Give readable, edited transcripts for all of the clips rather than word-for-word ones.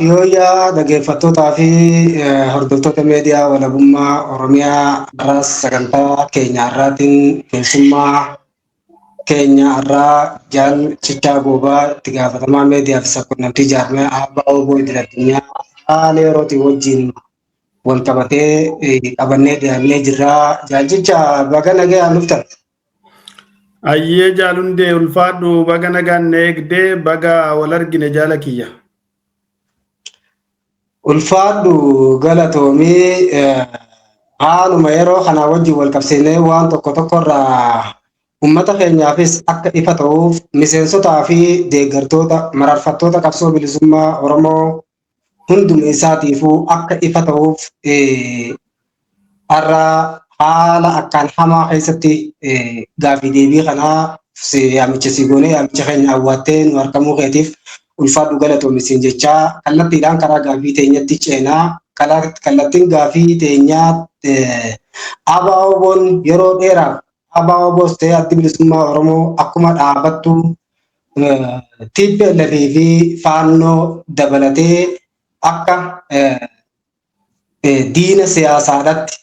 Yooyyaa dhaggeeffattootaa fi hordoftoota miidiyaa walabummaa Oromiyaa irraas sagantaa keenya irraatiin keessummaa keenya irraa Jaal Cichaa Goobaa itti gaafatamaa miidiyaa fi sabquunnamtii jaarmiyaa ABO idil addunyaa haala yerootiin wajjin wal qabatee qabannee dhiyaannee jirra. Jaal Cichaa, baga nagayaan dhuftan. Ayyee jaalundee, ulfaadhu, baga nagaan na eegdee, baga wal argine jaala kiyya. Ulfaadhu, galatoomii. Haaluma yeroo kanaa wajjin wal qabsiisnee waan tokko tokkorraa uummata keenyaafis akka ifa ta'uuf, miseensotaa fi deeggartoota mararfattoota qabsoo bilisummaa Oromoo hunduma isaatiifuu akka ifa ta'uuf, har'a haala akkaan hamaa keessatti gaafii deebii kanaa yaamicha si goonee, yaamicha keenya awwaattee nu argamuu keetiif ulfaadhu, galatoomi siin jechaa, kallattiidhaan karaa gaafii teenyatti ceenaa. Kallattiin gaafii teenyaa, ABO'n yeroo dheeraaf ABOs ta'ee Addi Bilisummaa Oromoo akkuma dhaabattu TPLF fi Faannoo dabalatee akka diina siyaasaadhaatti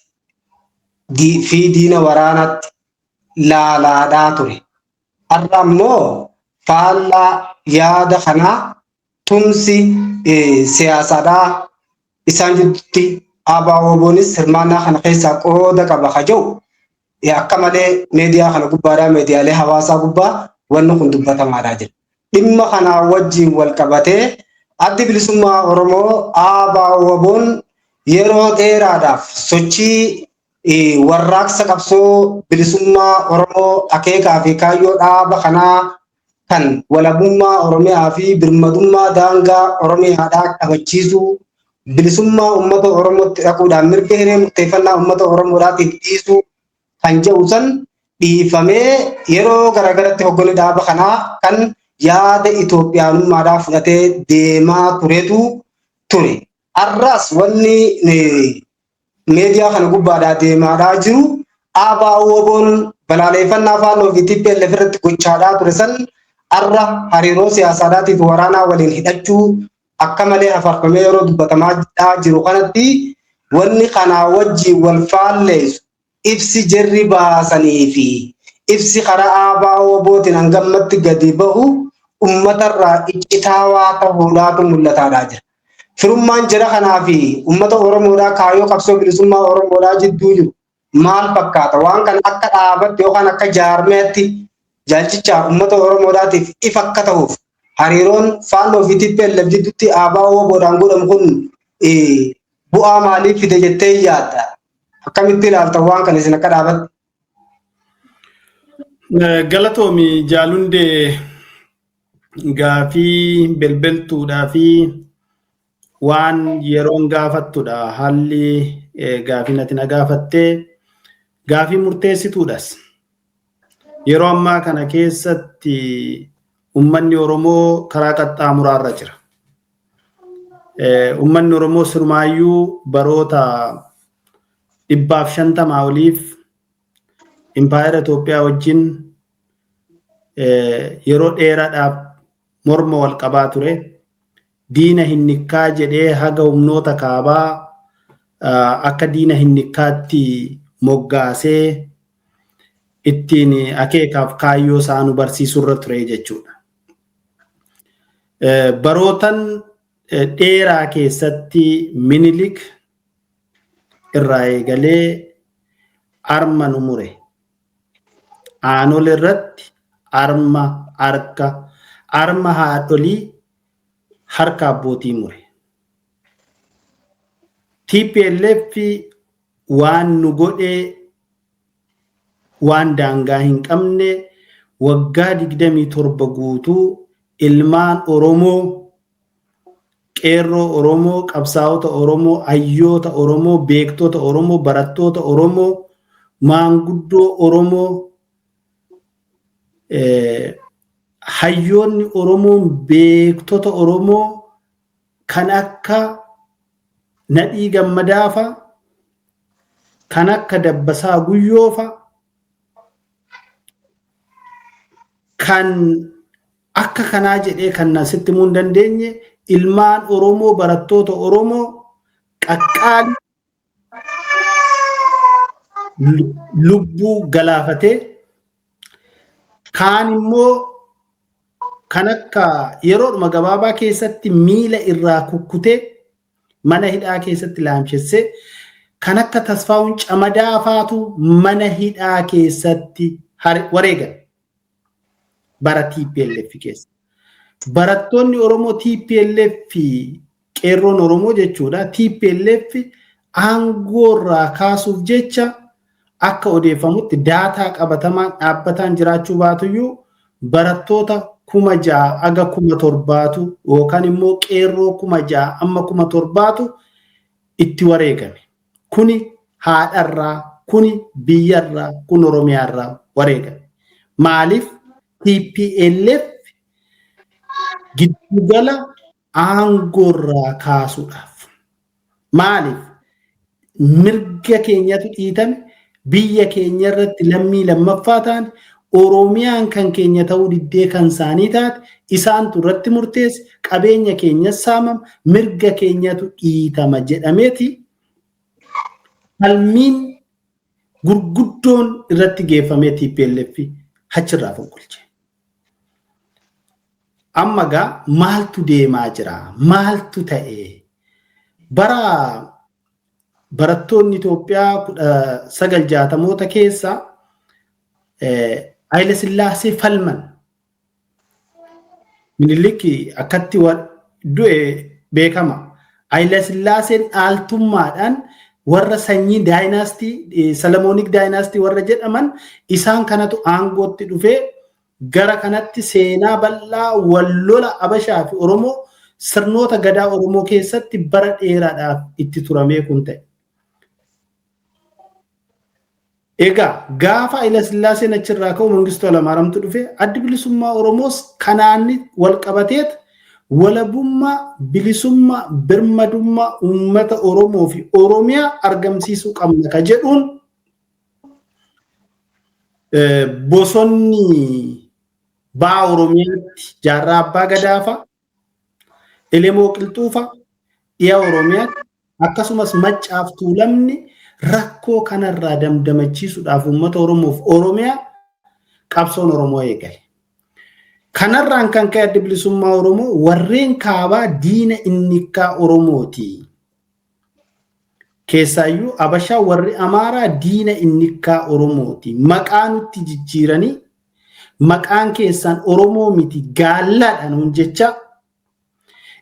fi diina waraanaatti laalaadhaa ture. Har'a ammoo faallaa yaada kanaa tumsi siyaasaadhaa isaan jidduutti ABO'nis hirmaannaa kana keessaa qooda qaba ka jedhu akka malee miidiyaa kana gubbaadhaa, miidiyaalee hawaasaa gubbaa wanni kun dubbatamaadhaa jira. Dhimma kanaa wajjin wal qabatee Addi Bilisummaa Oromoo ABO'n yeroo dheeraadhaaf sochii warraaqsa qabsoo bilisummaa Oromoo akeekaa fi kaayyoo dhaaba kanaa kan walabummaa Oromiyaa fi birmadummaa daangaa Oromiyaadhaa kabachiisuu, bilisummaa uummata Oromootti dhaquudhaan mirga hiree murteeffannaa uummata Oromoodhaatiif dhiisuu kan jedhu san dhiifamee, yeroo garaagaratti hoggonni dhaaba kanaa kan yaada Itoophiyaanummaadhaa fudhatee deemaa turetu ture. Har'as wanni miidiyaa kana gubbaadhaa deemaadhaa jiru, ABO'n balaaleffannaa Faannoo fi TPLF irratti gochaadhaa ture san har'a hariiroo siyaasaadhaatii fi waraanaa waliin hidhachuu akka malee hafarfamee yeroo dubbatamaa jiru kanatti, wanni kanaa wajjin wal faalleessu ibsi jarri baasanii fi ibsi karaa ABO'tiin hangammatti gadi bahu uummatarraa iccitaawaa ta'uudhaatu mul'ataadhaa jira. Firummaan jara kanaa fi uummata Oromoodhaa, kaayyoo qabsoo bilisummaa Oromoodhaa jidduu jiru maal fakkaata? Waan kana akka dhaabatti yookaan akka jaarmeetti jaalchichaa uummata Oromoodhaatiif ifa akka ta'uuf, hariiroon Faannoo fi TPLF jidduutti ABO'dhaan godhamu kun bu'aa maalii fide jettee yaadda? Akkamitti ilaalta waan kana isin akka dhaabatti? Galatoomi jaalundee, gaafii belbeltuudhaa fi waan yeroon gaafattudha. Haalli gaafii nati na gaafattee gaafii murteessituudhas. Yeroo ammaa kana keessatti uummanni Oromoo karaa qaxxaamuraarra jira. Uummanni Oromoo sirmaayyuu baroota 150 oliif impaayera Itoophiyaa wajjin yeroo dheeraadhaaf morma wal qabaa ture. Diina hinnikkaa jedhee haga humnoota kaabaa akka diina hinnikkaatti moggaasee ittiin akeekaaf kaayyoo isaa nu barsiisurra ture jechuudha. Barootan dheeraa keessatti Minilik irraa eegalee arma nu mure. Aanol irratti arma harka, arma haadholii harka abbootii mure. TPLF waan nu godhee waan daangaa hin qabne, waggaa 27 guutuu ilmaan Oromoo, qeerroo Oromoo, qabsaa'ota Oromoo, hayyoota Oromoo, beektota Oromoo, barattoota Oromoo, maanguddoo Oromoo, hayyoonni Oromoo, beektota Oromoo kan akka Nadhii Gammadaafa, kan akka Dabbasaa Guyyoofa, kan akka kanaa jedhee kan sitti himuu hin dandeenye ilmaan Oromoo barattoota Oromoo qaqqaalii lubbuu galaafatee kaan immoo kan akka yeroodhuma gabaabaa keessatti miila irraa kukkutee mana hidhaa keessatti laamshessee kan akka Tasfaa'uun Camadaa faatu mana hidhaa keessatti wareegan bara TPLF keessa. Barattoonni Oromoo TPLF fi qeerroon Oromoo jechuudha. TPLF aangoo irraa kaasuuf jecha akka odeeffamutti daataa qabatamaan dhaabbataan jiraachuu baatuyyuu barattoota 6,000 aga 7,000 yookaan immoo qeerroo 6,000 amma 7,000 itti wareegame. Kuni haadharraa, kuni biyyarraa, kun Oromiyaarraa wareegame. Maaliif TPLF giddugala aangoorraa kaasuudhaaf? Maaliif mirga keenyatu dhiitame, biyya keenya irratti lammii lammaffaa taane, Oromiyaan kan keenya ta'uu diddee kan isaanii taate, isaantu irratti murteesse, qabeenya keenya saamama, mirga keenyatu dhiitama jedhameeti falmiin gurguddoon irratti geeffamee TPLF achirraa fonqolche. Amma gaa maaltu deemaa jira? Maaltu ta'e? Bara barattoonni Itoophiyaa 1960moota keessa Haayile Sillaasee falman. Minilik akkatti du'e beekama. Haayile Sillaaseen dhaaltummaadhaan warra sanyii daayinaastii Salamoonik daayinaastii warra jedhaman isaan kanatu aangootti dhufee gara kanatti seenaa bal'aa wallola Abashaa fi Oromoo sirnoota gadaa Oromoo keessatti bara dheeraadhaaf itti turamee kun ta'e. Egaa gaafa Haayile Sillaaseen achirraa ka'u Mangistuu Hayilamaariyaamtu dhufe, addi bilisummaa Oromoos kanaan wal qabateet walabummaa, bilisummaa, birmadummaa uummata Oromoo fi Oromiyaa argamsiisuu qabna ka jedhuun bosonni ba'a Oromiyaatti jaarraa abbaa gadaafa, Elemoo Qilxuufa, dhiya Oromiyaatti akkasumas Maccaaf Tuulamni rakkoo kanarraa damdamachiisuudhaaf uummata Oromoof Oromiyaa qabsoon Oromoo eegale. Kanarraan kan ka'e addi bilisummaa Oromoo warreen kaabaa diina innikkaa Oromooti. Keessaayyuu Abashaa warri Amaaraa diina innikkaa Oromooti. Maqaa nutti jijjiiranii maqaan keessan Oromoo miti gaallaadha nuun jecha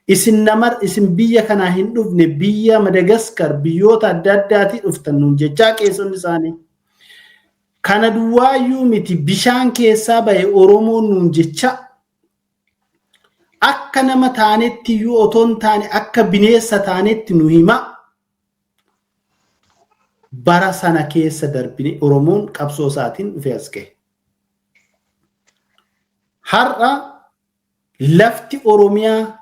isin namar isin biyya kanaa hin dhufne biyya Madagaskar biyyoota adda addaatii dhuftan nuun jechaa qeessonni isaanii. Kana duwwaayyuu miti bishaan keessaa bahe Oromoon nuun jecha akka nama taanetti iyyuu otoo hin taane akka bineessa taanetti nu hima. Bara sana keessa darbine Oromoon qabsoo isaatiin dhufee as gahe. Har'a lafti Oromiyaa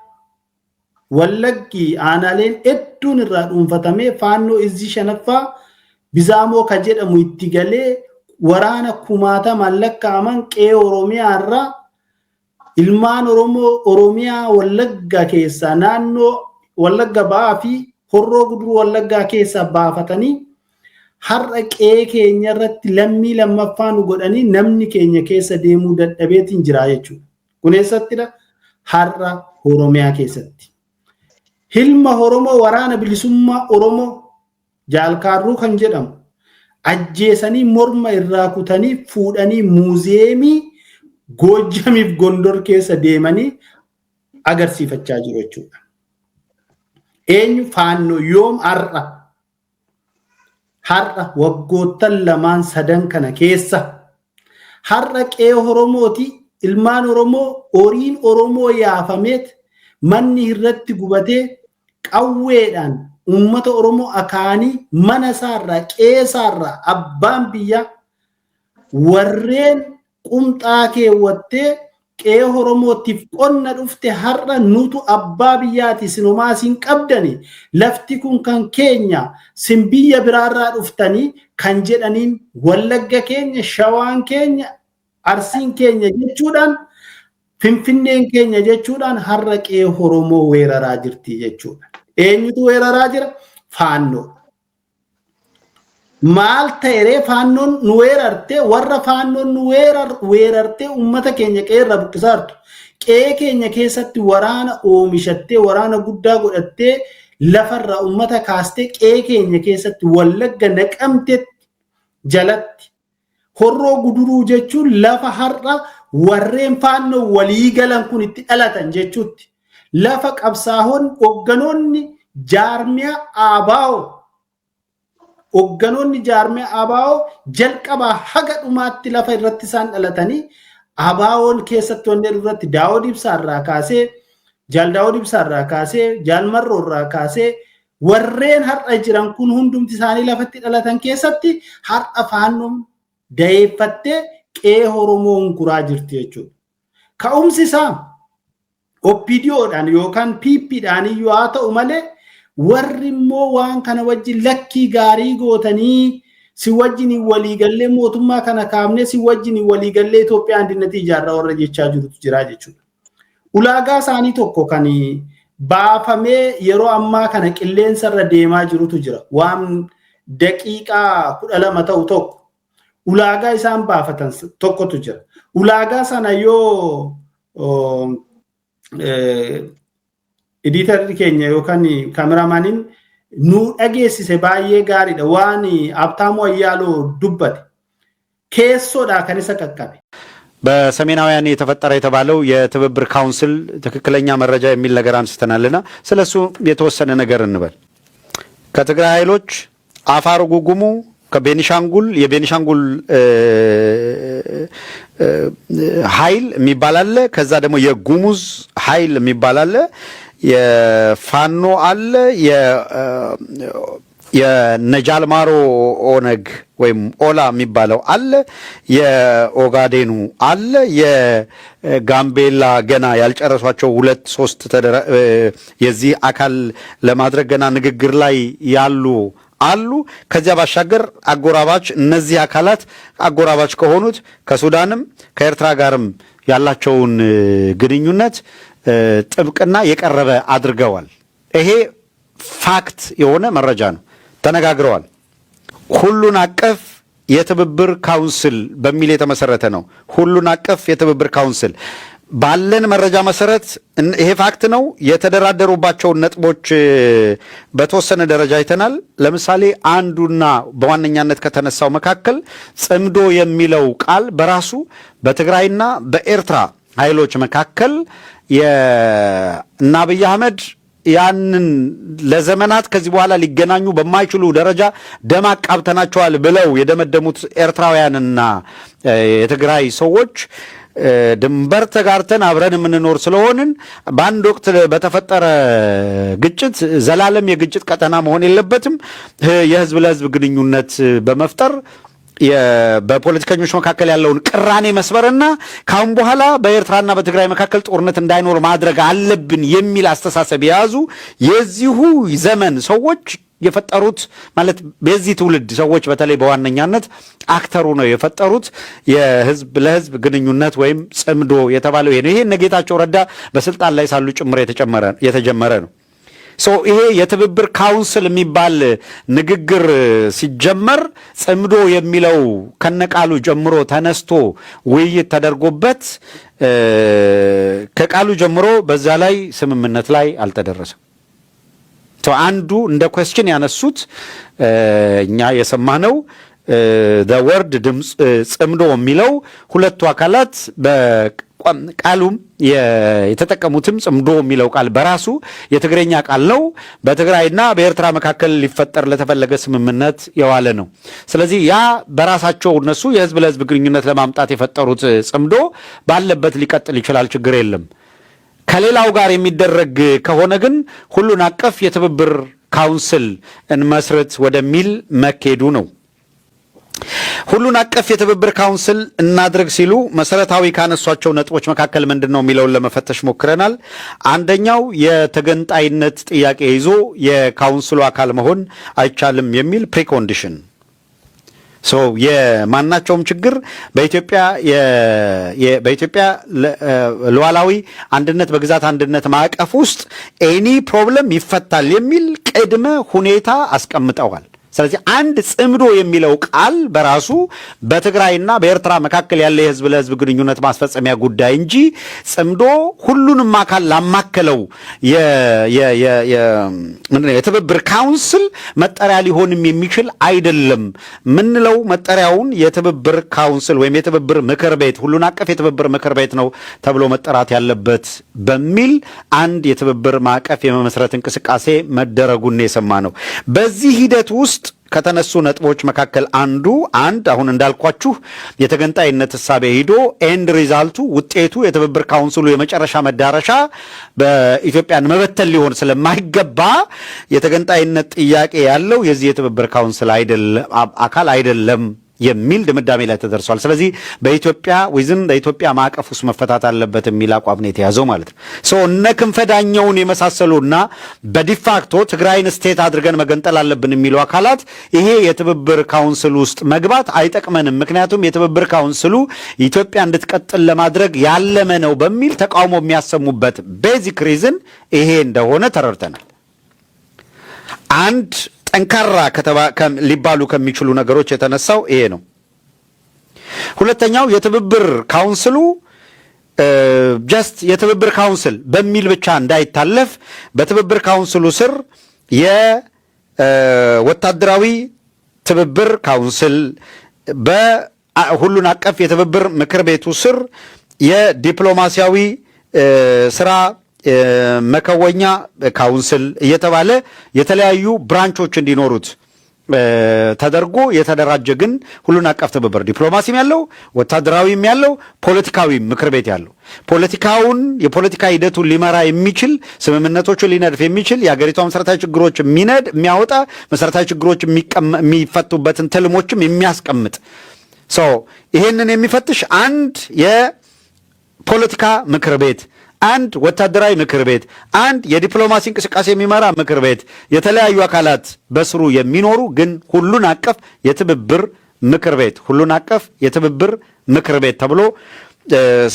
Wallaggi aanaaleen hedduun irraa dhuunfatamee faannoo izzii shanaffaa Bizaamoo ka jedhamu itti galee waraana kumaatamaan lakkaa'aman qe'ee Oromiyaa irraa ilmaan Oromoo Oromiyaa Wallagga keessaa naannoo Wallagga ba'aa fi Horroo Guduruu Wallaggaa keessaa baafatanii har'a qe'ee keenya irratti lammii lammaffaa nu godhanii namni keenya keessa deemuu dadhabeetiin jira jechuudha. Kun eessattidha? Har'a Oromiyaa keessatti. Hilma Oromoo waraana bilisummaa Oromoo Jaalkaarruu kan jedhamu ajjeesanii morma irraa kutanii fuudhanii muuziyeemii Goojjamiif Gondor keessa deemanii agarsiifachaa jiru jechuudha. Eenyu faannoo yoom har'a? Har'a waggoottan lamaan sadan kana keessa har'a qe'ee Oromooti ilmaan Oromoo horiin Oromoo yaafameet manni irratti gubatee qawweedhaan uummata Oromoo akaanii mana isaarraa qe'ee isaarraa abbaan biyyaa warreen qumxaa keewwattee qe'ee Oromootiif qonna dhufte har'a nutu abbaa biyyaati sin homaa sin qabdani lafti kun kan keenya sin biyya biraarraa dhuftanii kan jedhaniin Wallagga keenya Shawaan keenya Arsiin keenya jechuudhaan Finfinneen keenya jechuudhaan har'a qe'ee Oromoo weeraraa jirti jechuudha. Eenyutu weeraraa jira? Faannoo. Maal ta'eree faannoon nu weerartee, warra faannoon nu weerartee uummata keenya qe'eerra buqqisaa jirtu? Qe'ee keenya keessatti waraana oomishattee, waraana guddaa godhattee, lafarraa uummata kaastee, qe'ee keenya keessatti Wallagga Naqamteetti jalatti, Horroo Guduruu jechuun lafa har'a warreen faannoo walii galan kun itti dhalatan jechuutti. Lafa qabsaa'oon hoogganoonni jaarmiyaa ABO, hoogganoonni jaarmiyaa ABO jalqabaa haga dhumaatti lafa irratti isaan dhalatanii, ABO'n keessatti wanni irratti Daawud Ibsaa irraa kaasee, Jaal Daawud Ibsaa irraa kaasee, Jaal Marroo irraa kaasee, warreen har'a jiran kun hundumti isaanii lafatti dhalatan keessatti har'a faannoon dayeeffattee qe'ee Oromoo hunkuraa jirti jechuudha. Ka'umsi isaa OPDOdhaan yookaan PPdhaan iyyuu haa ta'u malee, warri immoo waan kana wajjin lakkii gaarii gootanii, si wajjin waliigallee mootummaa kana kaafnee, si wajjin waliigallee Itoophiyaa andinnati ijaarraa warra jechaa jirutu jira jechuudha. Ulaagaa isaanii tokko kan baafamee yeroo ammaa kana qilleensa irra deemaa jirutu jira. Waan daqiiqaa 12 ta'u tokko ulaagaa isaan baafatan tokkotu jira. Ulaagaa sana yoo editorri keenya yookaan kaameraamaaniin nu dhageessise baay'ee gaariidha. Waan Habtaamuu Ayyaaloo dubbate keessoodhaa kan isa qaqqabe. በሰሜናውያን የተፈጠረ የተባለው የትብብር council ትክክለኛ መረጃ የሚል ነገር አንስተናልና ስለሱ የተወሰነ ነገር እንበል። ከትግራይ ኃይሎች፣ አፋር ጉጉሙ፣ ከቤኒሻንጉል የቤኒሻንጉል ኃይል የሚባል አለ። ከዛ ደግሞ የጉሙዝ ኃይል የሚባል አለ። የፋኖ አለ። የነጃልማሮ ኦነግ ወይም ኦላ የሚባለው አለ። የኦጋዴኑ አለ። የጋምቤላ ገና ያልጨረሷቸው ሁለት ሶስት የዚህ አካል ለማድረግ ገና ንግግር ላይ ያሉ አሉ። ከዚያ ባሻገር አጎራባች እነዚህ አካላት አጎራባች ከሆኑት ከሱዳንም ከኤርትራ ጋርም ያላቸውን ግንኙነት ጥብቅና የቀረበ አድርገዋል። ይሄ fact የሆነ መረጃ ነው። ተነጋግረዋል። ሁሉን አቀፍ የትብብር council በሚል የተመሰረተ ነው። ሁሉን አቀፍ የትብብር council ባለን መረጃ መሰረት ይሄ fact ነው። የተደራደሩባቸውን ነጥቦች በተወሰነ ደረጃ አይተናል። ለምሳሌ አንዱና በዋነኛነት ከተነሳው መካከል ጽምዶ የሚለው ቃል በራሱ በትግራይና በኤርትራ ኃይሎች መካከል እና አብይ አህመድ ያንን ለዘመናት ከዚህ በኋላ ሊገናኙ በማይችሉ ደረጃ ደም አቃብተናቸዋል ብለው የደመደሙት ኤርትራውያንና የትግራይ ሰዎች ድንበር ተጋርተን አብረን የምንኖር ስለሆንን በአንድ ወቅት በተፈጠረ ግጭት ዘላለም የግጭት ቀጠና መሆን የለበትም። የህዝብ ለህዝብ ግንኙነት በመፍጠር በፖለቲከኞች መካከል ያለውን ቅራኔ መስበርና ካሁን በኋላ በኤርትራና በትግራይ መካከል ጦርነት እንዳይኖር ማድረግ አለብን የሚል አስተሳሰብ የያዙ የዚሁ ዘመን ሰዎች የፈጠሩት፣ ማለት የዚህ ትውልድ ሰዎች በተለይ በዋነኛነት actor ኡ ነው የፈጠሩት የህዝብ ለህዝብ ግንኙነት ወይም ጽምዶ የተባለው ይሄ ነው። ይሄ እነ ጌታቸው ረዳ በስልጣን ላይ ሳሉ ጭምር የተጀመረ ነው። So ይሄ የትብብር council የሚባል ንግግር ሲጀመር ጽምዶ የሚለው ከነቃሉ ጀምሮ ተነስቶ ውይይት ተደርጎበት ከቃሉ ጀምሮ በዛ ላይ ስምምነት ላይ አልተደረሰም። አንዱ እንደ question ያነሱት እኛ የሰማነው word ድምፅ ጽምዶ የሚለው ሁለቱ አካላት ቃሉም የተጠቀሙትም ጽምዶ የሚለው ቃል በራሱ የትግረኛ ቃል ነው። በትግራይና በኤርትራ መካከል ሊፈጠር ለተፈለገ ስምምነት የዋለ ነው። ስለዚህ ያ በራሳቸው እነሱ የህዝብ ለህዝብ ግንኙነት ለማምጣት የፈጠሩት ጽምዶ ባለበት ሊቀጥል ይችላል፣ ችግር የለም። ከሌላው ጋር የሚደረግ ከሆነ ግን ሁሉን አቀፍ የትብብር council እንመስርት ወደሚል መኬዱ ነው። ሁሉን አቀፍ የትብብር council እናድርግ ሲሉ መሰረታዊ ካነሷቸው ነጥቦች መካከል ምንድን ነው የሚለውን ለመፈተሽ ሞክረናል። አንደኛው የተገንጣይነት ጥያቄ ይዞ የ council ኡ አካል መሆን አይቻልም የሚል precondition። So የማናቸውም ችግር በኢትዮጵያ ሉዓላዊ አንድነት፣ በግዛት አንድነት ማዕቀፍ ውስጥ any problem ይፈታል የሚል ቅድመ ሁኔታ አስቀምጠዋል። ስለዚህ አንድ ጽምዶ የሚለው ቃል በራሱ በትግራይና በኤርትራ መካከል ያለ የህዝብ ለህዝብ ግንኙነት ማስፈጸሚያ ጉዳይ እንጂ ጽምዶ ሁሉንም አካል ላማከለው ምንድነው የትብብር council መጠሪያ ሊሆንም የሚችል አይደለም። ምንለው መጠሪያውን የትብብር council ወይም የትብብር ምክር ቤት፣ ሁሉን አቀፍ የትብብር ምክር ቤት ነው ተብሎ መጠራት ያለበት በሚል አንድ የትብብር ማዕቀፍ የመመስረት እንቅስቃሴ መደረጉን የሰማነው። በዚህ ሂደት ውስጥ ከተነሱ ነጥቦች መካከል አንዱ አንድ አሁን እንዳልኳችሁ የተገንጣይነት እሳቤ ሂዶ end result ኡ፣ ውጤቱ፣ የትብብር council ኡ የመጨረሻ መዳረሻ በኢትዮጵያን መበተን ሊሆን ስለማይገባ የተገንጣይነት ጥያቄ ያለው የዚህ የትብብር council አካል አይደለም የሚል ድምዳሜ ላይ ተደርሷል። ስለዚህ በኢትዮጵያ within በኢትዮጵያ ማዕቀፍ ውስጥ መፈታት አለበት የሚል አቋም ነው የተያዘው ማለት ነው። So እነ ክንፈ ዳኘውን የመሳሰሉና በ de facto ትግራይን state አድርገን መገንጠል አለብን የሚሉ አካላት ይሄ የትብብር council ውስጥ መግባት አይጠቅመንም፣ ምክንያቱም የትብብር council ኡ ኢትዮጵያ እንድትቀጥል ለማድረግ ያለመ ነው በሚል ተቃውሞ የሚያሰሙበት basic reason ይሄ እንደሆነ ተረድተናል። አንድ ጠንካራ ሊባሉ ከሚችሉ ነገሮች የተነሳው ይሄ ነው። ሁለተኛው የትብብር council ኡ just የትብብር council በሚል ብቻ እንዳይታለፍ በትብብር council ኡ ስር የወታደራዊ ትብብር council፣ በሁሉን አቀፍ የትብብር ምክር ቤቱ ስር የዲፕሎማሲያዊ ስራ መከወኛ council እየተባለ የተለያዩ branch ኦች እንዲኖሩት ተደርጎ የተደራጀ ግን ሁሉን አቀፍ ትብብር ዲፕሎማሲም ያለው፣ ወታደራዊም ያለው፣ ፖለቲካዊ ምክር ቤት ያለው፣ ፖለቲካውን የፖለቲካ ሂደቱን ሊመራ የሚችል፣ ስምምነቶቹን ሊነድፍ የሚችል፣ የሀገሪቷ መሰረታዊ ችግሮች የሚነድ የሚያወጣ፣ መሰረታዊ ችግሮች የሚፈቱበትን ትልሞችም የሚያስቀምጥ፣ so ይሄንን የሚፈትሽ አንድ የፖለቲካ ምክር ቤት፣ አንድ ወታደራዊ ምክር ቤት፣ አንድ የዲፕሎማሲ እንቅስቃሴ የሚመራ ምክር ቤት፣ የተለያዩ አካላት በስሩ የሚኖሩ ግን ሁሉን አቀፍ የትብብር ምክር ቤት፣ ሁሉን አቀፍ የትብብር ምክር ቤት ተብሎ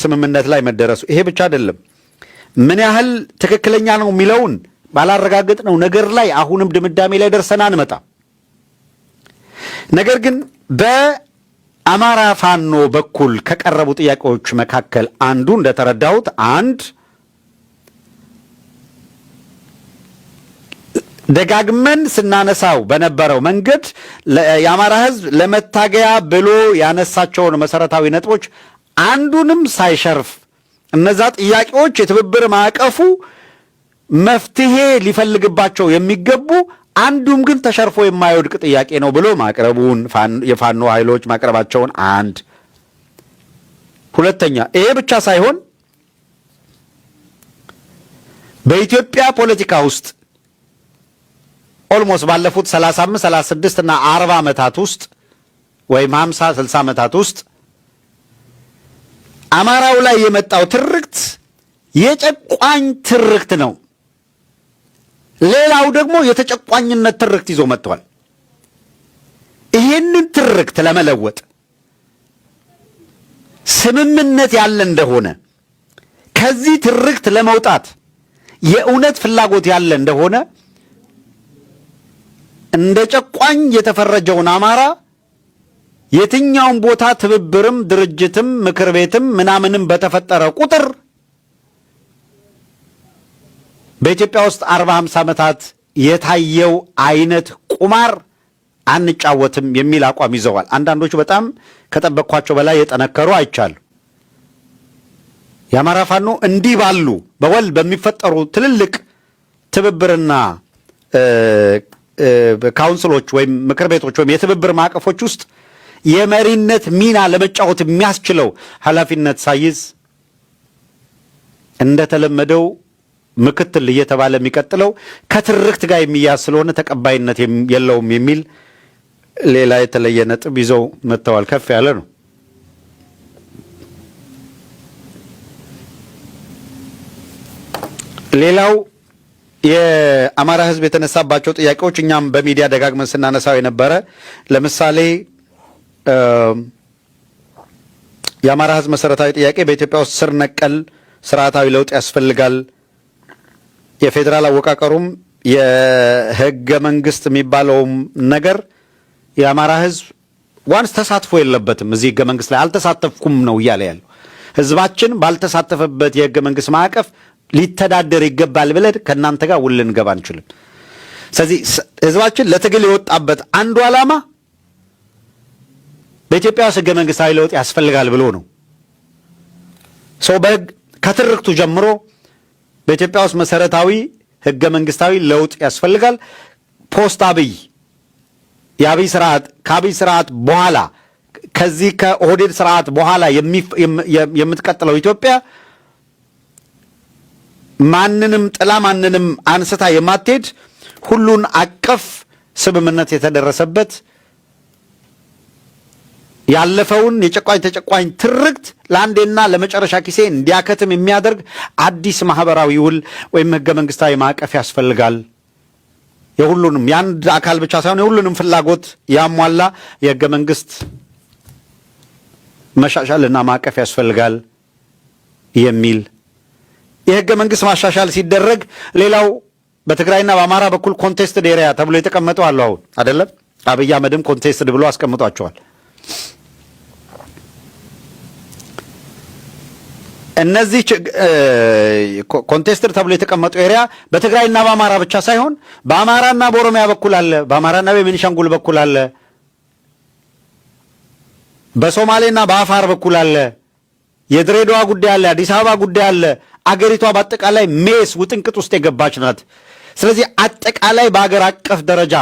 ስምምነት ላይ መደረሱ። ይሄ ብቻ አይደለም። ምን ያህል ትክክለኛ ነው የሚለውን ባላረጋገጥነው ነገር ላይ አሁንም ድምዳሜ ላይ ደርሰን አንመጣም። ነገር ግን በአማራ ፋኖ በኩል ከቀረቡ ጥያቄዎች መካከል አንዱ እንደተረዳሁት አንድ ደጋግመን ስናነሳው በነበረው መንገድ የአማራ ሕዝብ ለመታገያ ብሎ ያነሳቸውን መሰረታዊ ነጥቦች አንዱንም ሳይሸርፍ እነዛ ጥያቄዎች የትብብር ማዕቀፉ መፍትሄ ሊፈልግባቸው የሚገቡ፣ አንዱም ግን ተሸርፎ የማይወድቅ ጥያቄ ነው ብሎ ማቅረቡን፣ የፋኖ ኃይሎች ማቅረባቸውን አንድ። ሁለተኛ ይሄ ብቻ ሳይሆን በኢትዮጵያ ፖለቲካ ውስጥ almost ባለፉት 35፣ 36 እና 40 ዓመታት ውስጥ ወይም 50፣ 60 ዓመታት ውስጥ አማራው ላይ የመጣው ትርክት የጨቋኝ ትርክት ነው። ሌላው ደግሞ የተጨቋኝነት ትርክት ይዞ መጥቷል። ይሄንን ትርክት ለመለወጥ ስምምነት ያለ እንደሆነ፣ ከዚህ ትርክት ለመውጣት የእውነት ፍላጎት ያለ እንደሆነ፣ እንደ ጨቋኝ የተፈረጀውን አማራ የትኛውም ቦታ ትብብርም ድርጅትም ምክር ቤትም ምናምንም በተፈጠረ ቁጥር በኢትዮጵያ ውስጥ 40፣ 50 ዓመታት የታየው አይነት ቁማር አንጫወትም የሚል አቋም ይዘዋል። አንዳንዶቹ በጣም ከጠበቅኳቸው በላይ የጠነከሩ አይቻሉ። የአማራ ፋኖ እንዲህ ባሉ በወል በሚፈጠሩ ትልልቅ ትብብርና council ኦች ወይም ምክር ቤቶች ወይም የትብብር ማዕቀፎች ውስጥ የመሪነት ሚና ለመጫወት የሚያስችለው ኃላፊነት ሳይዝ እንደተለመደው ምክትል እየተባለ የሚቀጥለው ከትርክት ጋር የሚያዝ ስለሆነ ተቀባይነት የለውም የሚል ሌላ የተለየ ነጥብ ይዘው መጥተዋል። ከፍ ያለ ነው። ሌላው የአማራ ሕዝብ የተነሳባቸው ጥያቄዎች እኛም በሚዲያ ደጋግመን ስናነሳው የነበረ ለምሳሌ የአማራ ሕዝብ መሰረታዊ ጥያቄ በኢትዮጵያ ውስጥ ስር ነቀል ስርዓታዊ ለውጥ ያስፈልጋል። የፌዴራል አወቃቀሩም የህገ መንግስት የሚባለውም ነገር የአማራ ሕዝብ once ተሳትፎ የለበትም። እዚህ ህገ መንግስት ላይ አልተሳተፍኩም ነው እያለ ያለው። ህዝባችን ባልተሳተፈበት የህገ መንግስት ማዕቀፍ ሊተዳደር ይገባል ብለን ከእናንተ ጋር ውል ልንገባ አንችልም። ስለዚህ ህዝባችን ለትግል የወጣበት አንዱ ዓላማ በኢትዮጵያ ውስጥ ህገ መንግስታዊ ለውጥ ያስፈልጋል ብሎ ነው። ሰው በህግ ከትርክቱ ጀምሮ በኢትዮጵያ ውስጥ መሰረታዊ ህገ መንግስታዊ ለውጥ ያስፈልጋል። Post አብይ፣ የአብይ ስርዓት፣ ከአብይ ስርዓት በኋላ፣ ከዚህ ከኦህዴድ ስርዓት በኋላ የምትቀጥለው ኢትዮጵያ ማንንም ጥላ ማንንም አንስታ የማትሄድ፣ ሁሉን አቀፍ ስምምነት የተደረሰበት፣ ያለፈውን የጨቋኝ ተጨቋኝ ትርክት ለአንዴና ለመጨረሻ ጊዜ እንዲያከትም የሚያደርግ አዲስ ማህበራዊ ውል ወይም ህገ መንግስታዊ ማዕቀፍ ያስፈልጋል። የሁሉንም፣ የአንድ አካል ብቻ ሳይሆን የሁሉንም ፍላጎት ያሟላ የህገ መንግስት መሻሻልና ማዕቀፍ ያስፈልጋል የሚል። የህገ መንግስት ማሻሻል ሲደረግ ሌላው በትግራይና በአማራ በኩል contested area ተብሎ የተቀመጡ አሉ። አሁን አይደለም፣ አብይ አህመድም contested ብሎ አስቀምጧቸዋል። እነዚህ contested ተብሎ የተቀመጡ area በትግራይና በአማራ ብቻ ሳይሆን በአማራና በኦሮሚያ በኩል አለ፣ በአማራና በቤኒሻንጉል በኩል አለ፣ በሶማሌና በአፋር በኩል አለ፣ የድሬዳዋ ጉዳይ አለ፣ የአዲስ አበባ ጉዳይ አለ። አገሪቷ በአጠቃላይ mess፣ ውጥንቅጥ ውስጥ የገባች ናት። ስለዚህ አጠቃላይ በአገር አቀፍ ደረጃ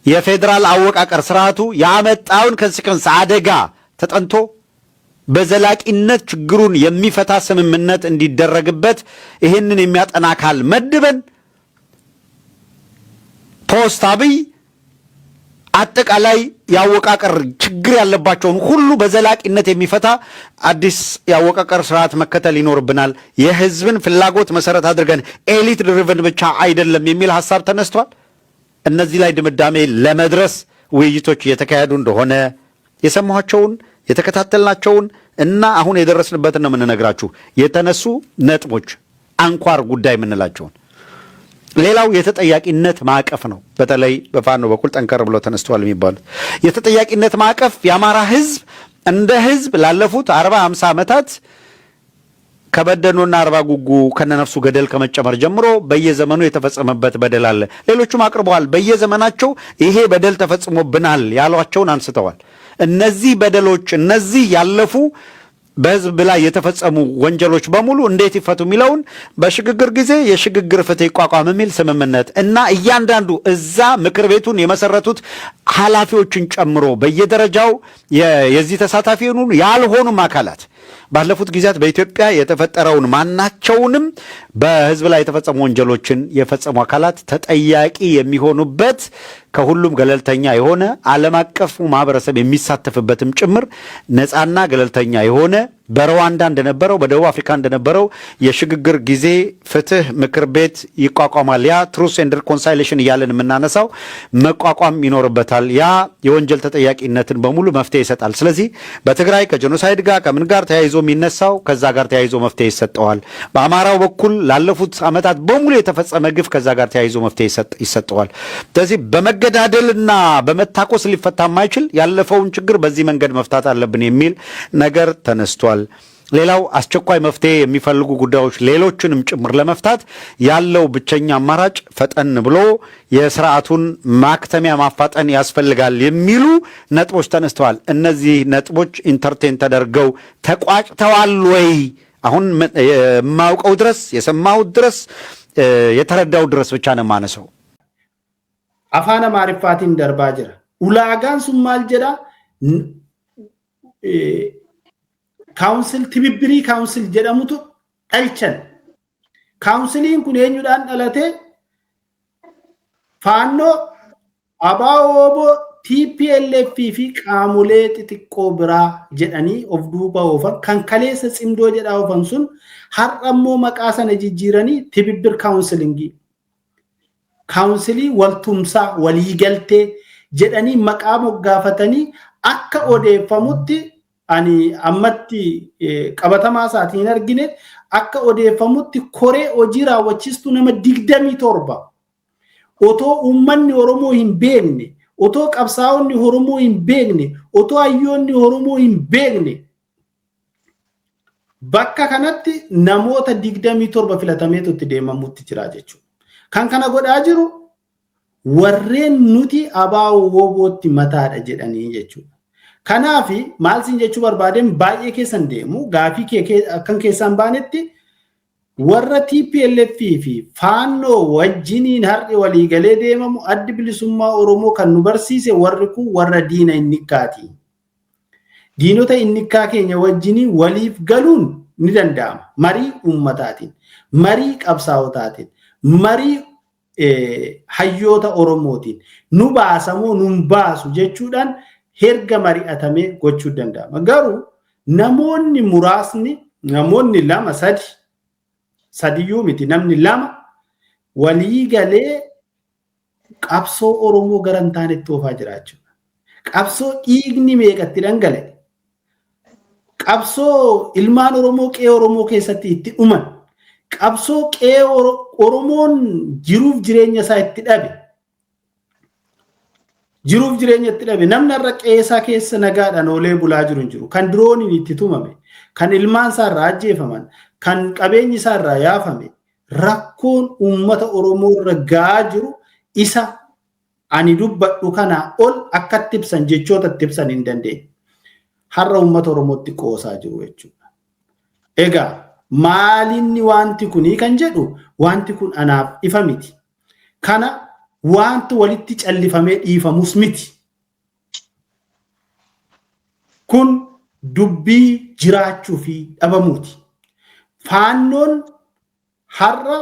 የፌዴራል አወቃቀር ስርዓቱ ያመጣውን consequence፣ አደጋ ተጠንቶ በዘላቂነት ችግሩን የሚፈታ ስምምነት እንዲደረግበት ይህንን የሚያጠና አካል መድበን post አብይ አጠቃላይ የአወቃቀር ችግር ያለባቸውን ሁሉ በዘላቂነት የሚፈታ አዲስ የአወቃቀር ስርዓት መከተል ይኖርብናል። የህዝብን ፍላጎት መሰረት አድርገን፣ elite driven ብቻ አይደለም የሚል ሀሳብ ተነስቷል። እነዚህ ላይ ድምዳሜ ለመድረስ ውይይቶች እየተካሄዱ እንደሆነ የሰማኋቸውን፣ የተከታተልናቸውን እና አሁን የደረስንበትን ነው የምንነግራችሁ። የተነሱ ነጥቦች አንኳር ጉዳይ የምንላቸውን። ሌላው የተጠያቂነት ማዕቀፍ ነው። በተለይ በፋኖ በኩል ጠንከር ብሎ ተነስተዋል የሚባሉት የተጠያቂነት ማዕቀፍ፣ የአማራ ህዝብ እንደ ህዝብ ላለፉት 40 50 ዓመታት ከበደኖና አርባ ጉጉ ከነነፍሱ ገደል ከመጨመር ጀምሮ በየዘመኑ የተፈጸመበት በደል አለ። ሌሎቹም አቅርበዋል። በየዘመናቸው ይሄ በደል ተፈጽሞብናል ያሏቸውን አንስተዋል። እነዚህ በደሎች፣ እነዚህ ያለፉ በህዝብ ላይ የተፈጸሙ ወንጀሎች በሙሉ እንዴት ይፈቱ የሚለውን በሽግግር ጊዜ የሽግግር ፍትህ ይቋቋም የሚል ስምምነት እና እያንዳንዱ እዛ ምክር ቤቱን የመሰረቱት ኃላፊዎችን ጨምሮ በየደረጃው የዚህ ተሳታፊ የሆኑ ያልሆኑም አካላት ባለፉት ጊዜያት በኢትዮጵያ የተፈጠረውን ማናቸውንም በህዝብ ላይ የተፈጸሙ ወንጀሎችን የፈጸሙ አካላት ተጠያቂ የሚሆኑበት፣ ከሁሉም ገለልተኛ የሆነ፣ ዓለም አቀፉ ማህበረሰብ የሚሳተፍበትም ጭምር፣ ነፃና ገለልተኛ የሆነ፣ በሩዋንዳ እንደነበረው፣ በደቡብ አፍሪካ እንደነበረው የሽግግር ጊዜ ፍትህ ምክር ቤት ይቋቋማል። ያ truth and reconciliation እያለን የምናነሳው መቋቋም ይኖርበታል። ያ የወንጀል ተጠያቂነትን በሙሉ መፍትሄ ይሰጣል። ስለዚህ በትግራይ ከ genocide ጋር ከምን ጋር ተያይዞ የሚነሳው ከዛ ጋር ተያይዞ መፍትሄ ይሰጠዋል። በአማራው በኩል ላለፉት ዓመታት በሙሉ የተፈጸመ ግፍ ከዛ ጋር ተያይዞ መፍትሄ ይሰጠዋል። ስለዚህ በመገዳደልና በመታኮስ ሊፈታ የማይችል ያለፈውን ችግር በዚህ መንገድ መፍታት አለብን የሚል ነገር ተነስቷል። ሌላው አስቸኳይ መፍትሄ የሚፈልጉ ጉዳዮች ሌሎችንም ጭምር ለመፍታት ያለው ብቸኛ አማራጭ ፈጠን ብሎ የስርዓቱን ማክተሚያ ማፋጠን ያስፈልጋል የሚሉ ነጥቦች ተነስተዋል። እነዚህ ነጥቦች entertain ተደርገው ተቋጭተዋል ወይ? አሁን የማውቀው ድረስ፣ የሰማሁት ድረስ፣ የተረዳው ድረስ ብቻ ነው የማነሳው። Afaan Amaariffaatiin darbaa jira. Ulaagaan sun maal jedhaa? Council ትብብር council jedhamutu dhalchan. Counciliin kun eenyudhaan dhalate? Faannoo, ABO, WBO, TPLF fi qaamolee xixiqqoo biraa jedhanii of duuba oofan. Kan kaleessa Tsimdoo jedhaa oofan sun har'a immoo maqaa sana jijjiiranii ትብብር counseling, councilii waltumsaa, waliigaltee. jedhanii maqaa moggaafatanii akka odeeffamutti, ani ammatti qabatamaa isaatiin hin argine, akka odeeffamutti koree hojii raawwachiistuu nama 27 otoo uummanni Oromoo hin beekne, otoo qabsaa'onni Oromoo hin beekne, otoo hayyoonni Oromoo hin beekne, bakka kanatti namoota 27 filatameetu itti deemamutti jira jechuudha. Kan kana godhaa jiru warreen nuti ABO WBOtti mataadha jedhanii jechuudha. Kanaaf maal siin jechuu barbaadeen, baay'ee keessan deemu, gaafii kee akkan keessaan baanetti, warra TPLF fi Faannoo wajjiniin har'i waliigalee deemamu, Addi Bilisummaa Oromoo kan nu barsiise, warri kun warra diina innikkaati. Diinota innikkaa keenya wajjiniin waliif galuun ni danda'ama. Marii uummataatiin, marii qabsaa'otaatiin, marii hayyoota Oromootiin nu baasamoo nun baasu jechuudhaan herga mari'atamee gochuu danda'ama. Garuu namoonni muraasni, namoonni lama sadi, sadiyyuu miti, namni lama walii galee qabsoo Oromoo gara hin taanetti oofaa jiraachuudha. Qabsoo dhiigni meeqatti dhangala'e. Qabsoo ilmaan Oromoo qe'ee Oromoo keessatti itti dhuman. Qabsoo qe'ee Oromoon jiruuf jireenya isaa itti dhabe. Jiruuf jireenya itti dhabe. Namni har'a qe'ee isaa keessa nagaadhaan oolee bulaa jiru hin jiru. Kan dirooniin itti tumame, kan ilmaan isaa irraa ajjeefaman, kan qabeenyi isaa irraa yaafame, rakkoon uummata Oromoo irra ga'aa jiru isa ani dubbadhu kanaa ol akkatti ibsan, jechoota itti ibsan hin dandeenye. Har'a uummata Oromootti qoosaa jiru jechuudha. Egaa maalinni wanti kunii kan jedhu, wanti kun anaaf ifa miti. Kana wanti walitti callifamee dhiifamus miti. Kun dubbii jiraachuu fi dhabamuuti. Faannoon har'a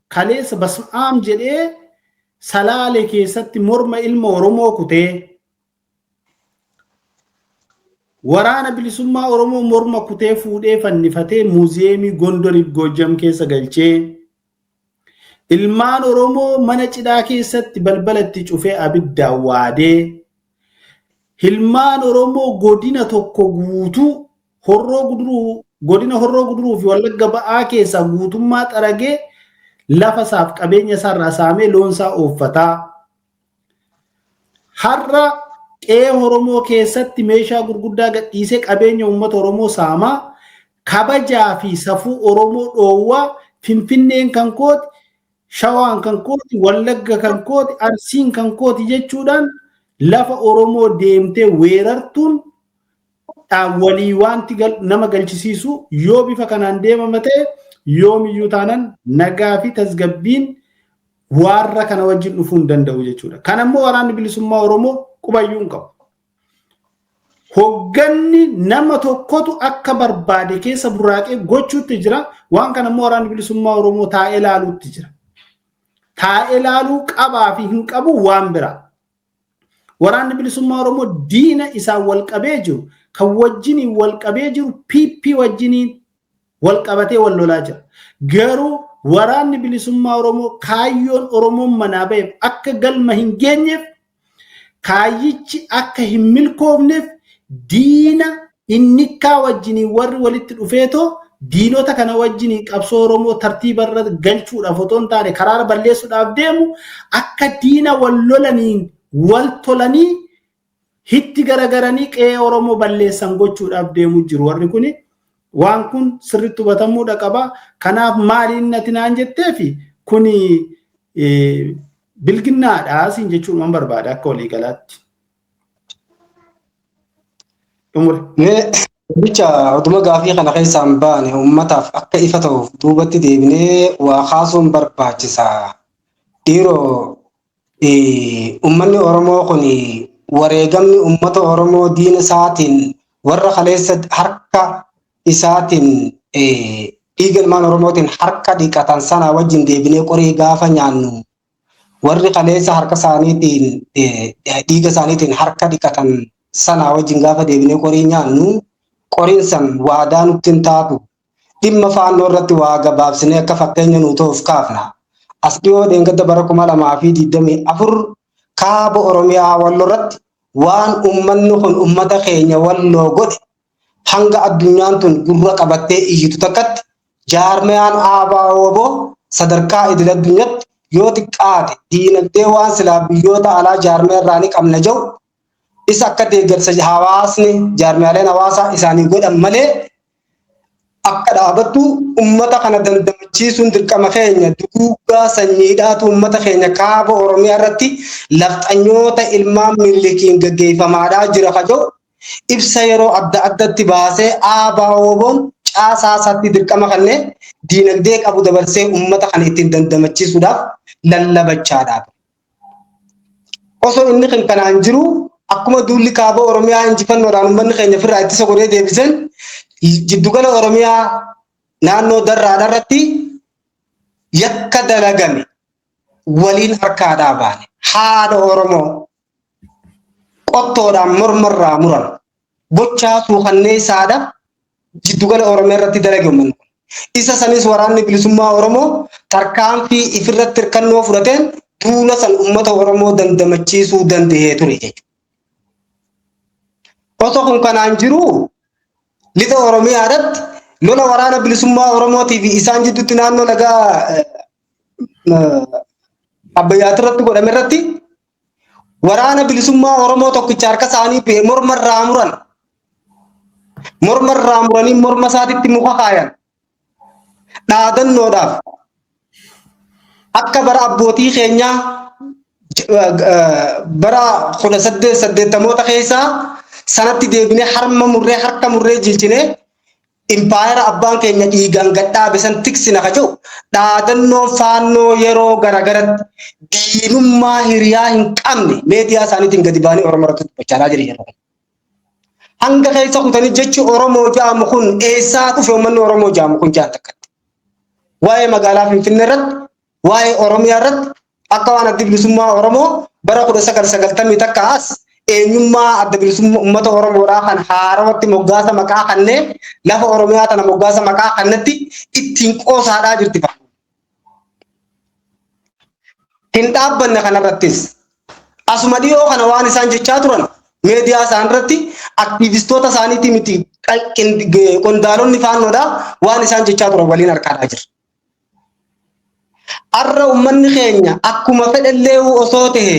kaleessa bas'aam jedhee Salaale keessatti morma ilma Oromoo kutee, Waraana Bilisummaa Oromoo morma kutee fuudhee fannifatee muuziyeemii Gondoriif Goojjam keessa galchee, ilmaan Oromoo mana cidhaa keessatti balbala itti cufee abiddaan waadee, ilmaan Oromoo godina tokko guutuu, Horroo Guduruu, godina Horroo Guduruu fi Wallagga Ba'aa keessaa guutummaa xaragee, lafa isaaf qabeenya isaarraa saamee loon isaa ooffataa. Har'a qe'ee Oromoo keessatti meeshaa gurguddaa gadhiisee qabeenya uummata Oromoo saamaa, kabajaa fi safuu Oromoo dhoowwaa, Finfinneen kan kooti, Shawaan kan kooti, Wallagga kan kooti, Arsiin kan kooti jechuudhaan lafa Oromoo deemtee weerartuun walii wanti nama galchisiisu, yoo bifa kanaan deemama ta'e, yoomiyyuu taanan nagaa fi tasgabbiin warra kana wajjin dhufuu hin danda'u jechuudha. Kan ammoo Waraanni Bilisummaa Oromoo qubayyuu hin qabu. Hogganni nama tokkotu akka barbaade keessa burraaqee gochuutti jira. Waan kana immoo Waraanni Bilisummaa Oromoo taa'ee ilaaluutti jira. Taa'ee ilaaluu qabaa fi hin qabu waan biraa. Waraanni Bilisummaa Oromoo diina isaan wal qabee jiru, kan wajjiniin wal qabee jiru, PP wajjiniin wal qabatee wal lolaa jira. Garuu Waraanni Bilisummaa Oromoo kaayyoon Oromoon manaa ba'eef akka galma hin geenyeef, kaayyichi akka hin milkoofneef, diina innikkaa wajjiniin warri walitti dhufeetoo diinota kana wajjiniin qabsoo Oromoo tartiiba irra galchuudhaaf otoo hin taane karaara balleessuudhaaf deemu, akka diina wal lolaniin wal tolanii hitti garagaranii qe'ee Oromoo balleessan gochuudhaaf deemu jiru warri kuni. Waan kun sirriitti hubatamuudha qaba. Kanaaf maaliin nati naan jetteefi, kuni bilginnaadha siin jechuun waan barbaada akka waliigalaatti. Xumure. Mee bicha oduma gaafii kana keessaa hin baane, uummataaf akka ifa ta'uuf duubatti deebinee waa kaasuun barbaachisa. Dhiiroo, uummanni Oromoo kun, wareegamni uummata Oromoo diina isaatiin, warra kaleessa harka isaatiin dhiiga ilmaan Oromootiin harka dhiqatan sana wajjin deebinee qorii gaafa nyaannu, warri kaleessa harka isaaniitiin dhiiga isaaniitiin harka dhiqatan sana wajjin gaafa deebinee qorii nyaannu, qoriin san waadaa nutti hin taatu. Dhimma Faannoo irratti waa gabaabsinee akka fakkeenya nuu ta'uuf kaafna. As dhiyoo dheengadda bara 2024 Kaaba Oromiyaa Walloo irratti waan uummanni kun uummata keenya Walloo godhe hanga addunyaan tun gurra qabattee iyyitu takkatti jaarmiyaan ABO sadarkaa idil addunyaatti yoo xiqqaate diinagdee waan silaa biyyoota alaa jaarmiyaa irraa ni qabna jedhu isa akka deeggarsa hawaasni jaarmiyaaleen hawaasaa isaanii godhan malee akka dhaabattu ummata kana dandamachiisuun dirqama keenya. Duguuggaa sanyiidhaatu ummata keenya kaaba Oromiyaa irratti lafxanyoota ilmaan Minilikiin gaggeeffamaadhaa jira kajoo ibsa yeroo adda addatti baasee ABO'n caasaa isaatti dirqama kanneen diinagdee qabu dabarsee ummata kana ittiin dandamachiisuudhaaf lallabachaadhaaf. Osoo inni kan kanaan jiru akkuma duulli kaaba Oromiyaa injifannoodhaan uummanni keenya ofirraa ittisa godhee deebisan, jiddugala Oromiyaa naannoo Darraadha irratti yakka dalagame waliin harkaadhaa baane. Haadha Oromoo qottoodhaan mormarraa muran gochaa suukanneessaadha jiddugala Oromiyaa irratti dalage uummanni kun. Isa sanis waraanni bilisummaa Oromoo tarkaanfii ifirratti hirkannoo fudhateen duula san uummata Oromoo dandamachiisuu danda'ee ture jechuudha. Osoo kun kanaan jiru lixa Oromiyaa irratti lola waraana bilisummaa Oromootii fi isaan jidduutti naannoo lagaa Abbayyaati irratti godhame irratti waraana bilisummaa Oromoo tokkicha harka isaanii ba'e morma irraa muran. Morma irraa muranii morma isaatitti muka kaayan. Dhaadannoodhaaf akka bara abbootii keenyaa bara 1880moota keessaa sanatti deebinee harma murree harka murree jilchinee impaayera abbaan keenya dhiigaan gadhaabe san tiksina ka jedhu dhaadannoo faannoo yeroo garagaratti diinummaa hiriyaa hin qabne meediyaa isaaniitiin gadi ba'anii Oromoo irratti dubbachaa jiru yeroo kana. Hanga keessa kutanii jechi Oromoo jedhamu kun eessaa dhufe, uummanni Oromoo jedhamu kun jaan takkatti. Waa'ee magaalaa Finfinnee irratti, waa'ee Oromiyaa irratti akka waan addi bilisummaa Oromoo bara 1991 as eenyummaa adda bilisummaa uummata Oromoodhaa kan haarawatti moggaasa maqaa kanneen lafa Oromiyaa tana moggaasa maqaa kanatti ittiin qoosaadhaa jirti. Hin dhaabbanne kanarrattis. Asuma dhiyoo kana waan isaan jechaa turan meediyaa isaan irratti aktiivistoota isaaniitii miti, qondaalonni faannoodhaa waan isaan jechaa turan waliin harkaadhaa jira. Arra uummanni keenya akkuma fedhallee osoo ta'e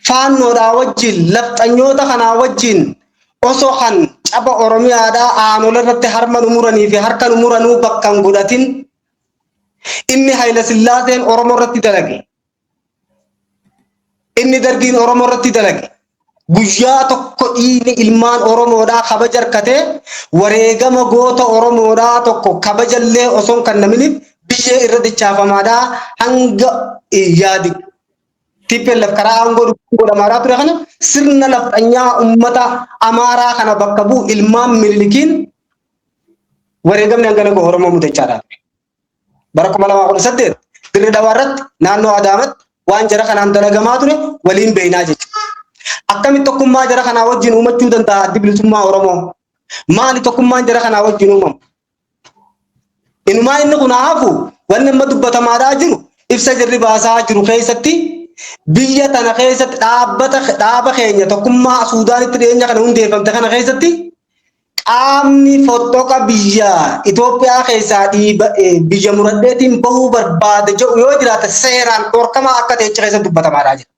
faannoodhaa wajjin, lafxanyoota kanaa wajjin osoo kan caba Oromiyaadhaa aanola irratti harma nu muranii fi harka nu muranuu bakka hin godhatin, inni Hayila Sillaaseen Oromoo irratti dalage, inni Dargiin Oromoo irratti dalage, guyyaa tokko dhiigni ilmaan Oromoodhaa kabaja harkatee wareegama goota Oromoodhaa tokko kabajallee osoo hin kennaminiif biyyee irra dachaafamaadhaa hanga yaadi TPLF karaa aangoo godhamaadhaa ture kana sirna lafxanyaa uummata Amaaraa kana bakka bu'u ilmaan Minilikiin wareegamni hangana gahu Oromoo mudachaadhaa ture. Bara 2018 Dirree Dhawaa irratti, naannoo Adaamatti waan jara kanaan dalagamaa ture waliin beeknaa jechuudha. Akkamitti tokkummaa jara kanaa wajjin uumachuu danda'a addi bilisummaa Oromoo? Maali tokkummaan jara kanaa wajjin uumamu? Inumaa inni kun hafu wanni amma dubbatamaadhaa jiru ibsa jirri baasaa jiru keessatti biyya tana keessatti dhaabbata dhaaba keenya tokkummaa Suudaanitti dhiyeenya kana hundeeffamte kana keessatti qaamni fottoqa biyya Itoophiyaa keessaa dhiiba biyya muradheetiin bahuu barbaada jedhu yoo jiraate seeraan dhorkamaa akka ta'e achi keessatti dubbatamaadhaa jira.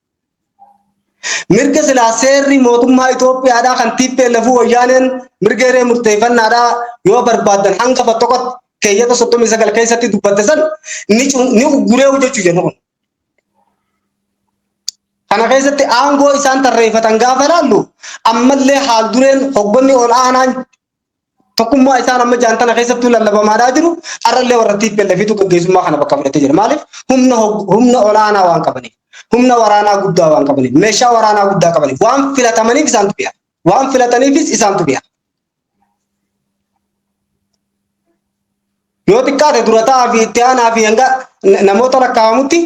Mirga silaa seerri mootummaa Itoophiyaadhaa kan TPLF wayyaaneen mirga hiree murteeffannaadhaa yoo barbaaddan hanga fottoqatti keeyyata 39 keessatti dubbatte san ni ugguree hojjechuu jennu kun. Kana keessatti aangoo isaan tarreeffatan gaafa ilaallu ammallee haal dureen hoggonni ol aanaan tokkummaa isaan amma jaantana keessattuu lallabamaadhaa jiru har'allee warra TPLFitu gaggeessummaa kana bakka fudhatee jira. Maaliif? Humna ol aanaa waan qabaniif, humna waraanaa guddaa waan qabaniif, meeshaa waraanaa guddaa qabaniif, waan filatamaniif isaantu beeka. Waan filataniifis isaantu beeka. Yoo xiqqaate dura ta'aa fi itti aanaa fi hanga namoota lakkaa'amutti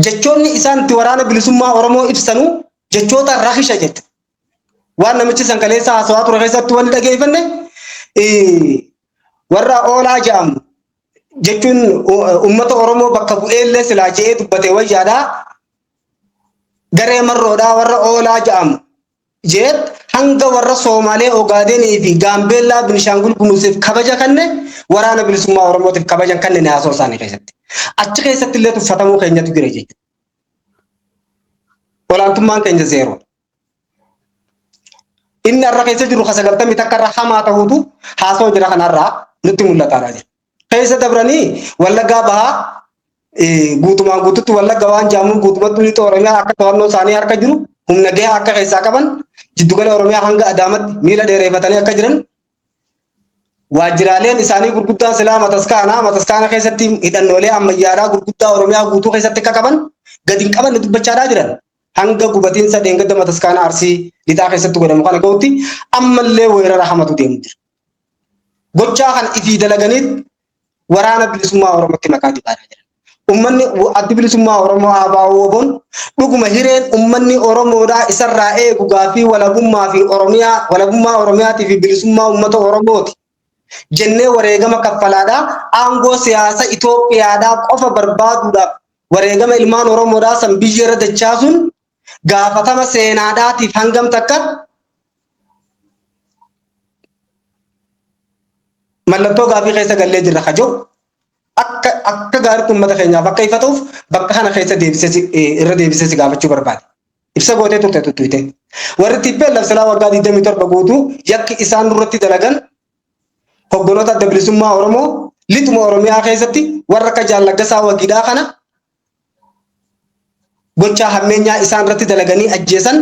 jechoonni isaan itti waraana bilisummaa Oromoo ibsanuu jechoota rakisha jechuudha. Waan namichi san kaleessa haasawaa ture keessatti wanni dhageeffanne warra oolaa jedhamu Jechuun uummata Oromoo bakka bu'eellee silaa je'ee dubbate wayyaadhaa. Garee marroodhaa warra oolaa jedhamu jeet hanga warra Soomalee, Ogaadenii fi Gaambeellaa, Binishaangul Gumuziif kabaja kanne waraana bilisummaa Oromootiif kabajan kanne haasoo isaanii keessatti. Achi keessatti illee tuffatamuu keenyatu jira jechuudha. Olaantummaan keenya zeeroo. Inni har'a keessa jiru ka 91 irra hamaa ta'uutu haasoo jira kanarraa nutti mul'ataadha jira. Keessa dabranii Wallaggaa Bahaa guutumaan guututti, Wallagga waan jaamuun guutumatti lixa Oromiyaa akka to'annoo isaanii harka jiru, humna gahaa akka keessaa qaban, jiddugala Oromiyaa hanga Adaamatti miila dheereeffatanii akka jiran, waajjiraaleen isaanii gurguddaan silaa mataskaana mataskaana keessatti hidhannoolee ammayyaadhaa gurguddaa Oromiyaa guutuu keessatti akka qaban gadi hin qabanne dubbachaadhaa jiran. Hanga gubatiinsa dheengadda mataskaana Arsii Lixaa keessatti godhamu kana ga'utti ammallee weerara hamatu deemu jira. Gochaa kana ifii dalaganiit waraana bilisummaa Oromootti maqaa dibaadhaa jiran. Uummanni addi bilisummaa Oromoo ABO WBOn dhuguma hireen uummanni Oromoodhaa isarraa eegu gaaffii walabummaa fi Oromiyaa, walabummaa Oromiyaatii fi bilisummaa uummata Oromooti jennee wareegama kaffalaadhaa aangoo siyaasa Itoophiyaadhaa qofa barbaaduudhaaf wareegama ilmaan Oromoodhaa san biyya irra dachaasuun gaafatama seenaadhaatiif hangam takka mallattoo gaafii keessa gallee jirra ka jiru akka gaariitti uummata keenyaaf akka ifa ta'uuf bakka kana keessa deebisee irra deebisee si gaafachuu barbaade. Ibsa gootee turte tuttuyte. Warri TPLF silaa waggaa 27 guutuu yakki isaan nurratti dalagan hogganoota adda bilisummaa Oromoo lixuma Oromiyaa keessatti warra akka Jaal Laggasaa Wagiidhaa kana gochaa hammeenyaa isaan irratti dalaganii ajjeesan,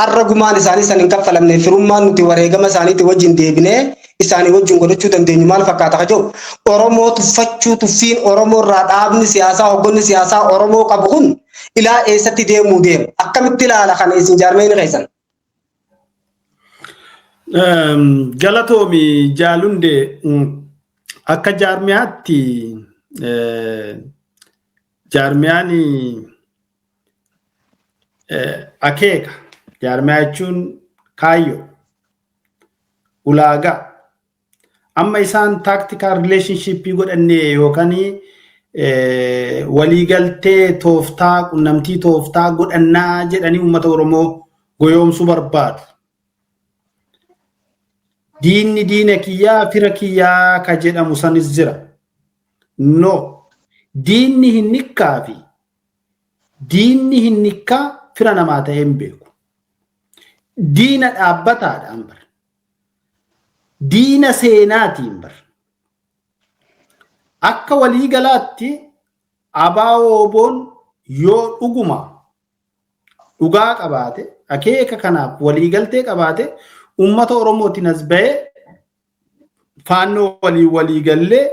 arra gumaan isaanii san hin kaffalamne. Firummaan nuti wareegama isaaniitti wajjin deebinee isaanii wajjin godhachuu dandeenyu maal fakkaata ka jiru, Oromoo tuffachuu, tuffiin Oromoo irraa dhaabni siyaasaa, hoggonni siyaasaa Oromoo qabu kun ilaa eessatti deemuu deema? Akkamitti ilaala kana isin jaarmeen keessan? Galatoomi Jaalunde. Akka jaarmiyaatti jaarmiyaan akeeka, jaarmiyaa jechuun kaayyoo, ulaagaa. Amma isaan tactical relationshipii godhannee yookaan waliigaltee tooftaa, qunnamtii tooftaa godhannaa jedhanii uummata Oromoo goyoomsuu barbaadu. Diinni diina kiyyaa fira kiyyaa ka jedhamu sanis jira. No. Diinni hin nikkaa fi diinni hin nikkaa fira namaa ta'ee hin beeku. Diina dhaabbataadhaan bara. Diina seenaatiin bara. Akka waliigalaatti ABO-WBOn yoo dhuguma dhugaa qabaate, akeeka kanaaf waliigaltee qabaate, uummata Oromootiin as bahee faannoo walii waliigallee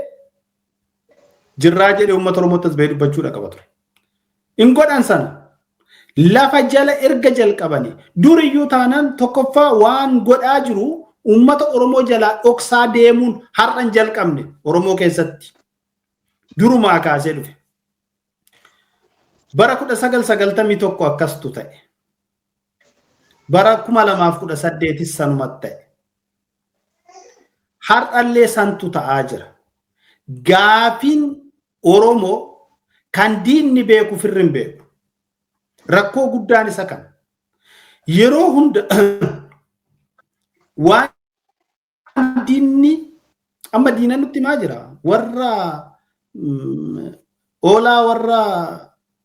jirraa jedhee uummata Oromootti as bahee dubbachuudha qaba ture. In godhan sana. Lafa jala erga jalqabanii duriyyuu taanaan tokkoffaa waan godhaa jiru uummata Oromoo jalaa dhoksaa deemuun har'a hin jalqabne. Oromoo keessatti durumaa kaasee dhufe. Bara 1991 akkastu ta'e. Bara 2018 sanumatti ta'e. Har'allee santu ta'aa jira. Gaafiin Oromoo kan diinni beeku firri hin beeku. Rakkoo guddaan isa kana. Yeroo hunda waan diinni amma diina nutti himaa jira. Warra oolaa, warra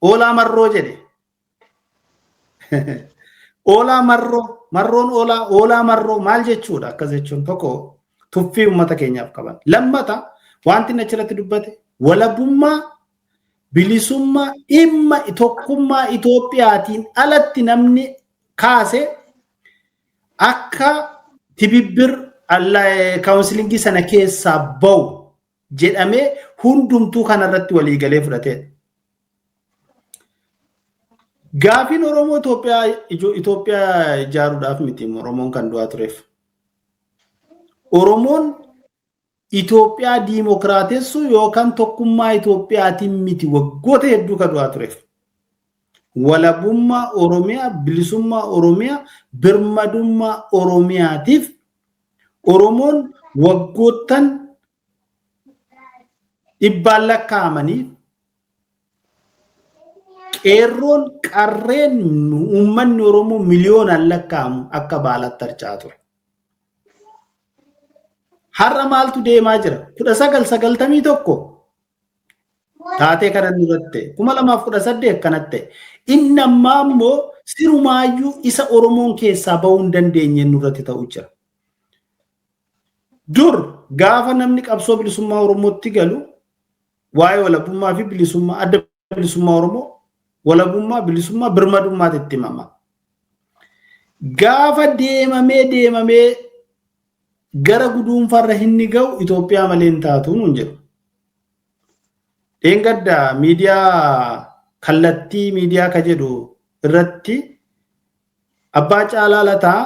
oolaa marroo jedhe. Oolaa marroo, marroon oolaa, oolaa marroo maal jechuudha? Akkas jechuun tokko tuffii uummata keenyaaf qaban. Lammata wanti inni achirratti dubbate walabummaa, bilisummaa, dhimma tokkummaa Itoophiyaatiin alatti namni kaase akka tibibbir councilingii sana keessaa bahu jedhamee hundumtuu kanarratti waliigalee fudhateedha. Gaafiin Oromoo Itoophiyaa ijaaruudhaaf miti Oromoon kan du'aa tureef. Oromoon Itoophiyaa diimokiraatessuu yookaan tokkummaa Itoophiyaatiin miti waggoota hedduu kan du'aa tureef. Walabummaa Oromiyaa, bilisummaa Oromiyaa, birmadummaa Oromiyaatiif Oromoon waggoottan Dhibbaan lakkaa'amaniif qeerroon qarreen uummanni Oromoo miliyoonaan lakkaa'amu akka baalaatti harca'aa ture. Har'a maaltu deemaa jira? 1991 taatee kana nurratti 2018 kanatti inni ammaa immoo sirumaayyuu isa Oromoon keessaa bahuu hin dandeenye nurratti ta'uu jira. Dur gaafa namni qabsoo bilisummaa Oromootti galu waa'ee walabummaa fi bilisummaa adda bilisummaa Oromoo walabummaa bilisummaa birmadummaatti itti himama. Gaafa deemamee deemamee gara guduunfarra hinni ga'u Itoophiyaa malee hin taatu nuun jedhu. Dheengadda miidiyaa kallattii miidiyaa ka jedhu irratti Abbaa Caalaa Lataa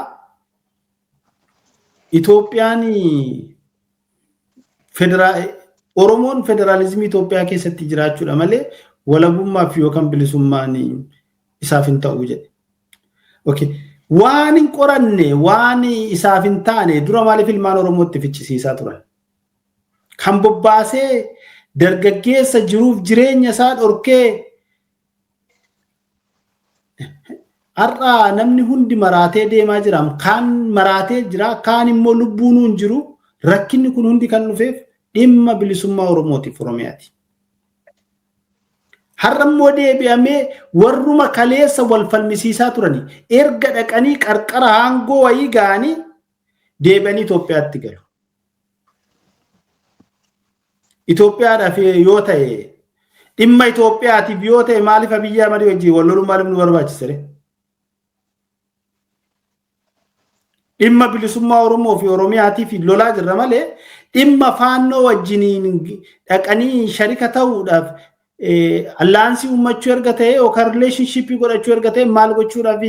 Itoophiyaan Oromoon federaalizimii Itoophiyaa keessatti jiraachuudha malee walabummaa fi yookaan bilisummaan isaaf hin ta'u jedhe. Okay. Waan hin qoranne waan isaaf hin taane dura maaliif ilmaan Oromootti ficcisiisaa turan? Kan bobbaasee dargaggeessa jiruuf jireenya isaa dhorkee har'a namni hundi maraatee deemaa jira. Kaan maraatee jira, kaan immoo lubbuun hin jiru. Rakkinni kun hundi kan dhufeef dhimma bilisummaa Oromootiif Oromiyaati. Har'a immoo deebi'amee warruma kaleessa wal falmisiisaa turani erga dhaqanii qarqara aangoo wayii ga'anii deebi'anii Itoophiyaatti galu. Itoophiyaadhaaf yoo ta'e dhimma Itoophiyaatiif yoo ta'e maaliif Abiyyi Ahmad wajjin wal loluun maaliif nu barbaachise? Dhimma bilisummaa Oromoo fi Oromiyaatiif lolaa jirra malee dhimma faannoo wajjiniin dhaqanii sharika ta'uudhaaf allaansii uummachuu erga ta'e yookaan rileeshinshiippii godhachuu erga ta'e maal gochuudhaaf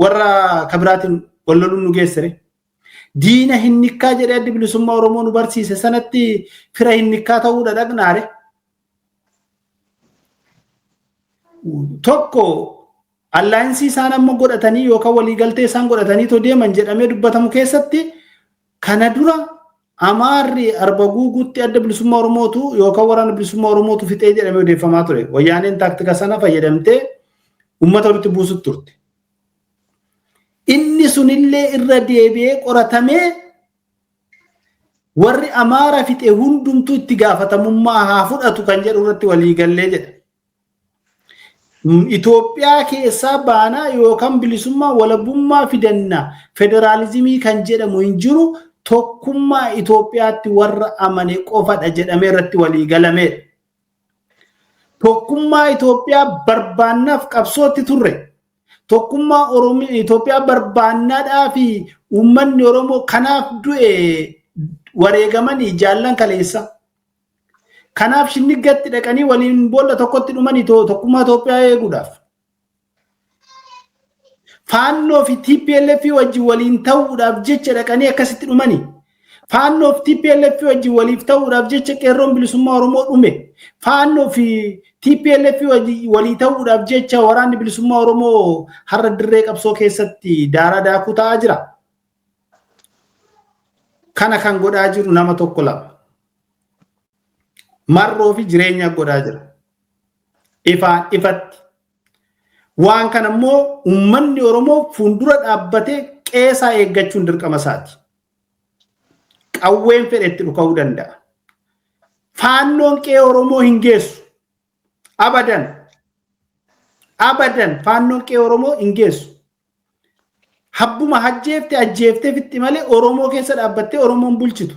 warra kabiraatiin wal loluun nu geessire. Diina hinnikkaa jedhee addi bilisummaa Oromoo nu barsiise sanatti fira hinnikkaa ta'uudha dhaqnaare. Tokko allaayinsii isaan amma godhatanii yookaan waliigaltee isaan godhatanii too deeman jedhamee dubbatamu keessatti kana dura Amaarri Arba Guuguutti adda bilisummaa Oromootu yookaan waraana bilisummaa Oromootu fixee jedhamee odeeffamaa ture. Wayyaaneen taaktika sana fayyadamtee uummata walitti buusutti turte. Inni sunillee irra deebi'ee qoratamee warri Amaara fixe hundumtuu itti gaafatamummaa haa fudhatu kan jedhu irratti waliigallee jedha. Itoophiyaa keessaa baanaa yookaan bilisummaa walabummaa fidanna federaalizimii kan jedhamu hin jiru tokkummaa Itoophiyaatti warra amane qofadha jedhamee irratti walii galameedha. Tokkummaa Itoophiyaa barbaannaaf qabsootti turre. Tokkummaa Itoophiyaa barbaannaadhaa fi uummanni Oromoo kanaaf du'e wareegamanii jaallan kaleessa. Kanaaf shinniggatti dhaqanii waliin boolla tokkotti dhumanii tokkummaa Itoophiyaa eeguudhaaf. Faannoo fi TPLF wajjin waliin ta'uudhaaf jecha dhaqanii akkasitti dhumanii. Faannoo fi TPLF wajjin waliif ta'uudhaaf jecha qeerroon bilisummaa Oromoo dhume. Faannoo fi TPLF walii ta'uudhaaf jecha waraanni bilisummaa Oromoo har'a dirree qabsoo keessatti daaraa daakuu ta'aa jira. Kana kan godhaa jiru nama tokko lama. Marroo fi jireenya godhaa jira. Ifaan ifatti. Waan kana immoo uummanni Oromoo fuuldura dhaabbatee qeesaa eeggachuun dirqama isaati. Qawween fedhe itti dhuka'uu danda'a. Faannoon qe'ee Oromoo hin geessu. Abadan. Abadan faannoon qe'ee Oromoo hin geessu. Habbuma hajjeefte ajjeeftee fixxi malee Oromoo keessa dhaabbattee Oromoon bulchitu.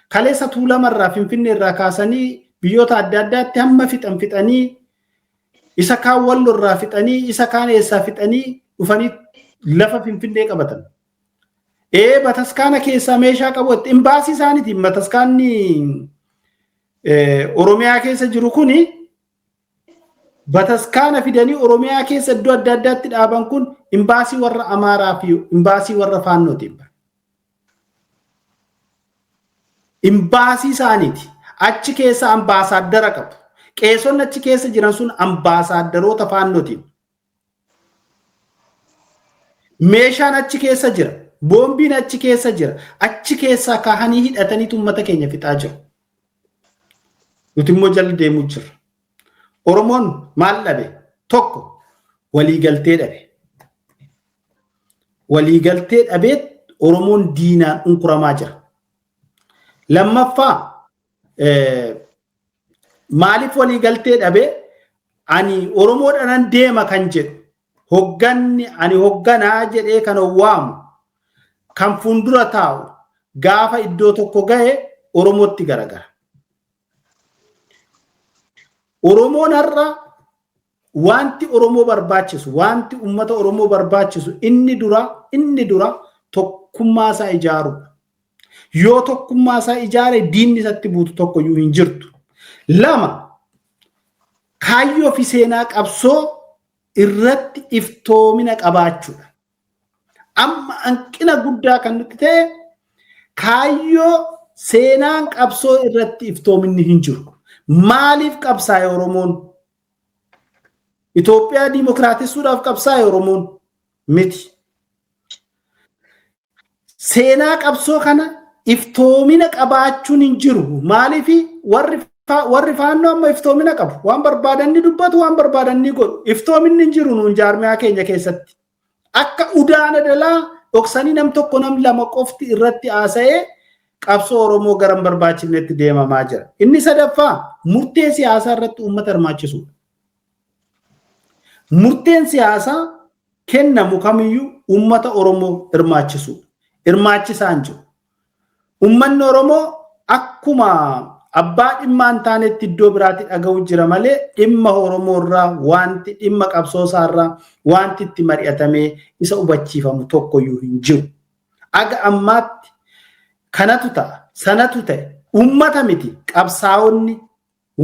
Kaleessa Tuulamarraa Finfinneerraa kaasanii biyyoota adda addaatti hamma fixan fixanii isa kaan Wallorraa fixanii isa kaan eessaa fixanii dhufanii lafa Finfinnee qabatan. Ee bataskaana keessaa meeshaa qabu imbaasii isaaniitiin bataskaanni Oromiyaa keessa jiru kuni bataskaana fidanii Oromiyaa keessa iddoo adda addaatti dhaaban kun imbaasii warra Amaaraa fi imbaasii warra Faannootiin. Imbaasii isaaniiti. Achi keessa ambaasaaddara qabu. Qeesonni achi keessa jiran sun ambaasaaddaroota Faannootiin. Meeshaan achi keessa jira. Boombiin achi keessa jira. Achi keessaa kaahanii hidhataniitu uummata keenya fixaa jiru. Nuti immoo jala deemuu jirra. Oromoon maal dhabe? Tokko waliigaltee dhabe. Waliigaltee dhabeet Oromoon diinaan unkuramaa jira. Lammaffaa maaliif waliigaltee dhabe? Ani Oromoodhaan deema kan jedhu hogganni ani hogganaa jedhee kan waamu kan fuuldura taa'u gaafa iddoo tokko gahe Oromootti garagara. Oromoon har'a wanti Oromoo barbaachisu, wanti uummata Oromoo barbaachisu inni dura tokkummaa isaa ijaaruudha. Yoo tokkummaa isaa ijaare diinni isatti buutu tokkoyyuu hin jirtu. Lama, kaayyoo fi seenaa qabsoo irratti iftoomina qabaachuudha. Amma hanqina guddaa kan nuti ta'e kaayyoo seenaan qabsoo irratti iftoominni hin jiru. Maaliif qabsaa'e Oromoon? Itoophiyaa diimokiraatessuudhaaf qabsaa'e Oromoon miti. Seenaa qabsoo kana iftoomina qabaachuun hin jiru. Maaliif warri faannoo amma iftoomina qabu? Waan barbaadan ni dubbatu, waan barbaadan ni godhu. Iftoominni hin jiru nuun jaarmiyaa keenya keessatti. Akka udaana dalaa dhoksanii nam tokko nam lama qofti irratti haasa'ee qabsoo Oromoo gara hin barbaachifnetti deemamaa jira. Inni sadaffaa murtee siyaasaa irratti uummata hirmaachisuudha. Murteen siyaasaa kennamu kamiyyuu uummata Oromoo hirmaachisuudha. Hirmaachisaa hin jiru. Uummanni Oromoo akkuma abbaa dhimma hin taanetti iddoo biraatti dhaga'u jira malee dhimma Oromoo irraa wanti dhimma qabsoo isaa irraa wanti itti mari'atamee isa hubachiifamu tokkoyyuu hin jiru. Aga ammaatti kanatu ta'a, sanatu ta'e, uummata miti qabsaa'onni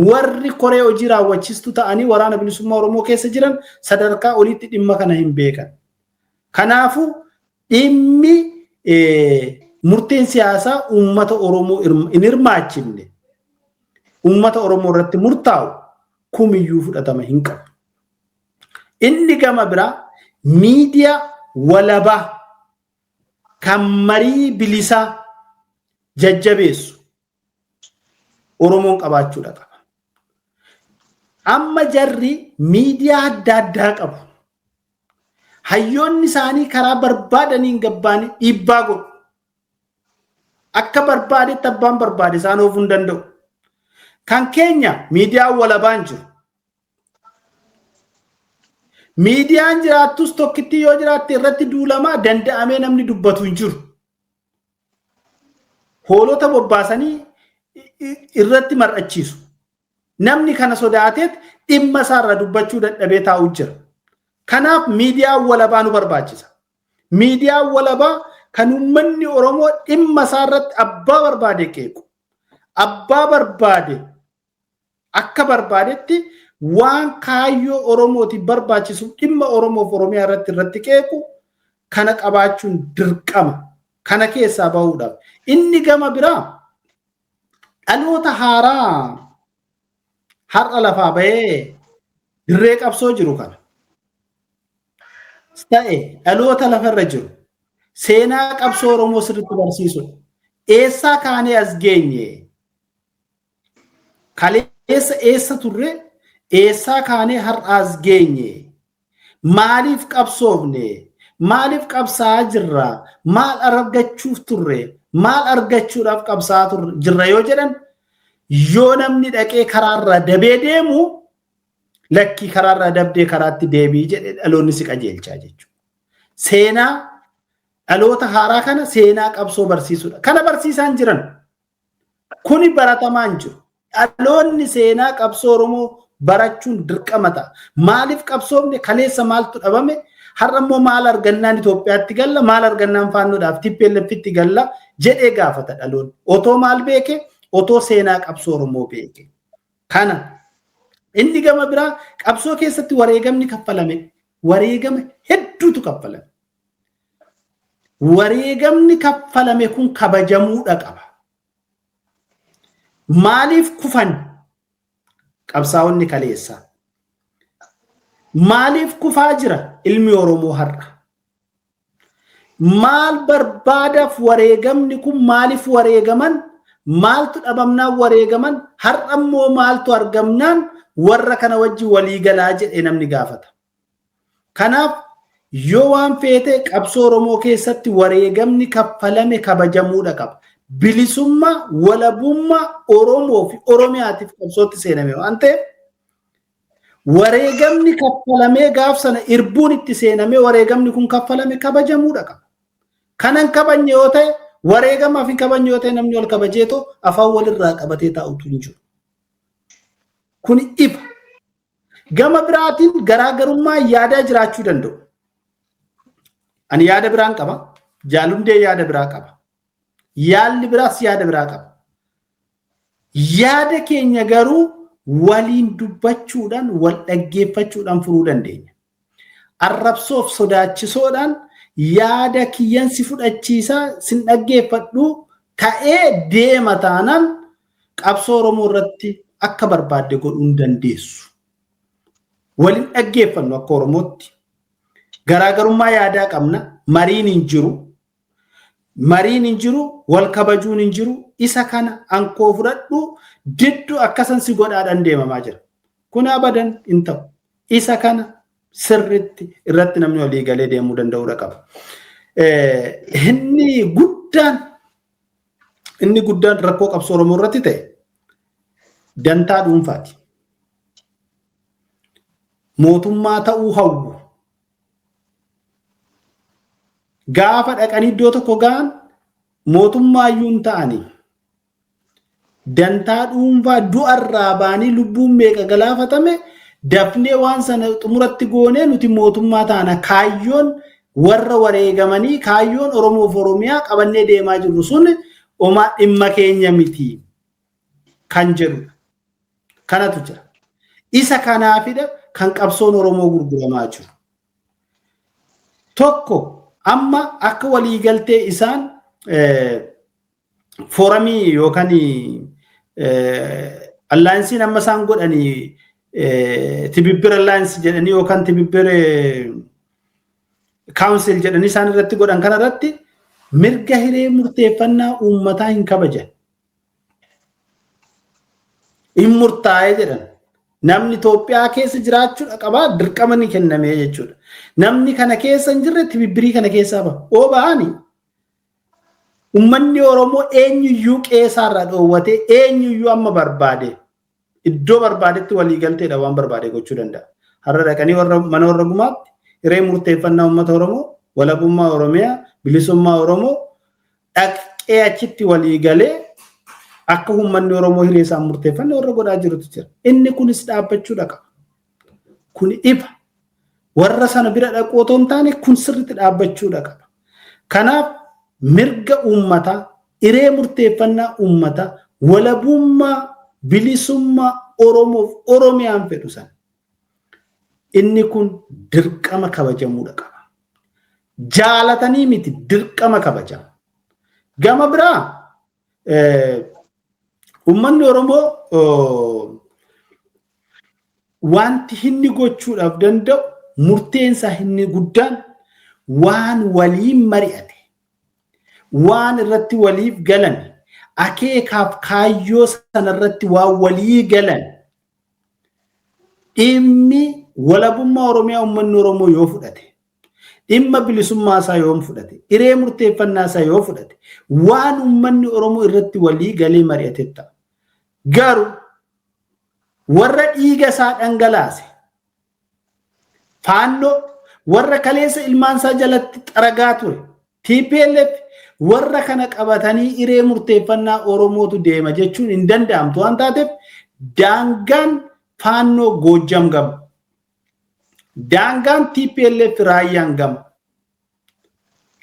warri koree hojii raawwachiistuu ta'anii waraana bilisummaa Oromoo keessa jiran sadarkaa olitti dhimma kana hin beekan. Kanaafuu dhimmi murteen siyaasaa uummata Oromoo hin hirmaachifne uummata Oromoo irratti murtaa'u kumiyyuu fudhatama hin qabu. Inni gama biraa miidiyaa walabaa kan marii bilisaa jajjabeessu Oromoon qabaachuudha qaba. Amma jarri miidiyaa adda addaa qabu. Hayyoonni isaanii karaa barbaadaniin gabbaanii dhiibbaa godhu. Akka barbaadetti abbaan barbaade isaan oofuu hin danda'u. Kan keenya miidiyaan walabaan jiru. Miidiyaan jiraattus tokkitti yoo jiraatte irratti duulamaa danda'amee namni dubbatu hin jiru. Hoolota bobbaasanii irratti mar'achiisu. Namni kana sodaateet dhimma isaarra dubbachuu dadhabee taa'u jira. Kanaaf miidiyaan walabaa nu barbaachisa. Miidiyaan walabaa kan uummanni Oromoo dhimma isaarratti abbaa barbaade qeequ, abbaa barbaade akka barbaadetti waan kaayyoo Oromootiif barbaachisu dhimma Oromoof Oromiyaa irratti qeequ kana qabaachuun dirqama. Kana keessaa bahuudhaaf. Inni gama biraa dhaloota haaraa har'a lafaa bahee dirree qabsoo jiru kana. Ta'e dhaloota lafarra jiru seenaa qabsoo Oromoo sirriitti barsiisudha. Eessaa kaanee as geenye? Kaleessa eessa turre? Eessaa kaanee har'a as geenye? Maaliif qabsoofne? Maaliif qabsaa'aa jirra? Maal argachuuf turre? Maal argachuudhaaf qabsaa'aa jirra yoo jedhan yoo namni dhaqee karaarra dabee deemu lakkii karaarra dabdee karaatti deebii jedhe dhaloonni si qajeelchaa jechuudha. Seenaa dhaloota haaraa kana seenaa qabsoo barsiisudha. Kana barsiisaan jiran kuni baratamaan jiru. Dhaloonni seenaa qabsoo Oromoo barachuun dirqama ta'a. Maaliif qabsoofne? Kaleessa maaltu dhabame? Har'a immoo maal argannaan Itoophiyaatti galla, maal argannaan faannoodhaaf TPLFitti galla jedhee gaafata dhaloonni. Otoo maal beeke? Otoo seenaa qabsoo Oromoo beeke. Kana inni gama biraa qabsoo keessatti wareegamni kaffalame, wareegama hedduutu kaffalame. Wareegamni kaffalame kun kabajamuudha qaba. Maaliif kufan qabsaa'onni kaleessaa? Maaliif kufaa jira ilmi Oromoo har'a? Maal barbaadaaf wareegamni kun maaliif wareegaman? Maaltu dhabamnaan wareegaman? Har'ammoo maaltu argamnaan warra kana wajji walii galaa jedhee namni gaafata. Kanaaf yoo waan feete qabsoo Oromoo keessatti wareegamni kaffalame kabajamuudha qaba. Bilisummaa, walabummaa Oromoo fi Oromiyaatiif qabsootti seename waan ta'eef wareegamni kaffalamee gaaf sana irbuun itti seenamee wareegamni kun kaffalame kabajamuudha qaba. Kanan kabajne yoo ta'e, wareegamaaf hin kabajne yoo ta'e, namni wal kabajeetoo afaan walirraa qabatee taa'utu hin jiru. Kun ifa. Gama biraatiin garaagarummaa yaadaa jiraachuu danda'u. Ani yaada biraan qaba. Jaalundee yaada biraa qaba. Yaalli biraas yaada biraa qaba. Yaada keenya garuu waliin dubbachuudhaan, wal dhaggeeffachuudhaan furuu dandeenya. Arrabsoof sodaachisoodhaan yaada kiyyansi fudhachiisaa sin dhaggeeffadhu ta'ee deema taanaan qabsoo Oromoo irratti akka barbaadde godhuu hin dandeessu. Waliin dhaggeeffannu akka Oromootti. Garaagarummaa yaadaa qabna. Mariin hin jiru. Mariin hin jiru, wal kabajuun hin jiru. Isa kana ankoo fudhadhu diddu akkasan si godhaadhaan deemamaa jira. Kun abadan hin ta'u. Isa kana sirritti irratti namni walii galee deemuu danda'uudha qaba. Inni guddaan rakkoo qabsoo Oromoo irratti ta'e dantaa dhuunfaati. Mootummaa ta'uu hawwu. Gaafa dhaqanii iddoo tokko ga'an mootummaa iyyuu hin ta'anii dantaa dhuunfaa du'arraa ba'anii lubbuun meeqa galaafatame, dafnee waan sana xumuratti goonee nuti mootummaa taana, kaayyoon warra wareegamanii, kaayyoon Oromoof Oromiyaa qabannee deemaa jirru sun homaa dhimma keenya miti kan jedhudha. Kanatu jira. Isa kanaafidha kan qabsoon Oromoo gurguramaa jiru. Tokko amma akka waliigaltee isaan forum yookaan alliance amma isaan godhanii ትብብር alliance jedhanii yookaan ትብብር council jedhanii isaan irratti godhan kana irratti mirga hiree murteeffannaa uummataa hin kabajan. Hin murtaa'ee jedhan. Namni Itoophiyaa keessa jiraachuudha qabaa, dirqama ni kennamee jechuudha. Namni kana keessa hin jirre ትብብር kana keessaa baha. Oo ba'anii uummanni Oromoo eenyuyyuu qeesaarraa dhoowwatee, eenyuyyuu amma barbaade iddoo barbaadetti waliigalteedha waan barbaade gochuu danda'a. Har'a dhaqanii warra mana warra gumaatti hiree murteeffannaa uummata Oromoo, walabummaa Oromiyaa, bilisummaa Oromoo dhaqee achitti waliigalee akka uummanni Oromoo hiree isaan murteeffanne warra godhaa jirutu jira. Inni kunis dhaabbachuu qaba. Kun ifa. Warra sana bira dhaquu otoo hin taane kun sirriitti dhaabbachuu qaba. Kanaaf mirga uummataa, hiree murteeffannaa uummataa, walabummaa, bilisummaa Oromoof Oromiyaan fedhu sana. Inni kun dirqama kabajamuudha qaba. Jaalatanii miti, dirqama kabajama. Gama biraa uummanni Oromoo wanti inni gochuudhaaf danda'u, murteensaa inni guddaan waan waliin mari'ate, waan irratti waliif galan, akeekaaf kaayyoo sanarratti waan walii galan, dhimmi walabummaa Oromiyaa uummanni Oromoo yoo fudhate, dhimma bilisummaa isaa yoo fudhate, hiree murteeffannaa isaa yoo fudhate, waan uummanni Oromoo irratti walii galee mari'ate ta'a. Garuu warra dhiiga isaa dhangalaase, Faannoo, warra kaleessa ilmaan isaa jalatti xaragaa ture, TPLF, warra kana qabatanii hiree murteeffannaa Oromootu deema jechuun hin danda'amtu waan taateef, daangaan Faannoo Goojjam gama. Daangaan TPLF Raayyaan gama.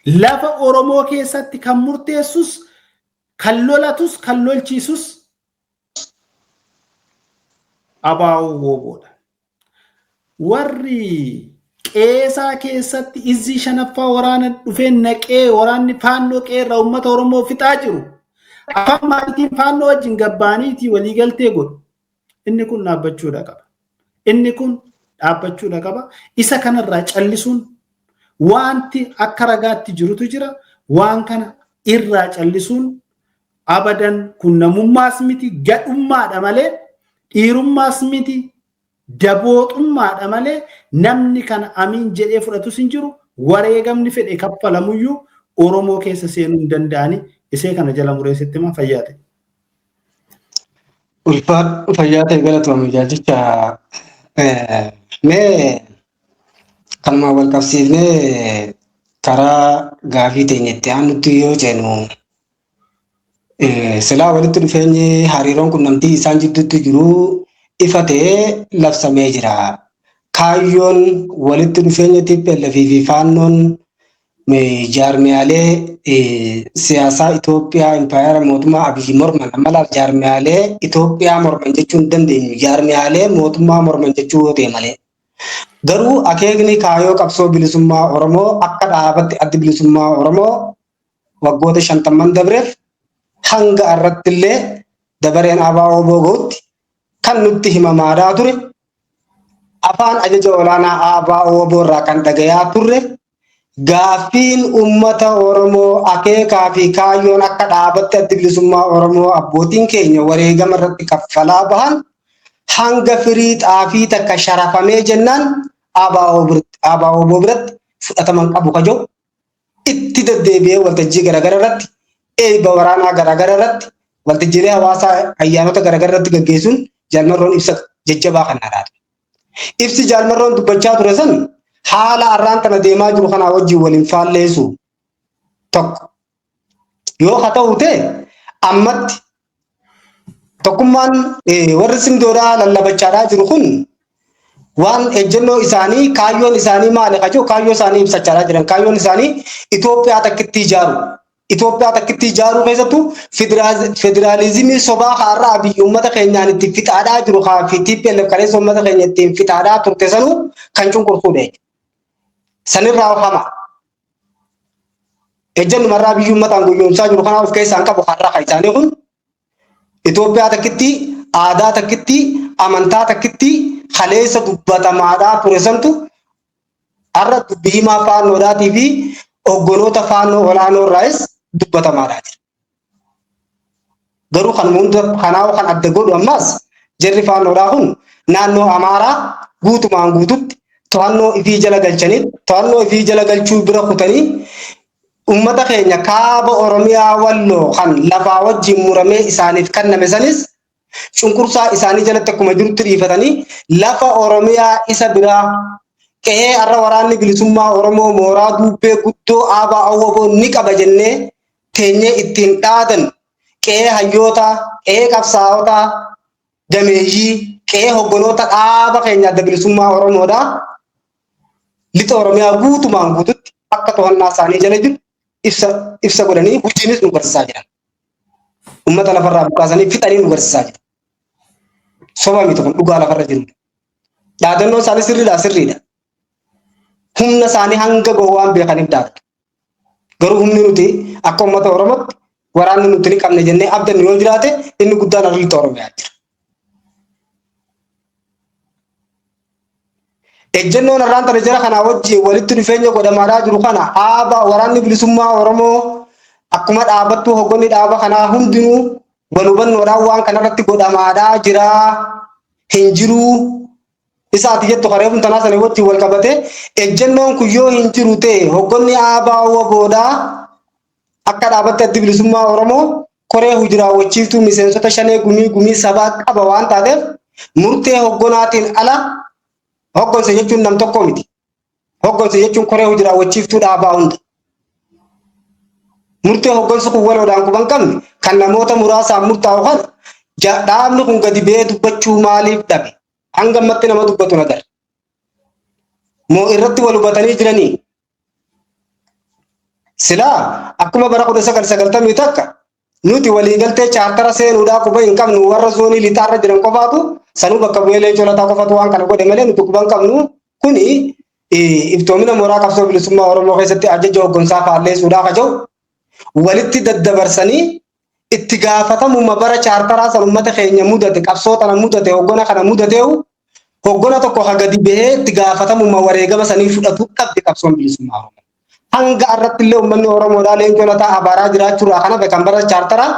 Lafa Oromoo keessatti kan murteessus, kan lolatus, kan lolchiisus ABO WBOdha. Warri qeesaa keessatti izzii shanaffaa waraana dhufee naqee waraanni Faannoo qeerraa uummata Oromoo fixaa jiru. Afaan maaliitiin Faannoo wajjin gabbaaniitii waliigaltee godhu? Inni kun dhaabbachuudha qaba. Inni kun dhaabbachuudha qaba. Isa kanarraa callisuun wanti akka ragaatti jirutu jira. Waan kana irraa callisuun Abadan kun namummaas miti, gadhummaadha malee, dhiirummaas miti, dabooxummaadha malee, namni kana amiin jedhee fudhatus hin jiru. Wareegamni fedhe kaffalamuyyuu Oromoo keessa seenuu hin danda'ani. Isee kana jala mureessitti ma fayyaa ta'e. Ulfaadhu, fayyaa ta'e, galatoomii jecha. Mee kanumaan wal qabsiifnee karaa gaafii teenya itti aanutti yoo ceenu, silaa walitti dhufeenyi hariiroon qunnamtii isaan jidduutti jiru ifa ta'ee labsamee jira. Kaayyoon walitti dhufeenya TPLF fi Faannoon jaarmiyaalee siyaasaa Itoophiyaa impaayera mootummaa Abiyyi morman, amalaaf jaarmiyaalee Itoophiyaa morman jechuu hin dandeenyu, jaarmiyaalee mootummaa morman jechuu yoo ta'e malee. Garuu akeekni kaayyoo qabsoo bilisummaa Oromoo akka dhaabatti Addi Bilisummaa Oromoo waggoota 50n dabreef hanga irratti illee dabareen ABO ga'utti kan nutti himamaadhaa ture, afaan ajaja olaanaa ABO irraa kan dhagayaa turre, gaaffiin uummata Oromoo, akeekaa fi kaayyoon akka dhaabatti Addi Bilisummaa Oromoo abbootiin keenya wareegama irratti kaffalaa bahan hanga firii xaafii takka sharafamee jennaan ABO biratti fudhataman qabu kajoo itti deddeebi'ee waltajjii garaagaraa irratti, eebba waraanaa garaagaraa irratti, waltajjiilee hawaasaa ayyaanota garaagaraa irratti gaggeessuun Jaalmarroon ibsa jajjabaa kan dhaadha. Ibsi Jaalmarroon dubbachaa ture san haala arraan tana deemaa jiru kanaa wajjin waliin faalleessu tokko. Yoo haa ta'u ta'e, ammatti tokkummaan warri simdoodhaa lallabachaadhaa jiru kun waan ejjennoo isaanii, kaayyoon isaanii maali kajoo, kaayyoo isaanii ibsachaadhaa jiran. Kaayyoon isaanii Itoophiyaa takkitti ijaaru. Itoophiyaa takkitti ijaaruu keessattuu federaalizimii sobaa har'a Abiyyi uummata keenyaan itti fixaadhaa jiru haa fi TPLF kaleessa uummata keenya ittiin fixaadhaa turte sanuu kan cunqursuudha jechuudha. Sanirraa hama. Ejjennumarraa Abiyyi uummataan guyyoomsaa jiru kanaa of keessaa hin qabu har'a kan isaanii kun. Itoophiyaa takkitti, aadaa takkitti, amantaa takkitti kaleessa dubbatamaadhaa ture santu har'a dubbii himaa Faannoodhaatii fi hogganoota Faannoo olaanoo irraayis dubbatamaadhaa jira. Garuu kan hunda kanaa kan adda godhu ammaas jarri Faannoodhaa kun naannoo Amaaraa guutumaan guututti to'annoo ifii jala galchanii, to'annoo ifii jala galchuu bira kutanii, uummata keenya kaaba Oromiyaa Walloo kan lafaa wajjin muramee isaaniif kenname sanis cunqursaa isaanii jalatti akkuma jirutti dhiifatanii, lafa Oromiyaa isa biraa qe'ee har'a Waraanni Bilisummaa Oromoo mooraa duubbee guddoo Aabaa Awwaboo ni qaba jennee teenyee ittiin dhaadan, qe'ee hayyootaa, qe'ee qabsaa'otaa gameeyyii, qe'ee hogganoota dhaaba keenya Adda Bilisummaa Oromoodhaa lixa Oromiyaa guutumaan guututti akka to'annaa isaanii jala jiru ibsa godhanii hojiinis nu barsiisaa jiran. Uummata lafarraa buqqaasanii fixanii nu barsiisaa jiru. Soba miti, kun dhugaa lafarra jirudha. Dhaadannoon isaanii sirriidha, sirriidha. Humna isaanii hanga gahu waan beekaniif dhaadatu. Garuu humni nuti akka uummata Oromootti waraanni nuti ni qabne jennee abdannu yoo jiraate, inni guddaan har'a lixa Oromiyaa jira. Ejjennoon har'aan tana jara kanaa wajjin walitti dhufeenya godhamaadhaa jiru kana dhaaba Waraanni Bilisummaa Oromoo akkuma dhaabattuu hoggonni dhaaba kanaa hundinuu wal hubannoodhaan waan kanarratti godhamaadhaa jira hin jiruu isa ati jettu kareefun tanaa sana wajjin wal qabate, ejjennoon kun yoo hin jiru ta'e, hoggonni aabaa waboodhaa akka dhaabatti Addi Bilisummaa Oromoo koree hojii raawwachiiftuu miseensota Shanee Gumii, Gumii Sabaa qaba waan taateef, murtee hoggonaatiin ala, hoggonsa jechuun nam tokko miti. Hoggonsa jechuun koree hojii raawwachiiftuu dhaabaa hunda. Murtee hoggansi kun waloodhaan quban qabne kan namoota muraasaan murtaa'u kana dhaabni kun gadi ba'ee dubbachuu maaliif dhabe? Hanga ammatti nama dubbatu nagarra. Moo irratti wal hubatanii jiranii? Silaa akkuma bara 1991 nuti waliigaltee chaartara seenuudhaa quba hin qabnu, warra zoonii lixaarra jiran qofaatu sanuu bakka bu'ee Leencoo Lataa qofatu waan kana godhe malee nuti quba hin qabnu, kuni iftoomina mooraa qabsoo bilisummaa Oromoo keessatti ajaja hoggansaa faalleessuudhaa kaja'u walitti daddabarsanii itti gaafatamuma bara chaartaraa san uummata keenya mudate, qabsoo tana mudate, hoggana kana mudateehu, hoggana tokko ha gadi bahee itti gaafatamuma wareegama sanii fudhatu qabdi qabsoon bilisummaa Oromoo. Hanga irratti illee uummanni Oromoodhaa Leencoo Lataa abaaraa jiraachuurraa kan hafe kan bara chaartaraa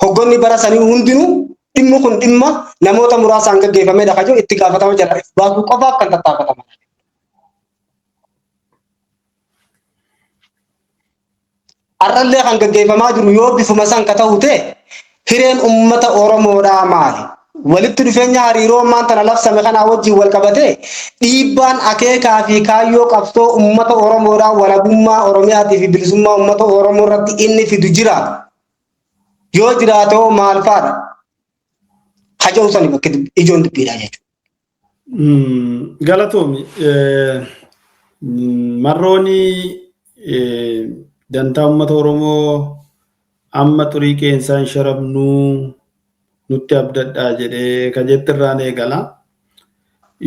Hoggonni bara sanii hundinuu dhimmi kun dhimma namoota muraasaan gaggeeffamedha kan jiru itti gaafatama jala if baasuu qofaaf kan tattaafataman. Har'allee kan gaggeeffamaa jiru yoo bifuma san ka ta'u ta'e hireen uummata Oromoodhaa maali? Walitti dhufeenya hariiroo ammaan tana labsame kanaa wajjin wal qabatee dhiibbaan akeekaa fi kaayyoo qabsoo uummata Oromoodhaa walabummaa Oromiyaatii fi bilisummaa uummata Oromoo irratti inni fidu jira. Yoo jiraate hoo maal fa'aadha? Haja'u sani bakki ijoon dubbiidhaa jechuudha. Galatoomi. Marrooni dantaa uummata Oromoo amma xurii qeensaan sharafnuu nutti abdadhaa jedhee ka jetti irraan eegala.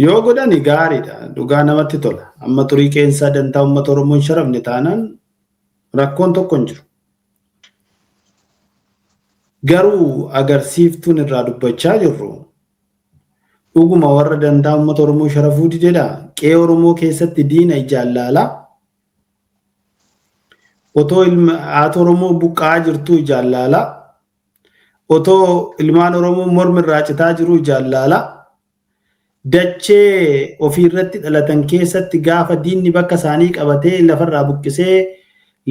Yoo godhani gaariidha. Dhugaa namatti tola. Amma xurii qeensaa dantaa uummata Oromoo hin sharafne taanaan rakkoon tokko hin jiru. Garuu agarsiiftuun irraa dubbachaa jirru dhuguma warra dantaa uummata Oromoo sharafuu didedha. Qe'ee Oromoo keessatti diina ijaan laalaa. Otoo ilma haati Oromoo buqqa'aa jirtuu ijaan laalaa. Otoo ilmaan Oromoo mormi irraa citaa jiruu ijaan laalaa. Dachee ofii irratti dhalatan keessatti gaafa diinni bakka isaanii qabatee lafarraa buqqisee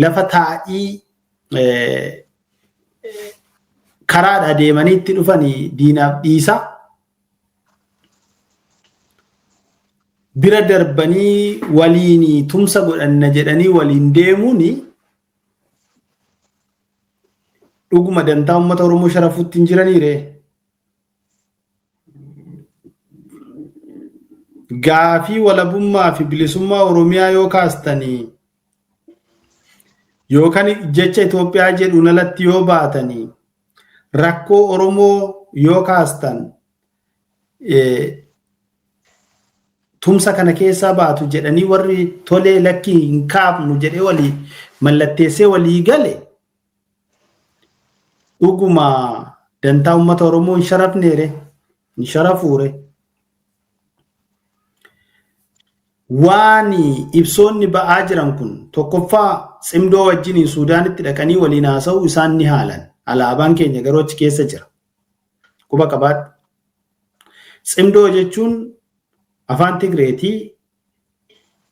lafa taa'ii karaadha deemanii itti dhufanii diinaaf dhiisaa. Bira darbanii waliin tumsa godhanna jedhanii waliin deemuun dhuguma dantaa uummata Oromoo sharafuutti hin jiraniire. Gaafii walabummaa fi bilisummaa Oromiyaa yoo kaastanii yookaan jecha Itoophiyaa jedhuun alatti yoo baatanii rakkoo Oromoo yoo kaastan tumsa kana keessaa baatu jedhanii warri tolee lakkii hin kaafnu jedhee walii mallatteessee walii gale dhuguma dantaa uummata Oromoo hin sharafneere hin sharafuure. Waan ibsoonni ba'aa jiran kun tokkoffaa cimdoo wajjiniin Suudaanitti dhaqanii waliin haasa'uu isaan ni haalan. Alaabaan keenya garuu achi keessa jira. Quba qabaadhu. Cimdoo jechuun afaan Tigreetii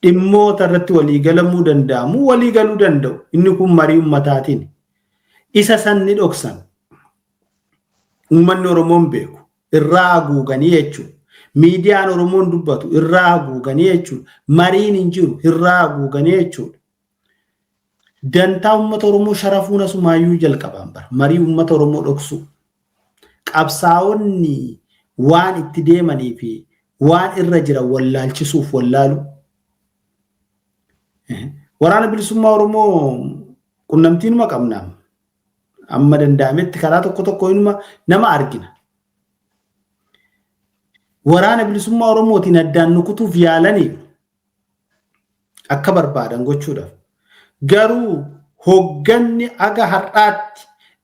dhimmoota irratti walii galamuu danda'amu walii galuu danda'u. Inni kun marii ummataatiin. Isa san ni dhoksan. Uummanni Oromoon beeku. Irraa haguuganii jechuudha. Miidiyaan Oromoon dubbatu irraa haguuganii jechuudha. Mariin hin jiru irraa haguuganii jechuudha. Dantaa uummata Oromoo sharafuun asumaayyuu jalqabaan bara. Marii uummata Oromoo dhoksuu. Qabsaa'onni waan itti deemanii fi waan irra jiran wallaalchisuuf wallaalu. Waraana bilisummaa Oromoo qunnamtiinuma qabna. Amma danda'ametti karaa tokko tokko inuma nama argina. Waraana bilisummaa Oromootiin addaan nukutuuf yaalanii akka barbaadan gochuudhaaf. Garuu hogganni aga har'aatti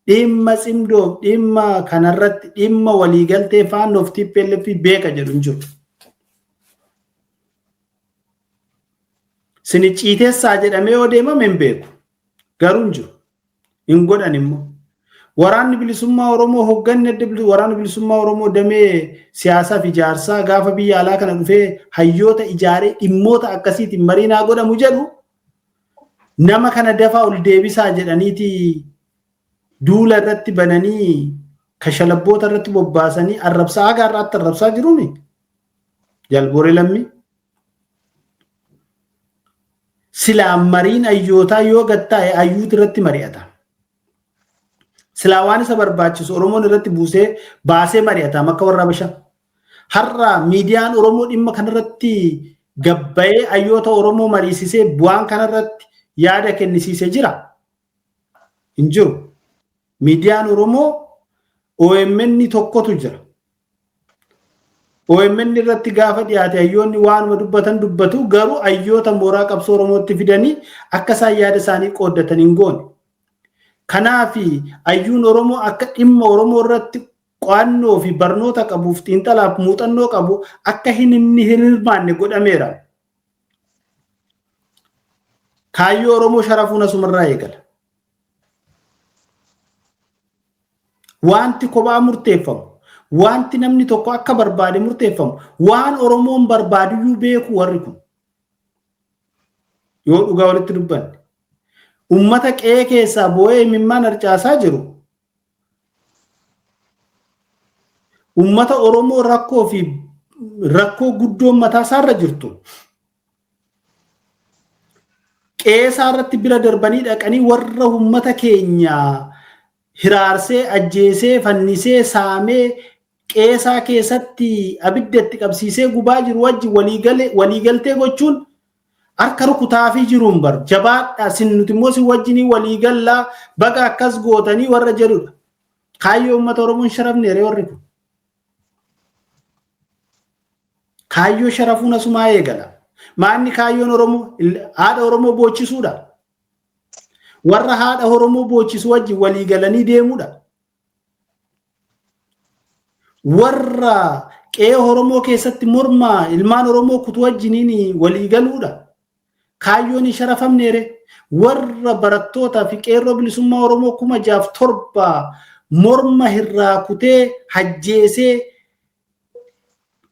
dhimma cimdoof dhimma kanarratti dhimma waliigaltee faannoof TPLF beeka jedhu hin jiru. Sini ciiteessaa jedhamee yoo deemame hin beeku. Garuu hin jiru. Hin godhan immoo. Waraanni bilisummaa Oromoo hogganni adda waraana bilisummaa Oromoo damee siyaasaa fi ijaarsaa gaafa biyya alaa kana dhufee hayyoota ijaaree dhimmoota akkasiitiin mariin haa godhamu jedhu nama kana dafaa ol deebisaa jedhaniiti duula irratti bananii kashalabboota irratti bobbaasanii arrabsaa haga har'aatti arrabsaa jiruumi. Jalbooree lammii. Silaa mariin hayyootaa yoo gattaa'e hayyuutu irratti mari'ata. Silaa waan isa barbaachisu Oromoon irratti buusee baasee mari'ata akka warra Habashaa. Har'a miidiyaan Oromoo dhimma kanarratti gabbayee hayyoota Oromoo mariisisee bu'aan kanarratti yaada kennisiisee jira. Hin jiru. Miidiyaan Oromoo OMN tokkotu jira. OMN irratti gaafa dhiyaate hayyoonni waanuma dubbatan dubbatu garuu hayyoota mooraa qabsoo Oromootti fidanii akka isaan yaada isaanii qooddatan hin goone. Kanaaf hayyuun Oromoo akka dhimma Oromoo irratti qo'annoo fi barnoota qabuuf xiinxalaaf muuxannoo qabu akka hin inni hin hirmaanne godhameera. Kaayyoo Oromoo sharafuun asumarraa eegala. Wanti kophaa murteeffamu, wanti namni tokko akka barbaade murteeffamu, waan Oromoon barbaaduyyuu beeku warri kun. Yoo dhugaa walitti dubbanne. Uummata qe'ee keessaa boo'ee imimmaan harcaasaa jiru. Uummata Oromoo rakkoo fi rakkoo guddoon mataa isaarra jirtu. Qe'ee isaarratti bira darbanii dhaqanii warra uummata keenya hiraarsee, ajjeesee, fannisee, saamee qe'ee isaa keessatti abidda itti qabsiisee gubaa jiru wajjin waliigaltee gochuun harka rukutaafii jiruun bar jabaadhaa sin nuti immoo sin wajjinii waliigallaa baga akkas gootanii warra jedhudha. Kaayyoo uummata Oromoon sharafne ree warri kun. Kaayyoo sharafuun asumaa eegala. Maanni kaayyoon Oromoo haadha Oromoo boochisuudha. Warra haadha Oromoo boochisu wajjin walii galanii deemuudha. Warra qe'ee Oromoo keessatti morma ilmaan Oromoo kutu wajjiniin walii galuudha. Kaayyoon hin sharafamneere. Warra barattootaa fi qeerroo bilisummaa Oromoo 6007 morma irraa kutee hajjeesee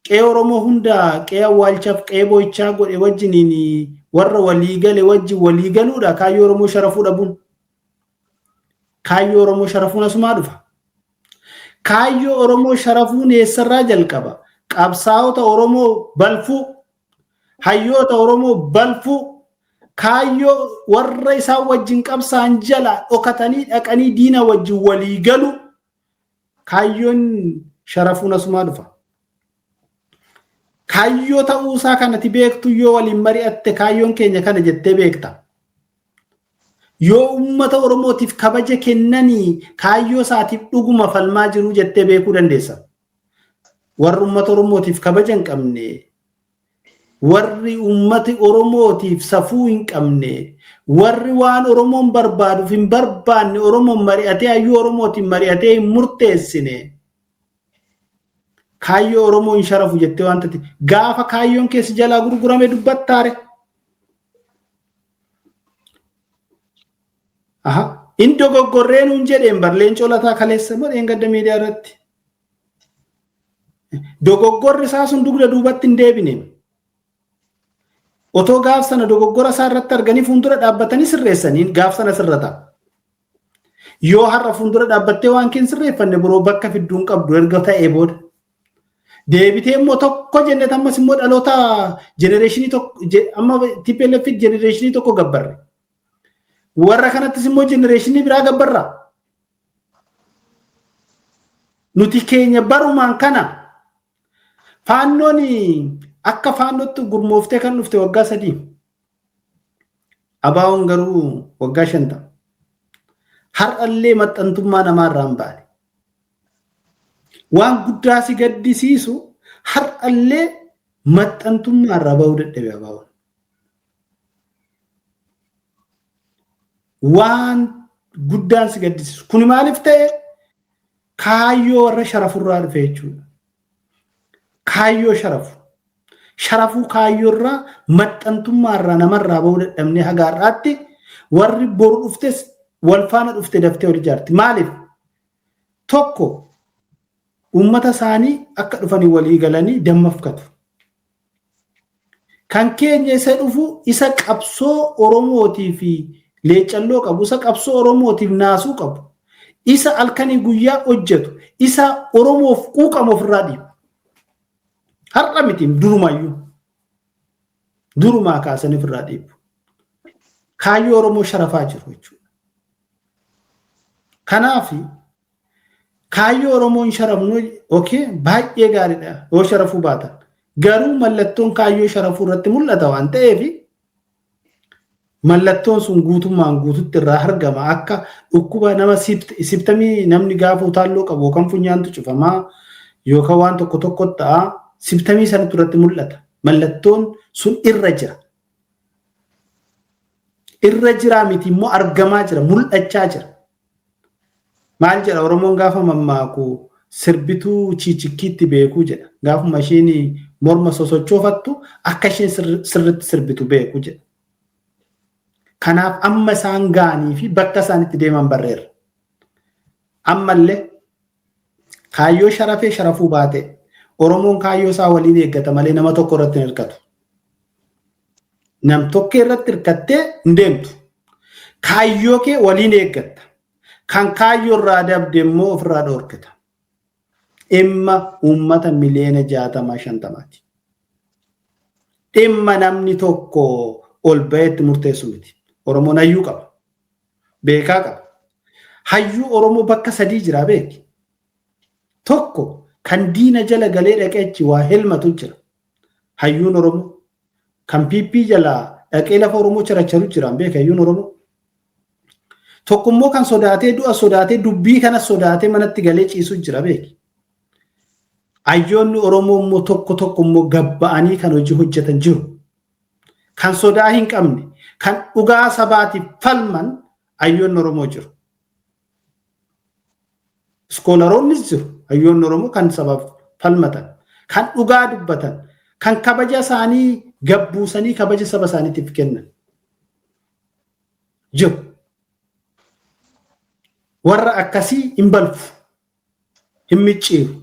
qe'ee Oromoo hunda qe'ee awwaalchaaf qe'ee boo'ichaa godhe wajjiniin warra walii gale wajjin walii galuudha kaayyoo Oromoo sharafuu dhabuun. Kaayyoo Oromoo sharafuun asumaa dhufa. Kaayyoo Oromoo sharafuun eessarraa jalqaba? Qabsaa'ota Oromoo balfuu, hayyoota Oromoo balfuu, kaayyoo warra isaan wajjin qabsaan jala dhokatanii dhaqanii diina wajjin walii galu kaayyoon sharafuun asumaa dhufa. Kaayyoo ta'uusaa kanati beektu yoo waliin mari'atte kaayyoon keenya kana jettee beekta. Yoo uummata Oromootiif kabaja kennanii kaayyoo isaatiif dhuguma falmaa jiru jettee beekuu dandeessa. Warri uummata Oromootiif kabaja hin qabne, warri uummati Oromootiif safuu hin qabne, warri waan Oromoon barbaaduuf hin barbaanne Oromoon mari'atee hayyuu Oromootiin mari'atee hin murteessine. Kaayyoo Oromoo hin sharafu jettee waan taate gaafa kaayyoon keessi jalaa gurgurame dubbattaare. Aha. In dogoggorree nuun jedheen bar Leencoo Lataa kaleessa moo dheengadda miidiyaa irratti. Dogoggorri isaa sun dugda duubatti hin deebine. Otoo gaaf sana dogoggora isaa irratti arganii fuuldura dhaabbatanii sirreessaniin gaaf sana sirrata. Yoo har'a fuuldura dhaabbattee waan keen sirreeffanne boroo bakka fidduu hin qabdu erga ta'ee booda. Deebitee immoo tokko jenne ammas immoo dhaloota jenereeshinii tokko amma TPLF jenereeshinii tokko gabbarre. Warra kanattis immoo jenereeshinii biraa gabbarra. Nuti keenya barumaan kana faannoon akka faannootti gurmooftee kan dhufte waggaa 3. Abaawoon garuu waggaa 5 ta'a. Har'allee maxxantummaa namaa irraa hin baane. Waan guddaa si gaddisiisu har'allee maxxantummaa irraa bahuu dadhabe abaawoon. Waan guddaan si gaddisiisu. Kuni maaliif ta'e? Kaayyoo warra sharafurraa dhufe jechuudha. Kaayyoo sharafu. Sharafuu kaayyoorraa maxxantummaarraa namarraa bahuu dadhabnee haga har'aatti warri boru dhuftes wal faana dhufte daftee wal ijaarti. Maaliif? Tokko uummata isaanii akka dhufanii walii galanii dammafkatu. Kan keenya isa dhufu isa qabsoo Oromootii fi leeccalloo qabu, isa qabsoo Oromootiif naasuu qabu, isa halkanii guyyaa hojjetu, isa Oromoof quuqamu ofirraa dhiibu. Har'a miti durumayyuu. Durumaa kaasanii ofirraa dhiibu. Kaayyoo Oromoo sharafaa jiru jechuudha. Kanaaf kaayyoo Oromoo hin sharafnu okay baay'ee gaariidha yoo sharafuu baatan. Garuu mallattoon kaayyoo sharafuu irratti mul'ata waan ta'eef mallattoon sun guutummaan guututti irraa argama akka dhukkuba nama siptamii namni gaafa utaalloo qabu yookaan funyaantu cufamaa yookaan waan tokko tokko ta'a siptamii sanatu irratti mul'ata. Mallattoon sun irra jira. Irra jiraa miti immoo argamaa jira mul'achaa jira. Maal jedha Oromoon gaafa mammaaku sirbituu chiichikkiitti beekuu jedha. Gaafuma isheen morma sosochoofattu akka isheen sirriitti sirbitu beeku jedha. Kanaaf amma isaan ga'anii fi bakka isaan itti deeman barreerra. Ammallee Kaayyoo sharafee sharafuu baate Oromoon kaayyoo isaa waliin eeggata malee nama tokko irratti hin hirkatu. Nam tokko irratti hirkattee hin deemtu. Kaayyoo kee waliin eeggatta. Kan kaayyoo irraa dabde immoo ofirraa dhoorkita. Dhimma uummata miliyoona 60, 50ti. Dhimma namni tokko ol baheetti murteessu miti. Oromoon hayyuu qaba. Beekaa qaba. Hayyuu Oromoo bakka sadii jira, beeki. Tokko kan diina jala galee dhaqee achi waa helmatu jira. Hayyuun Oromoo kan PP jalaa dhaqee lafa Oromoo characharu jira, beeka hayyuun Oromoo. Tokko immoo kan sodaatee, du'a sodaatee, dubbii kana sodaatee manatti galee ciisu jira, beeki. Hayyoonni Oromoo immoo tokko tokko immoo gabba'anii kan hojii hojjetan jiru. Kan sodaa hin qabne, kan dhugaa sabaatiif falman hayyoonni Oromoo jiru. Scholaroonnis jiru. Hayyoonni Oromoo kan sabaaf falmatan, kan dhugaa dubbatan, kan kabaja isaanii gabbuusanii kabaja saba isaaniitiif kennan jiru. Warra akkasii hin balfu, hin micciiru.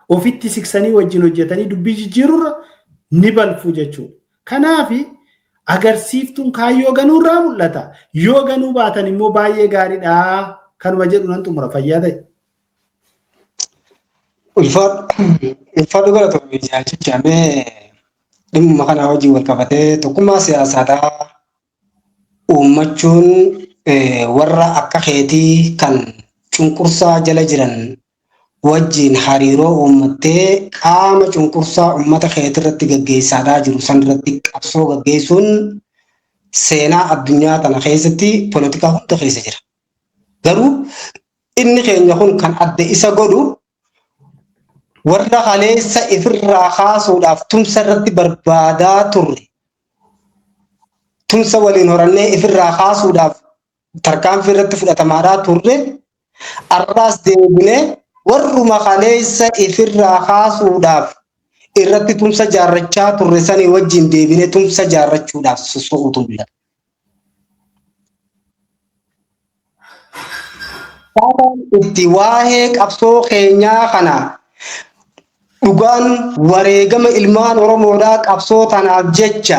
Ofitti siqsanii wajjin hojjetanii dubbii jijjiirurra ni balfu jechuudha. Kanaafi agarsiiftuun kaayyoo ganuurraa mul'ata. Yoo ganuu baatan immoo baay'ee gaariidha. Kanuma jedhu nan xumura, fayyaa ta'e. Ulfaadhu, galatoomii. Jaalchichamee dhimma kana wajjin wal qabatee tokkummaa siyaasaadhaa uummachuun warra akka keetii kan cunqursaa jala jiran wajjin hariiroo uummattee qaama cunqursaa uummata keetii irratti gaggeessaadhaa jiru san irratti qabsoo gaggeessuun seenaa addunyaa tana keessatti poolitikaa hunda keessa jira. Garuu inni keenya kun kan adda isa godhu warra kaleessa ifirraa kaasuudhaaf tumsa irratti barbaadaa turre, tumsa waliin horannee ifirraa kaasuudhaaf tarkaanfii irratti fudhatamaadhaa turre, arraas deebinee warruma kaleessa ifirraa kaasuudhaaf irratti tumsa jaarrachaa turre sanii wajjin deebinee tumsa jaarrachuudhaaf soso'uutu mul'ata. Itti waa'ee qabsoo keenyaa kana dhugaan wareegama ilmaan Oromoodhaa qabsoo tanaaf jecha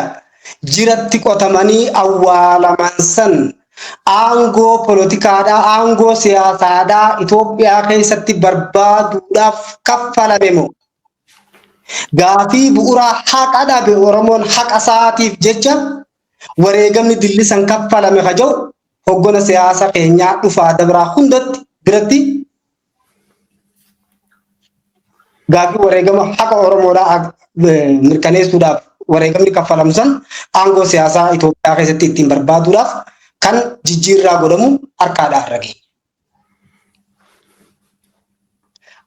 jiratti qotamanii awwaalaman san aangoo poolitikaadhaa, aangoo siyaasaadhaa Itoophiyaa keessatti barbaaduudhaaf kaffalame moo gaafii bu'uuraa haqa dhabe Oromoon haqa isaatiif jecha wareegamni dillisan kaffalame kaja'u hoggana siyaasa keenyaa dhufaa dabraa hundatti biratti gaafii wareegama haqa Oromoodhaa mirkaneessuudhaaf wareegamni kaffalamu san aangoo siyaasaa Itoophiyaa keessatti ittiin barbaaduudhaaf kan jijjiirraa godhamu harkaadhaa irra geenye.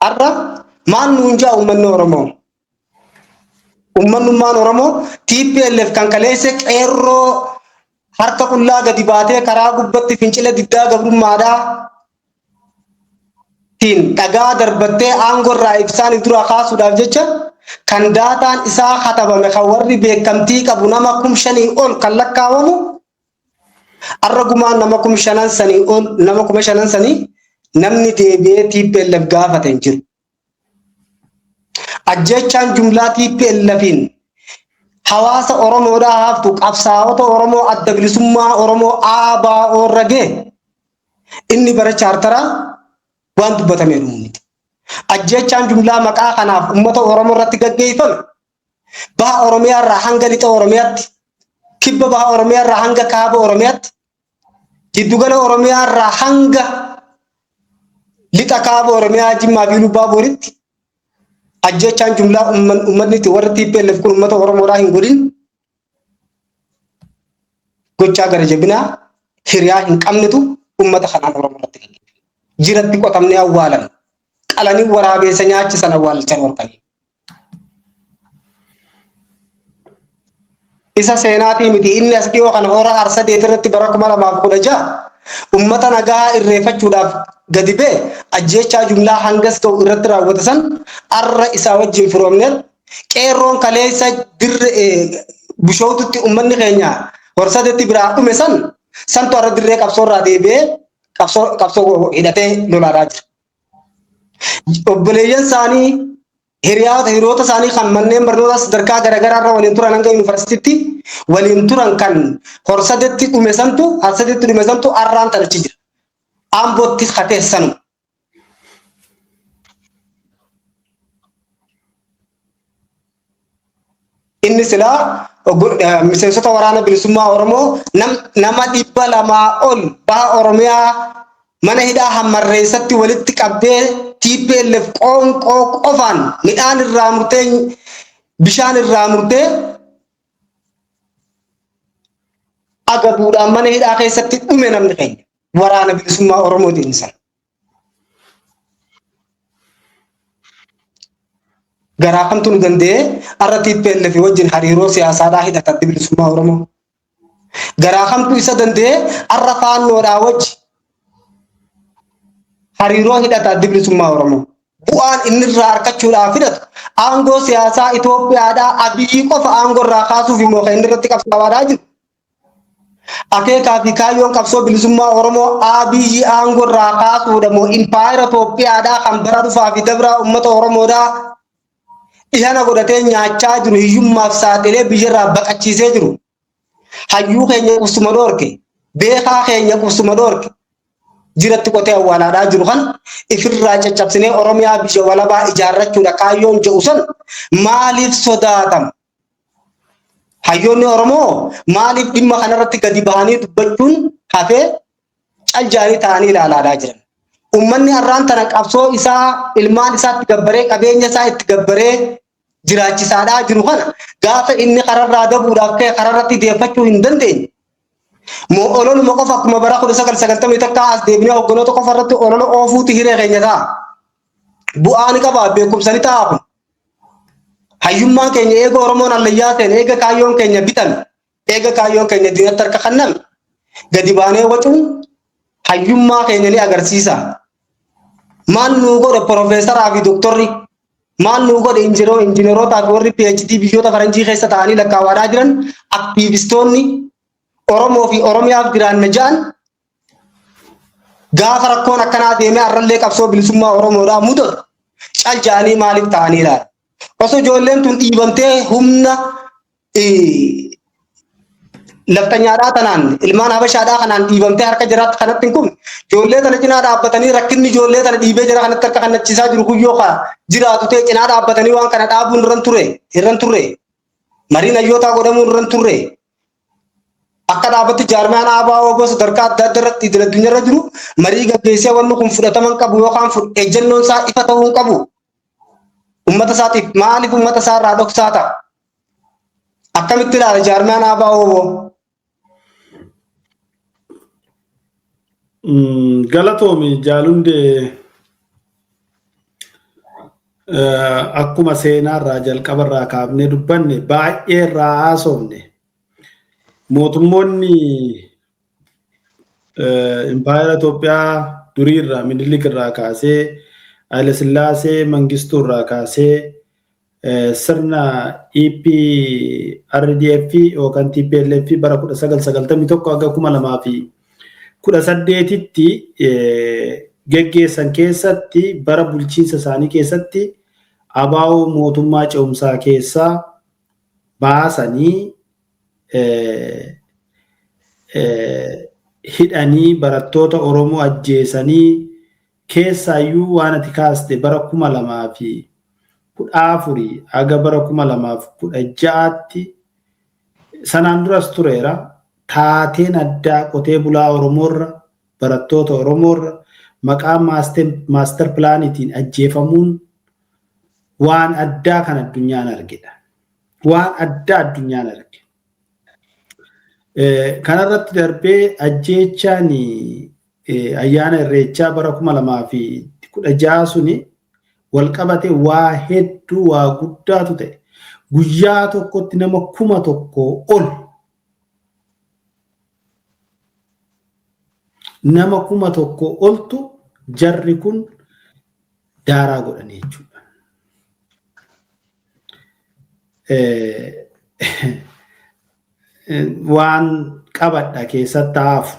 Har'a maal nuun jaa uummanni Oromoo? Uummanummaan Oromoo TPLF kan kaleesse qeerroo harka qullaa gadi baatee karaa gubbatti fincila diddaa gabrummaadhaa tiin dhagaa darbattee aangoo irraa ibsaan dura kaasuudhaaf jecha kan daataan isaa katabame, kan warri beekamtii qabu nama 5,000 ol kan lakkaawamu, har'a gumaan nama 5,000 sanii ol, nama 5,000 sanii namni deebi'ee TPLF gaafate hin jiru. Ajjechaan jumlaa TPLFin hawaasa Oromoodhaa haftu qabsaa'ota Oromoo Adda Bilisummaa Oromoo ABO irra ga'e inni bara chaartaraa waan dubbatamee dhumu miti. Ajjechaan jumlaa maqaa kanaaf uummata Oromoo irratti gaggeeffame baha Oromiyaa irraa hanga lixa Oromiyaatti, kibba baha Oromiyaa irraa hanga kaaba Oromiyaatti, giddugala Oromiyaa irraa hanga lixa kaaba Oromiyaa Jimmaa fi Iluu ajjechaan jumlaa uummanni itti warri TPLF kun uummata Oromoodhaa hin godhin gochaa gara jabinaa hiriyaa hin qabnetu uummata kanaan Oromoo irratti gaggeeffame. Jiratti qotamnee awwaalan, qalanii waraabeessa nyaachisan, awwaalchan horkanii. Isa seenaatii miti, inni as dhiyoo kana hora Harsadeet irratti bara 2016 uummata nagaa irreeffachuudhaaf gadi ba'e ajjeechaa jumlaa hangas ga'u irratti raawwate san arra isaa wajjin firoomneet qeerroon kaleessa dirre Bishootutti uummanni keenya Horsadeetti biraa dhume san santu arra dirree qabsoo irraa deebi'ee qabsoo hidhatee lolaadhaa jira. Obboleeyyan isaanii, hiriyoota isaanii kan manneen barnootaa sadarkaa garaagaraa irra waliin turan, hanga yuunivarsiitiitti waliin turan, kan Horsadetti dhume santu, Harsadetti dhume santu arraan tanachi jira. Ambootti hateessanu. Inni silaa miseensota Waraana Bilisummaa Oromoo nama 200 ol baha Oromiyaa mana hidhaa Hammarreessatti walitti qabdee, TPLF qoonqoo qofaan midhaan irraa murtee, bishaan irraa murtee, agabuudhaan mana hidhaa keessatti dhume namni keenya Waraana Bilisummaa Oromootiin san. Garaa kamtu nu danda'ee har'a TPLF wajjin hariiroo siyaasaadhaa hidhatatti Bilisummaa Oromoo? Garaa kamtu isa danda'ee har'a Faannoodhaa wajji hariiroo hidhata Addi Bilisummaa Oromoo? Bu'aan inni irraa argachuudhaaf hidhatu aangoo siyaasaa Itoophiyaadhaa Abiyyi qofa aangoo irraa kaasuuf immoo kan inni irratti qabsaawaadhaa jiru? Akeekaa fi kaayyoon qabsoo bilisummaa Oromoo Abiyyi aangoo irraa kaasuudha moo impaayera Itoophiyaadhaa kan bara dhufaa fi dabraa uummata Oromoodhaa dhihana godhatee nyaachaa jiru, hiyyummaaf saaxilee biyyarraa baqachiisee jiru, hayyuu keenya qubsuma dhoorke, beekaa keenya qubsuma dhoorke, jiratti qotee awwaalaadhaa jiru kan ifirraa caccabsinee Oromiyaa biyya walabaa ijaarrachuudha kaayyoon jedhu san maaliif sodaatama? Hayyoonni Oromoo maaliif dhimma kanarratti gadi bahanii dubbachuun hafee caljaanii ta'anii ilaalaadhaa jiran? Uummanni har'aan tana qabsoo isaa ilmaan isaatti gabbaree, qabeenya isaa itti gabbaree jiraachisaadhaa jiru kana gaafa inni kararraa dabuudhaaf ka'e kararratti deeffachuu hin dandeenye. Moo ololuma qofa akkuma bara 1991 as deebinee hogganoota qofa irratti olola oofuuti hiree keenya ta'a? Bu'aa ni qaba, beekumsa ni ta'a kun? Hayyummaan keenya eega Oromoon hallayyaa seene, eega kaayyoon keenya bitame, eega kaayyoon keenya diinatti harka kenname, gadi baanee wacuun hayyummaa keenya ni agarsiisa. Maal nuu godhe piroofeesaraa fi dooktorri? Maal nuu godhe injinerootaa fi warri PhD biyyoota faranjii keessa ta'anii lakkaawaadhaa jiran, aktiivistoonni Oromoo fi Oromiyaaf jiraanna ja'an, gaafa rakkoon akkanaa deemee arrallee qabsoo bilisummaa Oromoodhaa mudatu cal ja'anii maaliif ta'anii ilaala? Osoo ijoolleen tun dhiibamtee humna laftanyaadhaa tanaan, ilmaan habashaadhaa kanaan dhiibamtee harka jiraatti kanatti hin kufne, ijoollee tana cinaa dhaabbatanii, rakkinni ijoollee tana dhiibee jira kanatti harka kannachiisaa jiru kun yoo jiraatu ta'e, cinaa dhaabbatanii waan kana dhaabuun irran ture, irran turre, mariin hayyootaa godhamuun irran turre. Akka dhaabbatti jaarmiyaan ABO sadarkaa adda addaa irratti idil addunyaarra jiru marii gaggeessee wanni kun fudhataman qabu yookaan ejjennoon isaa ifa ta'uu hin qabu. Uummata isaatiif maaliif uummata isaa irraa dhoksaa ta'a? Akkamitti ilaala jaarmiyaan ABO? Galatoomi Jaalundee, akkuma seenaarraa jalqabarraa kaafnee dubbanne, baay'ee irraa haasofne, mootummoonni impaayera Itoophiyaa duriirraa, Minilik irraa kaasee, Haile Sillaasee, Mangistuu irraa kaasee, sirna EPRDF yookaan TPLF bara 1991 hanga 2018tti geggeessan keessatti, bara bulchiinsa isaanii keessatti ABO mootummaa ce'umsaa keessaa baasanii hidhanii, barattoota Oromoo ajjeesanii, keessaayyuu waan ati kaaste bara 2014 haga bara 2016tti, sanaan duras tureera. Taateen addaa qotee bulaa Oromoorra, barattoota Oromoorra maqaa master planiitiin ajjeefamuun waan addaa kan addunyaan argedha. Waan addaa addunyaan arge. Kanarratti darbee ajjeechaan ayyaana Irreechaa bara 2016 suni wal qabate waa hedduu, waa guddaatu ta'e. Guyyaa tokkotti nama 1000 ol, nama 1000 oltu jarri kun daaraa godhanii jechuudha. Waan qabadha keessatti hafu.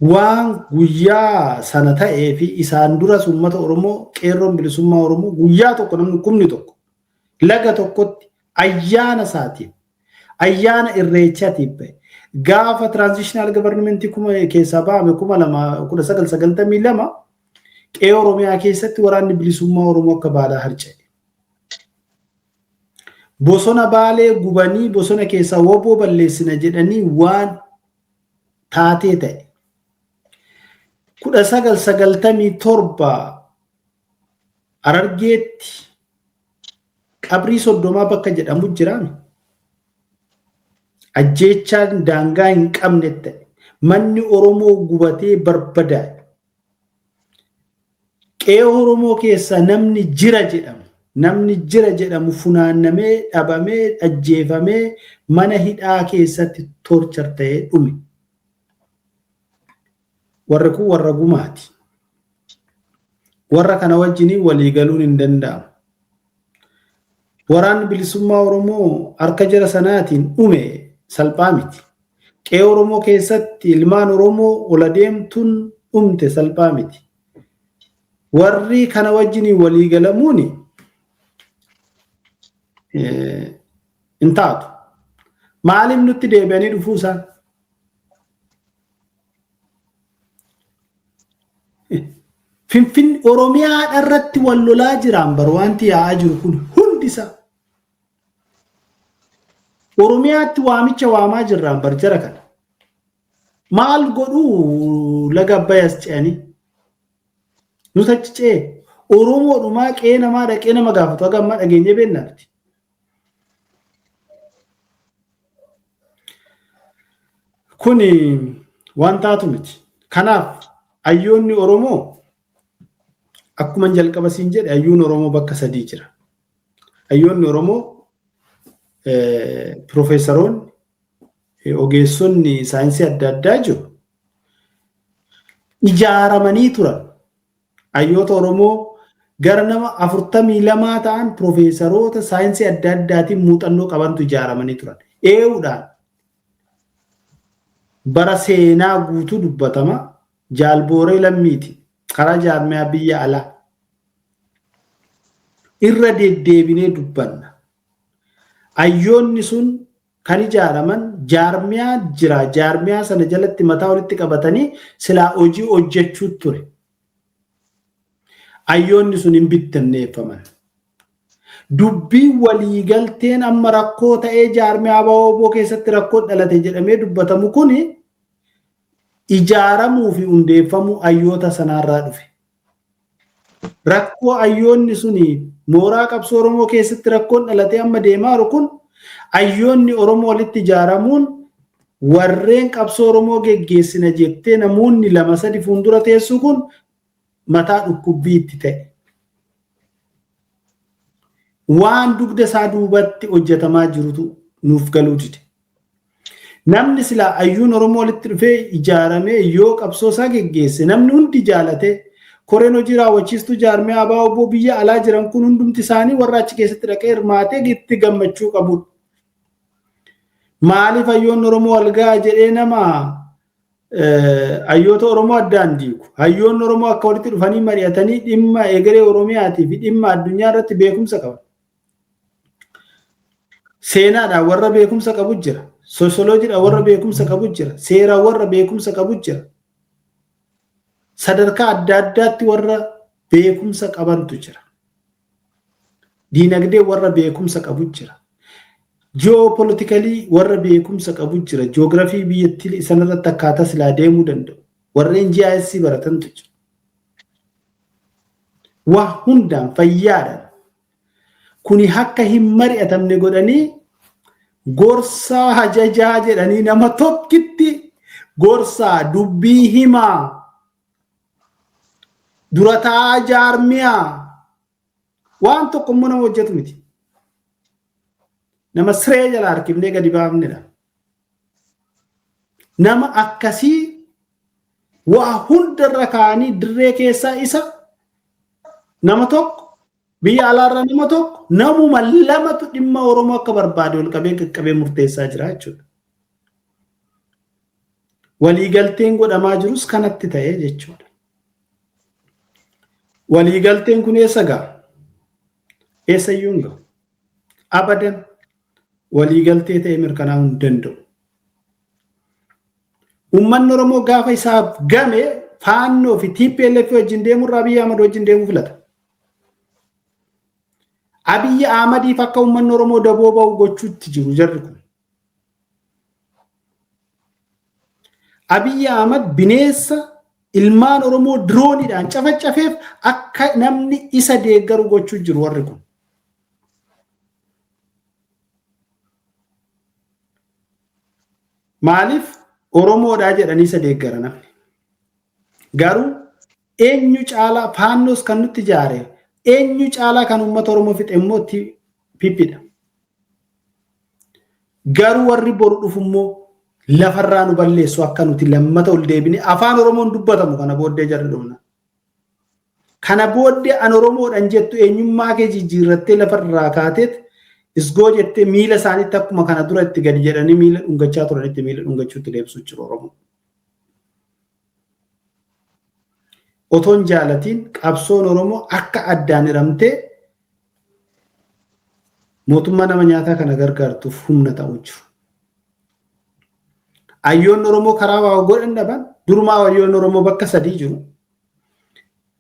Waan guyyaa sana ta'ee fi isaan duras uummata Oromoo, qeerroon bilisummaa Oromoo guyyaa tokko namni kumni tokko laga tokkotti ayyaana isaatiif, ayyaana irreechaatiif ba'e. Gaafa transitional government kuma keessaa ba'ame 1992 qe'ee Oromiyaa keessatti waraanni bilisummaa Oromoo akka baalaa harca'e. Bosona Baalee gubanii bosona keessaa woboo balleessina jedhanii waan taatee ta'e. 1997 Harargeetti qabrii 30 bakka jedhamu jiraame. Ajjeechaan daangaa hin qabne ta'e. Manni Oromoo gubatee barbadaa'e. Qe'ee Oromoo keessaa namni jira jedhamu, namni jira jedhamu funaannamee, dhabamee, ajjeefamee, mana hidhaa keessatti torture ta'ee dhume. Warri kun warra gumaati. Warra kana wajjin walii galuun hin danda'amu. Waraanni bilisummaa Oromoo harka jara sanaatiin dhume salphaa miti. Qe'ee Oromoo keessatti ilmaan Oromoo ola deemtuun dhumte salphaa miti. Warri kana wajjin walii galamuun hin taatu. Maaliif nutti deebi'anii dhufuu isaan? Finfinne Oromiyaa irratti wal lolaa jiraan bar wanti yaa'aa jiru kun hundi isaa. Oromiyaatti waamicha waamaa jirraan bar jara kana. Maal godhuu laga Abbayas ce'anii? Nus achi ce'e. Oromoodhumaa qe'ee namaa dhaqee nama gaafatu haga ammaa dhageenyee beeknaa miti. Kuni waan taatu miti. Kanaaf hayyoonni Oromoo akkuma jalqaba siin jedhe, hayyuun Oromoo bakka sadii jira. Hayyoonni Oromoo, piroofeesaroonni, ogeessonni saayinsii adda addaa jiru. Ijaaramanii turan. Hayyoota Oromoo gara nama 42 ta'an, piroofeesaroota saayinsii adda addaatiin muuxannoo qabantu ijaaramanii turan. Ee'uudhaan bara seenaa guutuu dubbatama Jaalbooree Lammiiti karaa jaarmiyaa biyya alaa. Irra deddeebinee dubbanna. Hayyoonni sun kan ijaaraman jaarmiyaa jira. Jaarmiyaa sana jalatti mataa walitti qabatanii silaa hojii hojjechuu ture. Hayyoonni sun hin bittinneeffaman. Dubbii waliigalteen amma rakkoo ta'ee jaarmiyaa ABO keessatti rakkoo dhalate jedhamee dubbatamu kuni ijaaramuu fi hundeeffamuu hayyoota sanaarraa dhufe. Rakkoo hayyoonni suni mooraa qabsoo Oromoo keessatti rakkoon dhalatee amma deemaa jiru kun, hayyoonni Oromoo walitti ijaaramuun warreen qabsoo Oromoo geggeessina jettee namoonni lama sadi fuuldura teessu kun mataa dhukkubbii itti ta'e. Waan dugda isaa duubatti hojjetamaa jirutu nuuf galuu dide. Namni silaa hayyuun Oromoo walitti dhufee ijaaramee yoo qabsoo isaa geggeesse namni hundi jaalatee, koreen hojii raawwachiistuu jaarmiyaa ABO biyya alaa jiran kun hundumti isaanii warra achi keessatti dhaqee hirmaatee itti gammachuu qabudha. Maaliif hayyoonni Oromoo wal ga'a jedhee nama hayyoota Oromoo addaan diigu? Hayyoonni Oromoo akka walitti dhufanii mari'atanii dhimma egeree Oromiyaatii fi dhimma addunyaa irratti beekumsa qaban. Seenaadhaan warra beekumsa qabu jira. Soosiyoloojiidhaan warra beekumsa qabu jira. Seeraan warra beekumsa qabu jira. Sadarkaa adda addaatti warra beekumsa qabantu jira. Diinagdee warra beekumsa qabu jira. Ji'oopolitikalii warra beekumsa qabu jira. Ji'oogiraafii biyyattii sanarratti akkaataa silaa deemuu danda'u. Warreen GIS baratantu jira. Waa hundaan fayyaadhaan. Kuni akka hin mari'atamne godhanii gorsaa hajajaa jedhanii nama tokkitti gorsaa, dubbii himaa, durataa jaarmiyaa, waan tokko immoo nama hojjetu miti. Nama siree jala harkifnee gadi baafnedha. Nama akkasii waa hundarra kaa'anii dirree keessaa isa nama tokko, biyya alaarraa nama tokko, namuma lamatu dhimma Oromoo akka barbaade ol qabee qaqqabee murteessaa jira jechuudha. Waliigalteen godhamaa jirus kanatti ta'ee jechuudha. Waliigalteen kun eessa ga'a? Eessayyuu hin ga'u. Abadan waliigaltee ta'ee mirkanaa'uu hin danda'u. Uummanni Oromoo gaafa isaaf game Faannoo fi TPLF wajjin deemurraa Abiyyi Ahmad wajjin deemuu filata. Abiyyi Ahmadiif akka uummanni Oromoo daboo ba'u gochuutti jiru jarri kun. Abiyyi Ahmad bineensa ilmaan Oromoo dirooniidhaan cafacafeef akka namni isa deeggaru gochuu jiru warri kun. Maaliif Oromoodhaa jedhanii isa deeggara namni. Garuu eenyu caalaa Faannoos kan nutti ijaare, eenyu caalaa kan uummata Oromoo fixe immoo PPdha. Garuu warri boru dhufu immoo lafarraa nu balleessu akka nuti lammata ol deebine afaan Oromoon dubbatamu kana booddee jarri dhumna. Kana booddee an Oromoodhan jettu eenyummaa kee jijjiirrattee lafarraa kaateet isgoo jettee miila isaaniitti akkuma kana dura itti gadi jedhanii miila dhungachaa turanitti miila dhungachuutti deebisuu jiru Oromoo. Otoon jaalatiin qabsoon Oromoo akka addaan hiramtee mootummaa nama nyaataa kana gargaartuuf humna ta'uu jiru. Ayyoon Oromoo karaa waa godhan dhaban durumaa ayyoon Oromoo bakka sadii jiru.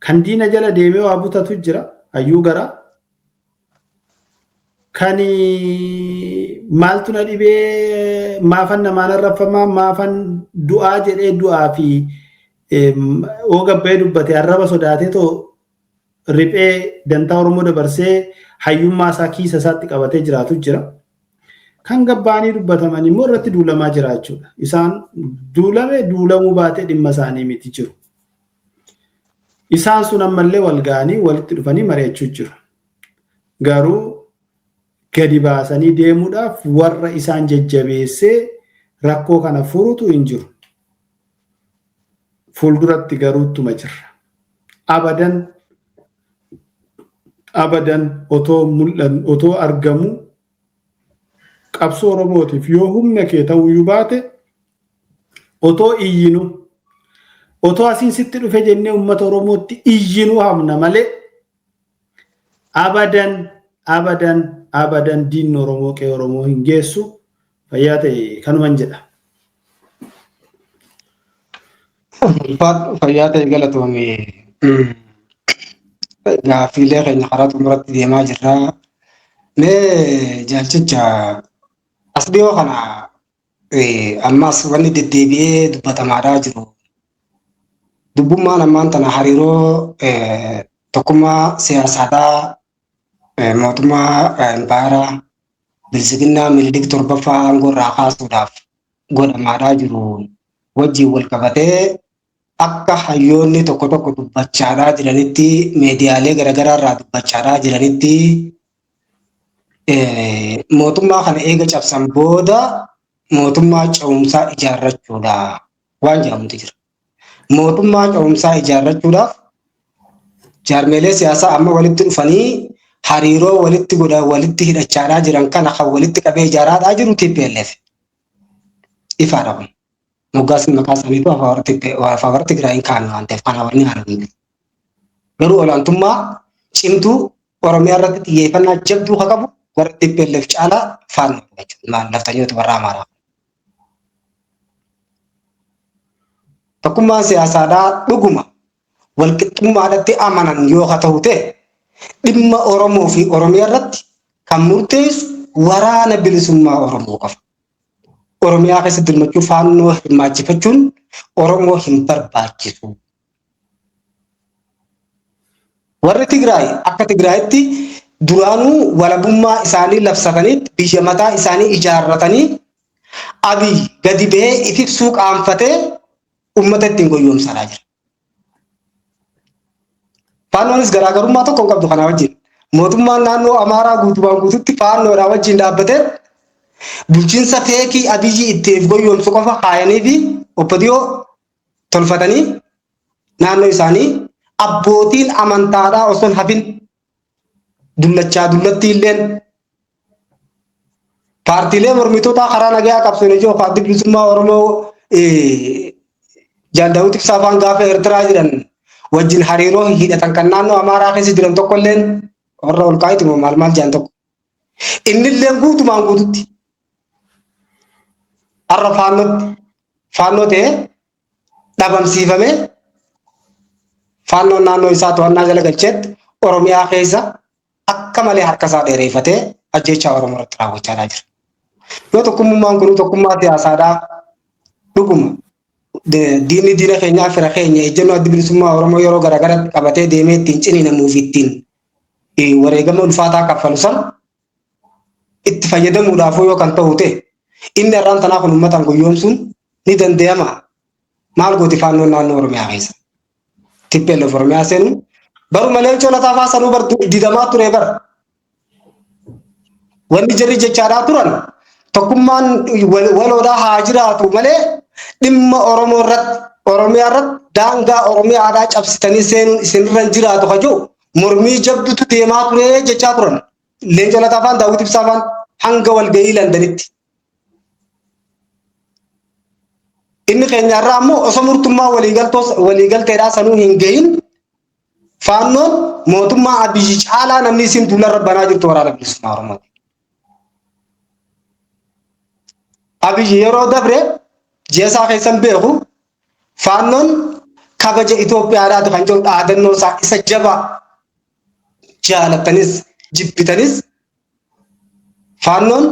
Kan diina jala deemee waa butatu jira hayyuu garaa. Kan maaltu na dhibee maafan namaan arrabfamaa maafan du'aa jedhee du'aa fi oogabbee dubbate arraba sodaatee too riphee dantaa Oromoo dabarsee hayyummaa isaa kiisa isaatti qabatee jiraatu jira. Kan gabbaanii dubbataman immoo irratti duulamaa jira jechuudha. Isaan duulame duulamuu baatee dhimma isaanii miti jiru. Isaan sun ammallee wal ga'anii walitti dhufanii mari'achuu jiru. Garuu gadi baasanii deemuudhaaf warra isaan jajjabeessee rakkoo kana furutu hin jiru. Fuulduratti garuu ittuma jirra. Abadan abadan otoo mul'an otoo argamu qabsoo Oromootiif yoo humna kee ta'uyyuu baate otoo iyyinu otoo asiin sitti dhufe jennee uummata Oromootti iyyinuu hafna malee abadan abadan abadan diinni Oromoo qe'ee Oromoo hin geessu. Fayyaa ta'e kanuman jedha. Ulfaadhu, fayyaa ta'e, galatoomi. Gaaffiilee keenya karaa xumuratti deemaa jirra. Mee jaalchicha, as dhiyoo kana ammas wanni deddeebi'ee dubbatamaadhaa jiru. Dubbummaan ammaan tana hariiroo tokkummaa siyaasaadhaa mootummaa impaayera bilisiginnaa Minilik torbaffaa aangoo irraa kaasuudhaaf godhamaadhaa jiru wajjin wal qabatee akka hayyoonni tokko tokko dubbachaadhaa jiranitti, miidiyaalee garaagaraa irraa dubbachaadhaa jiranitti, mootummaa kana eega cabsan booda mootummaa ce'umsaa ijaarrachuudha waan jedhamutu jira. Mootummaa ce'umsaa ijaarrachuudhaaf jaarmeelee siyaasaa amma walitti dhufanii hariiroo walitti godha walitti hidhachaadhaa jiran kana kan walitti qabee ijaaraadhaa jiru TPLF. Ifaadha kun. Moggaasni maqaa isaaniitu Afaan Tigraayin kaa'ame waan ta'eef kana wanni haala hin jiru. Garuu olaantummaa cimtuu Oromiyaa irratti xiyyeeffannaa jabduu kan qabu warra TPLF caalaa Faannoo jechuudha. Maal naftanyoota warra Amaaraa. Tokkummaan siyaasaadhaa dhuguma walqixxummaadhatti amanan yoo haa ta'u ta'e, dhimma Oromoo fi Oromiyaa irratti kan murteessu waraana bilisummaa Oromoo qofa. Oromiyaa keessatti dirmachuu Faannoo hirmaachifachuun Oromoo hin barbaachisu. Warri Tigraay akka Tigraayitti duraanuu walabummaa isaanii labsatanii biyya mataa isaanii ijaarratanii, Abiy gadi bahee if ibsuu qaanfatee uummata ittiin goyyomsaa jira. Faannoonis garaagarummaa tokko hin qabdu kanaa wajjin. Mootummaan naannoo Amaaraa guutumaan guututti Faannoodhaa wajjin dhaabbatee bulchiinsa feekii Abiyyi itti if goyyomsu qofa kaayanii fi OPDO tolfatanii naannoo isaanii abbootiin amantaadhaa osoo hin hafin, dullachaa dullattii illeen, paartiilee mormitootaa karaa nagayaa qabsoon ijoo addi bilisummaa Oromoo Jaal Daawud Ibsaa faan gaafa Eertiraa jiran wajjin hariiroo hidhatan kan naannoo Amaaraa keessa jiran tokkolleen warra ol kaa'eeti moo maal maal jedhan tokko. Innilleen guutumaan guututti har'a faannootti faannoo ta'ee dhabamsiifamee faannoon naannoo isaa to'annaa jala galcheetti Oromiyaa keessa akka malee harka isaa dheereeffatee ajjeechaa Oromoo irratti raawwachaa jira. Yoo tokkummaan kun tokkummaa siyaasaadhaa dhuguma diinni diina keenyaa fira keenya ejjennoo addi bilisummaa Oromoo yeroo garaagaratti qabatee deemee ittiin ciniinamuu fi ittiin wareegama ulfaataa kaffalu san itti fayyadamuudhaafuu yoo kan ta'u ta'e inni har'aan tanaa kun uummataan guyyoomsuun ni danda'ama. Maal gooti faannoon naannoo Oromiyaa keessa? TPLF Oromiyaa seenuun baruma Leencoo Lataa fa'aa sanuu bar didamaa ture bara. Wanni jarri jechaadhaa turan tokkummaan waloodhaa haa jiraatu malee dhimma Oromoo irratti Oromiyaa irratti daangaa Oromiyaadhaa cabsitanii seenuun isinirra hin jiraatu kajoo mormii jabdutu deemaa ture jechaa turan. Leencoo Lataa fa'aan Daawit Ibsaa fa'aan hanga walgahii Londanitti. Inni keenya irraa ammoo osoo murtummaa waliigalteedhaa sanuu hin gahin faannoon mootummaa Abiyyi caalaa namni isin duularra banaa jirtu waraana bilisummaa Oromooti. Abiyyi yeroo dabre ji'a isaa keessan beeku faannoon kabaja Itoophiyaadhaati kan jedhu dhaadannoo isaa isa jabaa jaalattanis jibbitanis faannoon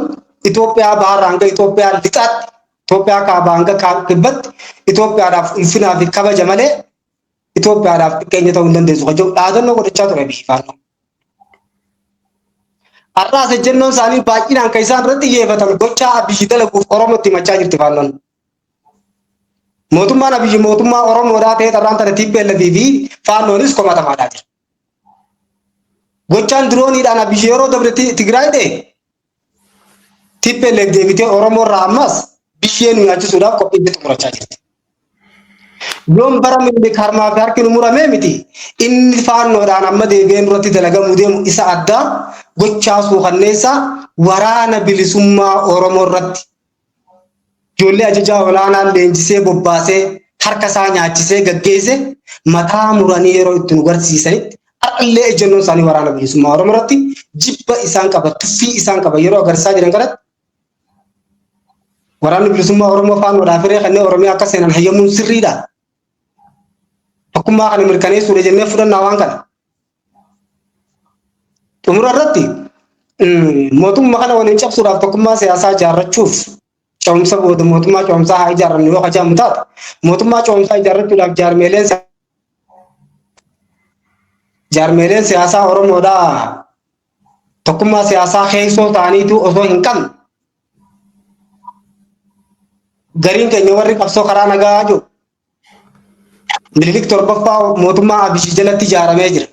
Itoophiyaa baharraa hanga Itoophiyaa lixaatti Itoophiyaa kaabaa hanga kibbatti Itoophiyaadhaaf ulfinaa fi kabaja malee Itoophiyaadhaaf xiqqeenya ta'uu hin dandeessu kan jedhu dhaadannoo godhachaa ture biyyi faannoo. Har'aas ejjennoon isaanii baay'inaan kan isaan irratti xiyyeeffatan gochaa Abiyyi dalaguuf Oromootti himachaa jirti faannoon. Mootummaan Abiyyi mootummaa Oromoodhaa ta'ee xarraan tana TPLF fi faannoonis komatamaadhaa jira. Gochaan dirooniidhaan Abiyyi yeroo dabre Tigraay ta'e TPLF deebitee Oromoo irraa ammas biyyee nu nyaachisuudhaaf qophii itti xumurachaa jirti. Yoon bara Minilik harmaa fi harki nu muramee miti inni faannoodhaan amma deebi'ee nurratti dalagamuu deemu isa addaa gochaa suukanneessaa waraana bilisummaa Oromoo irratti ijoollee ajajaa olaanaan leenjisee bobbaasee harka isaa nyaachisee gaggeesse mataa muranii yeroo itti nu garsiisanitti har'allee ejjennoon isaanii waraana bilisummaa Oromoo irratti jibba isaan qaba tuffii isaan qaba yeroo agarsiisaa jiran kanatti waraanni bilisummaa Oromoo faannoodhaaf hiree kanneen Oromiyaa akka seenan hayyamuun sirriidha. Tokkummaa kana mirkaneessuudha jennee fudhannaa waan kana. Xumura irratti mootummaa kana waliin cabsuudhaaf tokkummaa siyaasaa ijaarrachuuf ce'umsa booda mootummaa ce'umsaa haa ijaarrannu yoo kajaa'amu taate mootummaa ce'umsaa ijaarrachuudhaaf jaarmeeleen siyaasaa Oromoodhaa tokkummaa siyaasaa keessoo ta'aniitu osoo hin qabne gariin keenya warri qabsoo karaa nagaa jiru Minilik torbaffaa mootummaa Abiyyi jalatti ijaaramee jira.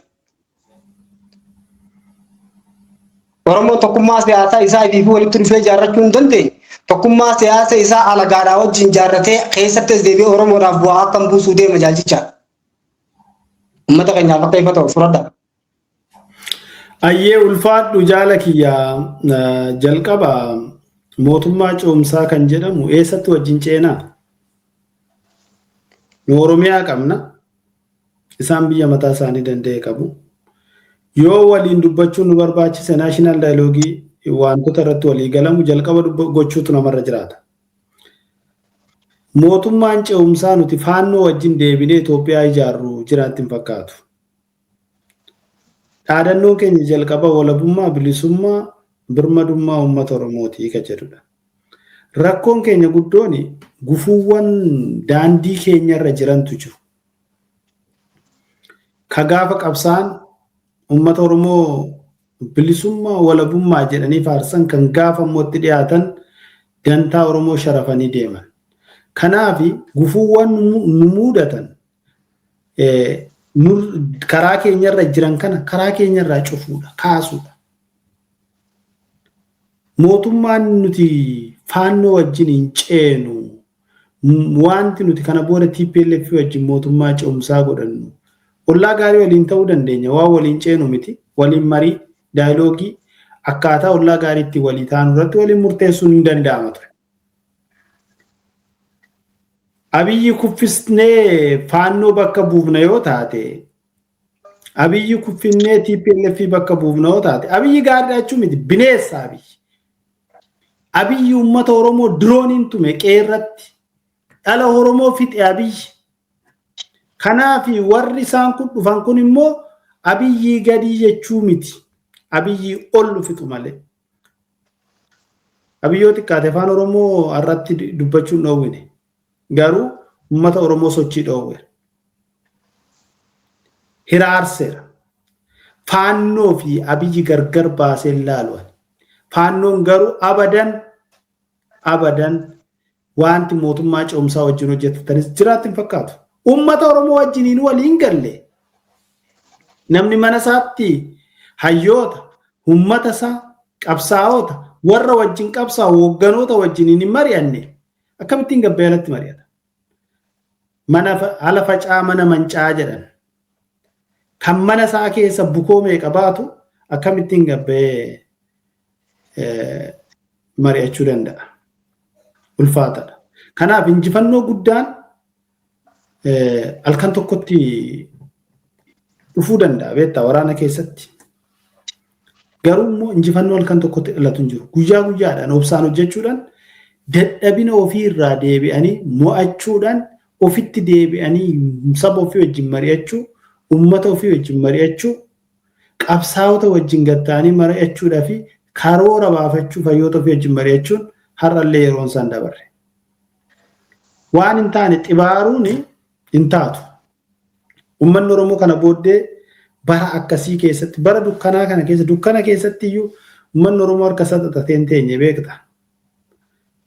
Oromoon tokkummaa siyaasaa isaa ifii walitti dhufee ijaarrachuu hin dandeenye. Tokkummaa siyaasa isaa alagaadhaa wajjin ijaarratee keessattis deebi'ee Oromoodhaaf bu'aa akkam buusuu deema jaalchicha. Uummata keenyaaf akka ifa ta'u fudhadha. Ayyee ulfaadhu jaala kiyya jalqaba mootummaa ce'umsaa kan jedhamu eessatti wajjin ceenaa? Nu Oromiyaa qabna. Isaan biyya mataa isaanii danda'e qabu. Yoo waliin dubbachuun nu barbaachise national dialogue wantoota irratti walii galamu jalqaba gochuutu namarra jiraata. Mootummaan ce'umsaa nuti faannoo wajjin deebinee Itoophiyaa ijaarru jiraatti hin fakkaatu. Dhaadannoon keenya jalqaba walabummaa, bilisummaa, birmadummaa uummata Oromootii kan jedhudha. Rakkoon keenya guddoon gufuuwwan daandii keenyarra jirantu jiru. Ka gaafa qabsaan uummata Oromoo bilisummaa walabummaa jedhanii faarsan kan gaafa immoo itti dhiyaatan dantaa Oromoo sharafanii deeman. Kanaaf gufuuwwan nu mudatan karaa keenyarra jiran kana karaa keenyarraa cufuudha, kaasuudha. Mootummaan nuti faannoo wajjin hin ceenu wanti nuti kana booda TPLF wajjin mootummaa ce'umsaa godhannu ollaa gaarii waliin ta'uu dandeenya. Waan waliin ceenu miti. Waliin marii dialogue akkaataa ollaa gaariitti walii taanu irratti waliin murteessuun hin danda'ama ture. Abiyyi kuffisnee Faannoo bakka buufna yoo taate, Abiyyi kuffinnee TPLF bakka buufna yoo taate, Abiyyi gaariidha jechuu miti, bineensa Abiyyi. Abiyyi uummata Oromoo dirooniin tume qeerratti. Dhala Oromoo fixe Abiyyi. Kanaaf warri isaan kun dhufan kun immoo Abiyyii gadii jechuu miti. Abiyyii ol fixu malee. Abiyyoo xiqqaate afaan Oromoo irratti dubbachuun dhoowwine. Garuu uummata Oromoo sochii dhoowwe. Hiraarseera. Faannoo fi Abiyyi gargar baasee ilaalu. Faannoon garuu abadan abadan wanti mootummaa ce'umsaa wajjin hojjetanis jiraatti hin fakkaatu. Uummata Oromoo wajjiniin waliin galle. Namni mana isaatti hayyoota, uummata isaa, qabsaa'ota, warra wajjin qabsaa'u, hoogganoota wajjiniin hin mari'anne akkamittiin gabbee alatti mari'ata? Mana ala facaa mana mancaa jedhan. Kan mana isaa keessa bukoo meeqa baatu akkamittiin gabbee mari'achuu danda'a? Ulfaataadha. Kanaaf injifannoo guddaan halkan tokkotti dhufuu danda'a beektaa waraana keessatti. Garuu immoo injifannoo halkan tokkotti dhalatu hin jiru. Guyyaa guyyaadhaan obsaan hojjechuudhaan, dadhabina ofii irraa deebi'anii mo'achuudhaan, ofitti deebi'anii saba ofii wajjin mari'achuu, uummata ofii wajjin mari'achuu, qabsaa'ota wajjin gatta'anii mari'achuudhaa fi karoora baafachuu, hayyoota ofii wajjin mari'achuun har'allee yeroon isaan dabarre. Waan hin taane xibaaruun hin taatu. Uummanni Oromoo kana booddee bara akkasii keessatti, bara dukkanaa kana keessa, dukkana keessatti iyyuu uummanni Oromoo harka isaa xaxatee hin teenye beekta.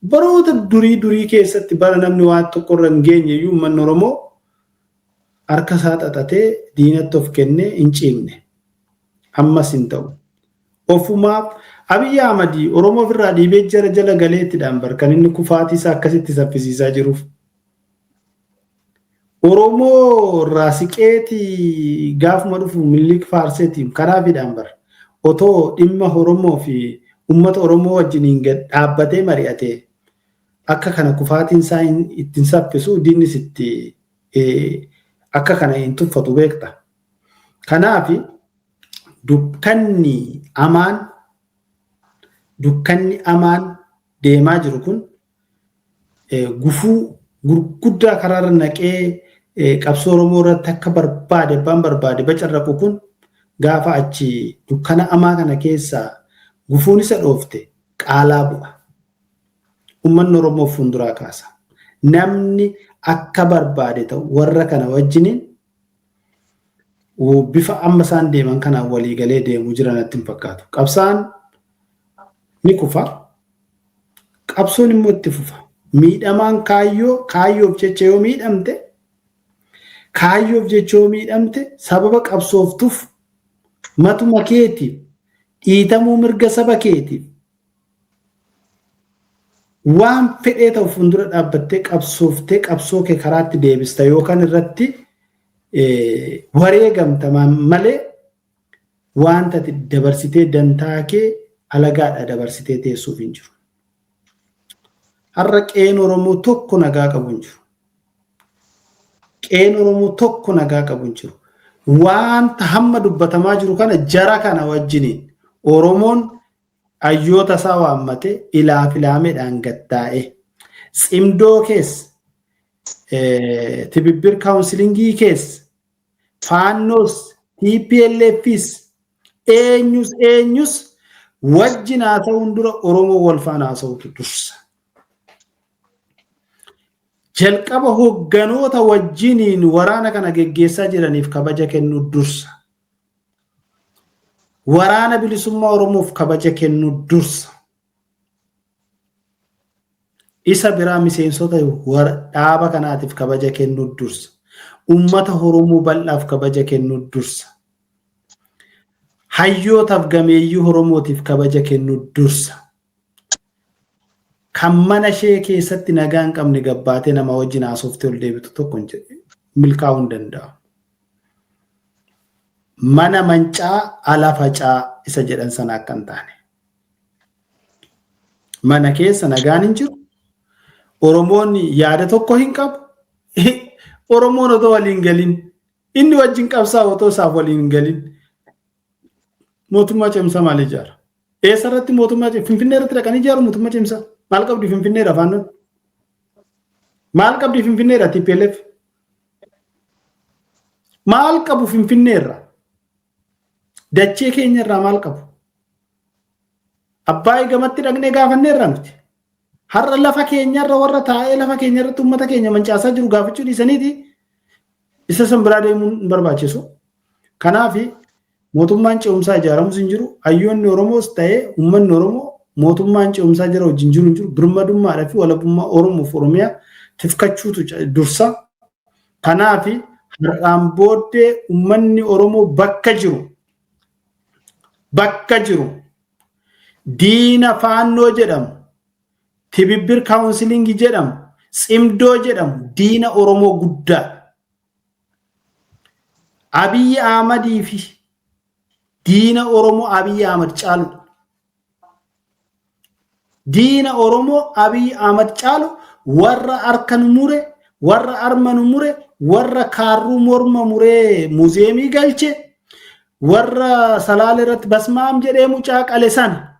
Baroota durii durii keessatti bara namni waan tokko irra hin geenye iyyuu uummanni Oromoo harka isaa xaxatee diinatti of kennee hin ciimne. Ammas hin ta'u. Ofumaaf Abiyyi Ahmad Oromoo ofirraa dhiibee jara jala galeettidhaan bar kan inni kufaatii isaa akkasitti saffisiisaa jiruuf. Oromoo irraa siqeeti gaafuma dhufu Minilik faarseetiin kanaafidhaan bar otoo dhimma Oromoo fi uummata Oromoo wajjiniin dhaabbatee mari'atee akka kana kufaatiin isaa ittiin saffisu, diinnis itti akka kana hin tuffatu beekta. Kanaaf dukkanni amaan deemaa jiru kun gufuu gurguddaa karaarra naqee qabsoo Oromoo irratti akka barbaade abbaan barbaade bacarraqu kun gaafa achi dukkana amaa kana keessaa gufuun isa dhoofte qaalaa bu'a. Uummanni Oromoo fuulduraa kaasa. Namni akka barbaade ta'u warra kana wajjiniin bifa amma isaan deeman kanaan walii galee deemuu jiran natti hin fakkaatu. Qabsaan ni kufa. Qabsoon immoo itti fufa. Miidhamaan kaayyoo kaayyoof jecha yoo miidhamte, kaayyoof jecha yoo miidhamte, sababa qabsooftuuf matuma keetiif dhiitamuu mirga saba keetiif waan fedhee ta'u fuuldura dhaabbattee qabsooftee qabsoo kee karaatti deebista yookaan irratti wareegamta malee wanta ati dabarsitee dantaa kee alagaadha dabarsitee teessuuf hin jiru. Har'a qe'een Oromoo tokko nagaa qabu hin jiru. Qe'een Oromoo tokko nagaa qabu hin jiru. Wanta hamma dubbatamaa jiru kana jara kana wajjiniin Oromoon hayyoota isaa waammatee ilaaf ilaameedhaan gattaa'e. Tsimdoo keessa, Tibibbir counselingii keessa, Faannoos, TPLFs, eenyus eenyus wajjin haasa'uun dura Oromoo wal faana haasa'utu dursa. Jalqaba hogganoota wajjiniin waraana kana geggeessaa jiraniif kabaja kennuu dursa. Waraana Bilisummaa Oromoof kabaja kennuu dursa. Isa biraa miseensota dhaaba kanaatiif kabaja kennuu dursa. Uummata Oromoo bal'aaf kabaja kennuu dursa. Hayyootaaf gameeyyii Oromootiif kabaja kennuu dursa. Kan mana ishee keessatti nagaa hin qabne gabbaatee nama wajjin haasoftee ol deebitu tokko milkaa'uu hin danda'u. Mana mancaa ala facaa isa jedhan sana akka hin taane. Mana keessa nagaan hin jiru. Oromoon yaada tokko hin qabu. Oromoon otoo waliin galin inni wajjin qabsaa'u otoo isaaf waliin galin mootummaa cimsaa maal ijaara? Eessarratti mootummaa Finfinnee irratti dhaqanii ijaaru mootummaa cimsaa? Maal qabdi Finfinneedha faannoon? Maal qabdi Finfinneedha TPLF? Maal qabu Finfinneerra? Dachee keenyarraa maal qabu? Abbaayii gamatti dhaqnee gaafanneerra miti. Har'a lafa keenyarra warra taa'ee lafa keenyarratti uummata keenya mancaasaa jiru gaafachuu dhiisaniiti isa san biraa deemuun hin barbaachisu. Kanaaf mootummaan ce'umsaa ijaaramus hin jiru. Hayyoonni Oromoos ta'ee uummanni Oromoo mootummaan ce'umsaa jira wajjin jiru hin jiru. Birmadummaadhaa fi walabummaa Oromoof Oromiyaa tifkachuutu dursa. Kanaaf har'aan booddee uummanni Oromoo bakka jiru diina Faannoo jedhamu, Tibibbir Counseling jedhamu, Tsimdoo jedhamu, diina Oromoo guddaa. Abiyyi Ahmadii fi diina Oromoo Abiyyi Ahmad caaludha. Diina Oromoo Abiyyi Ahmad caalu warra harka nu mure, warra arma nu mure, warra kaarruu morma muree museum galche, warra Salaale irratti basmaam jedhee mucaa qale sana,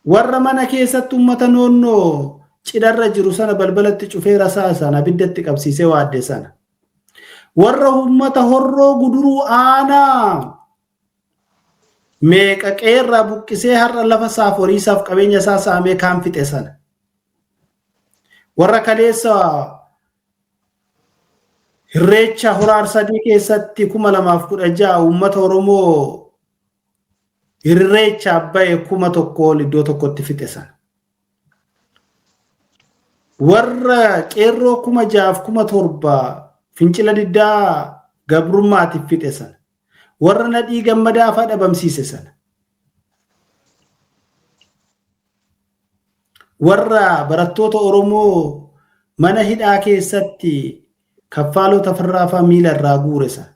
warra mana keessatti uummata noonnoo cidharra jiru sana balbalatti cufee rasaa sana abiddatti qabsiisee waadde sana, warra uummata Horroo Guduruu aanaa meeqa qeerraa buqqisee har'a lafa isaaf, horii isaaf, qabeenya isaa saamee kaan fixe sana, warra kaleessa Irreecha Horaar Sadii keessatti 2016 uummata Oromoo irreecha bahe 1000 ol iddoo tokkotti fixe sana. Warra qeerroo 6000f 7000 fincila diddaa gabrummaatiif fixe sana. Warra Nadhii Gammadaa fa'aa dhabamsiise sana. Warra barattoota Oromoo mana hidhaa keessatti Kaffaaloo Tafarraa fa'aa miila irraa guure sana.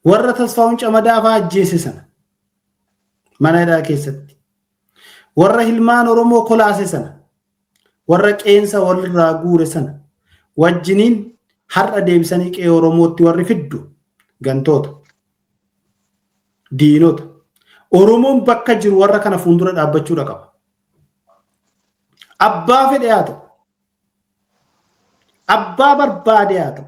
Warra Tasfaa'uun Camadaa fa'aa ajjeese sana mana hidhaa keessatti. Warra hilmaan Oromoo kolaase sana. Warra qeensa walirraa guure sana. Wajjiniin har'a deebisanii qe'ee Oromootti warri fiddu gantoota. Diinota. Oromoon bakka jiru warra kana fuuldura dhaabbachuudha qaba. Abbaa fedhe haa ta'u. Abbaa barbaade haa ta'u.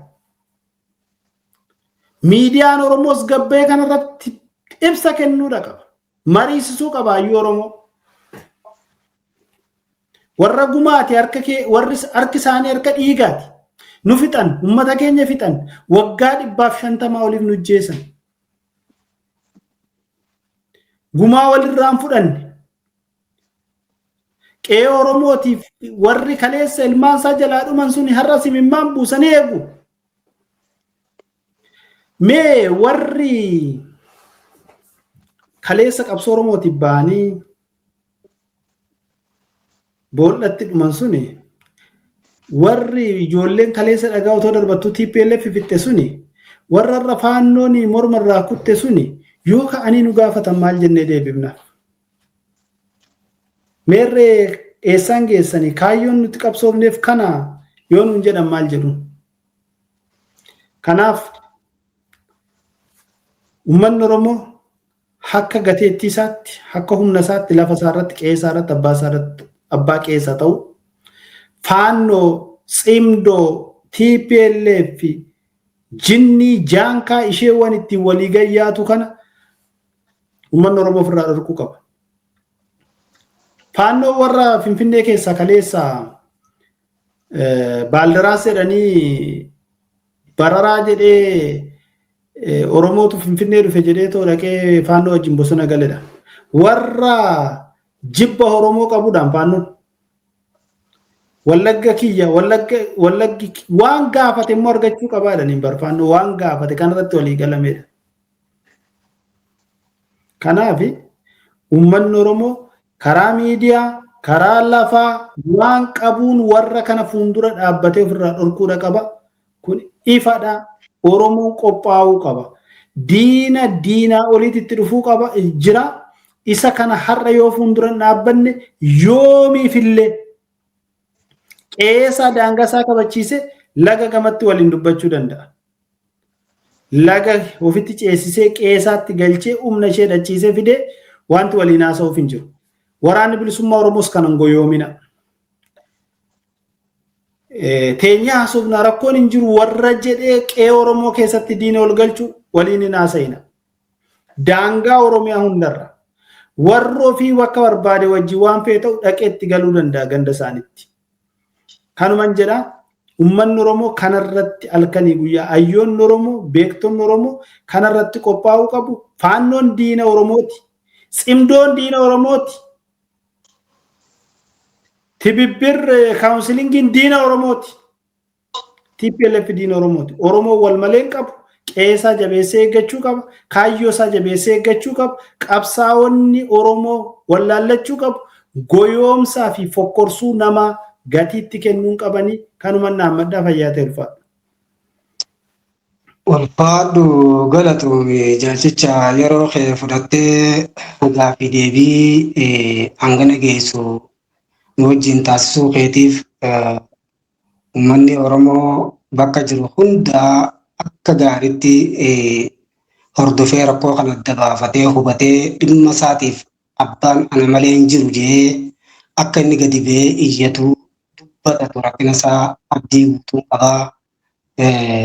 Miidiyaan Oromoos gabbee kanarratti ibsa kennuudha qaba. Mariisisuu qaba hayyuu Oromoo. Warra gumaati harka kee, warri harki isaanii harka dhiigaati. Nu fixan, uummata keenya fixan, waggaa 150 oliif nu ajjeesan. Gumaa walirraan fudhanne. Qe'ee Oromootiif warri kaleessa ilmaan isaa jalaa dhuman suni har'a simimmaan buusanii eegu. Mee warri kaleessa qabsoo Oromootiif ba'anii boollatti dhuman suni, warri ijoolleen kaleessa dhagaa otoo darbattuu TPLF fixxe suni, warra irra Faannoon morma irraa kutte suni yoo ka'anii nu gaafatan maal jennee deebifna? Meerree, eessaan geessanii, kaayyoon nuti qabsoofneef kana yoo nuun jedhan maal jedhu? Kanaaf uummanni Oromoo akka gateettii isaatti, akka humna isaatti, lafa isaa irratti, qe'ee isaa irratti, abbaa isaa irratti, abbaa qe'ee isaa ta'u, Faannoo, Tsimdoo, TPLF, jinnii jaankaa isheewwan ittiin walii gayyaatu kana uummanni Oromoo ofirraa dhorkuu qaba. Faannoo warra Finfinnee keessaa kaleessa Baaldaraas jedhanii bararaa jedhee Oromootu Finfinnee dhufe jedhee too dhaqee Faannoo wajjin bosona galedha. Warra jibba Oromoo qabuudhaan Faannoon. Wallagga kiyya, Wallagga, Wallaggi waan gaafate immoo argachuu qabaa jedhaniin bar Faannoo waan gaafate kanarratti walii galamedha. Kanaaf uummanni Oromoo karaa miidiyaa, karaa lafaa waan qabuun warra kana fuuldura dhaabbatee ofirraa dhorkuudha qaba. Kun ifadha. Oromoon qophaa'uu qaba. Diina diinaa oliitti itti dhufuu qaba jira. Isa kana har'a yoo fuuldura dhaabbanne yoomiifillee qe'eesaa daangaa isaa kabachiise laga gamatti waliin dubbachuu danda'a. Laga ofitti ceesisee qe'eesaatti galchee humna ishee dhachiisee fidee wanti waliin haasa'uuf hin jiru. Waraanni bilisummaa Oromoos kanan goyoomina. Teenyee haasofna, rakkoon hin jiru warra jedhee qe'ee Oromoo keessatti diina ol galchu waliin hin haasa'ina. Daangaa Oromiyaa hundarra warra ofii bakka barbaade wajjin waan fe'e ta'u dhaqee itti galuu danda'a ganda isaaniitti. Kanuman jedhaa, uummanni Oromoo kanarratti halkanii guyyaa, hayyoonni Oromoo, beektonni Oromoo kanarratti qophaa'uu qabu. Faannoon diina Oromooti. Tsimdoon diina Oromooti. Tibibbir counselingiin diina Oromooti. TPLF diina Oromooti. Oromoo wal malee hin qabu. Qe'eesaa jabeessee eeggachuu qaba. Kaayyoo isaa jabeessee eeggachuu qaba. Qabsaa'onni Oromoo wallaallachuu qabu. Goyoomsaa fi fokkorsuu namaa gatiitti kennuu qabanii. Kanuma naammadhaa, fayyaa ta'e, ulfaadhu. Ulfaadhu, galatoome jaalchicha, yeroo kee fudhattee gaaffii deebii hangana geessu nu wajjin taasisuu keetiif uummanni Oromoo bakka jiru hundaa akka gaariitti hordofee, rakkoo kana adda baafatee, hubatee, dhimma isaatiif abbaan ana malee hin jiru jedhee akka inni gadi ba'ee iyyatu, dubbatatu rakkina isaa abdii guutuu qabaa.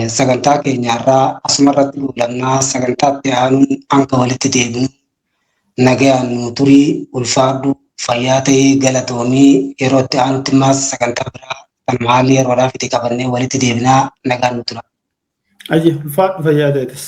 Sagantaa keenyarraa asumarratti goolabnaa. Sagantaa itti aanuun hanga walitti deebinu nagayaan nu turii, ulfaadhu, fayyaa ta'ee, galatoomii. Yeroo itti aanutti immaas sagantaa biraa kan haalli yeroodhaaf itti qabannee walitti deebinaa, nagaan nu tura. Ayyee, ulfaadhu, fayyaa ta'etis.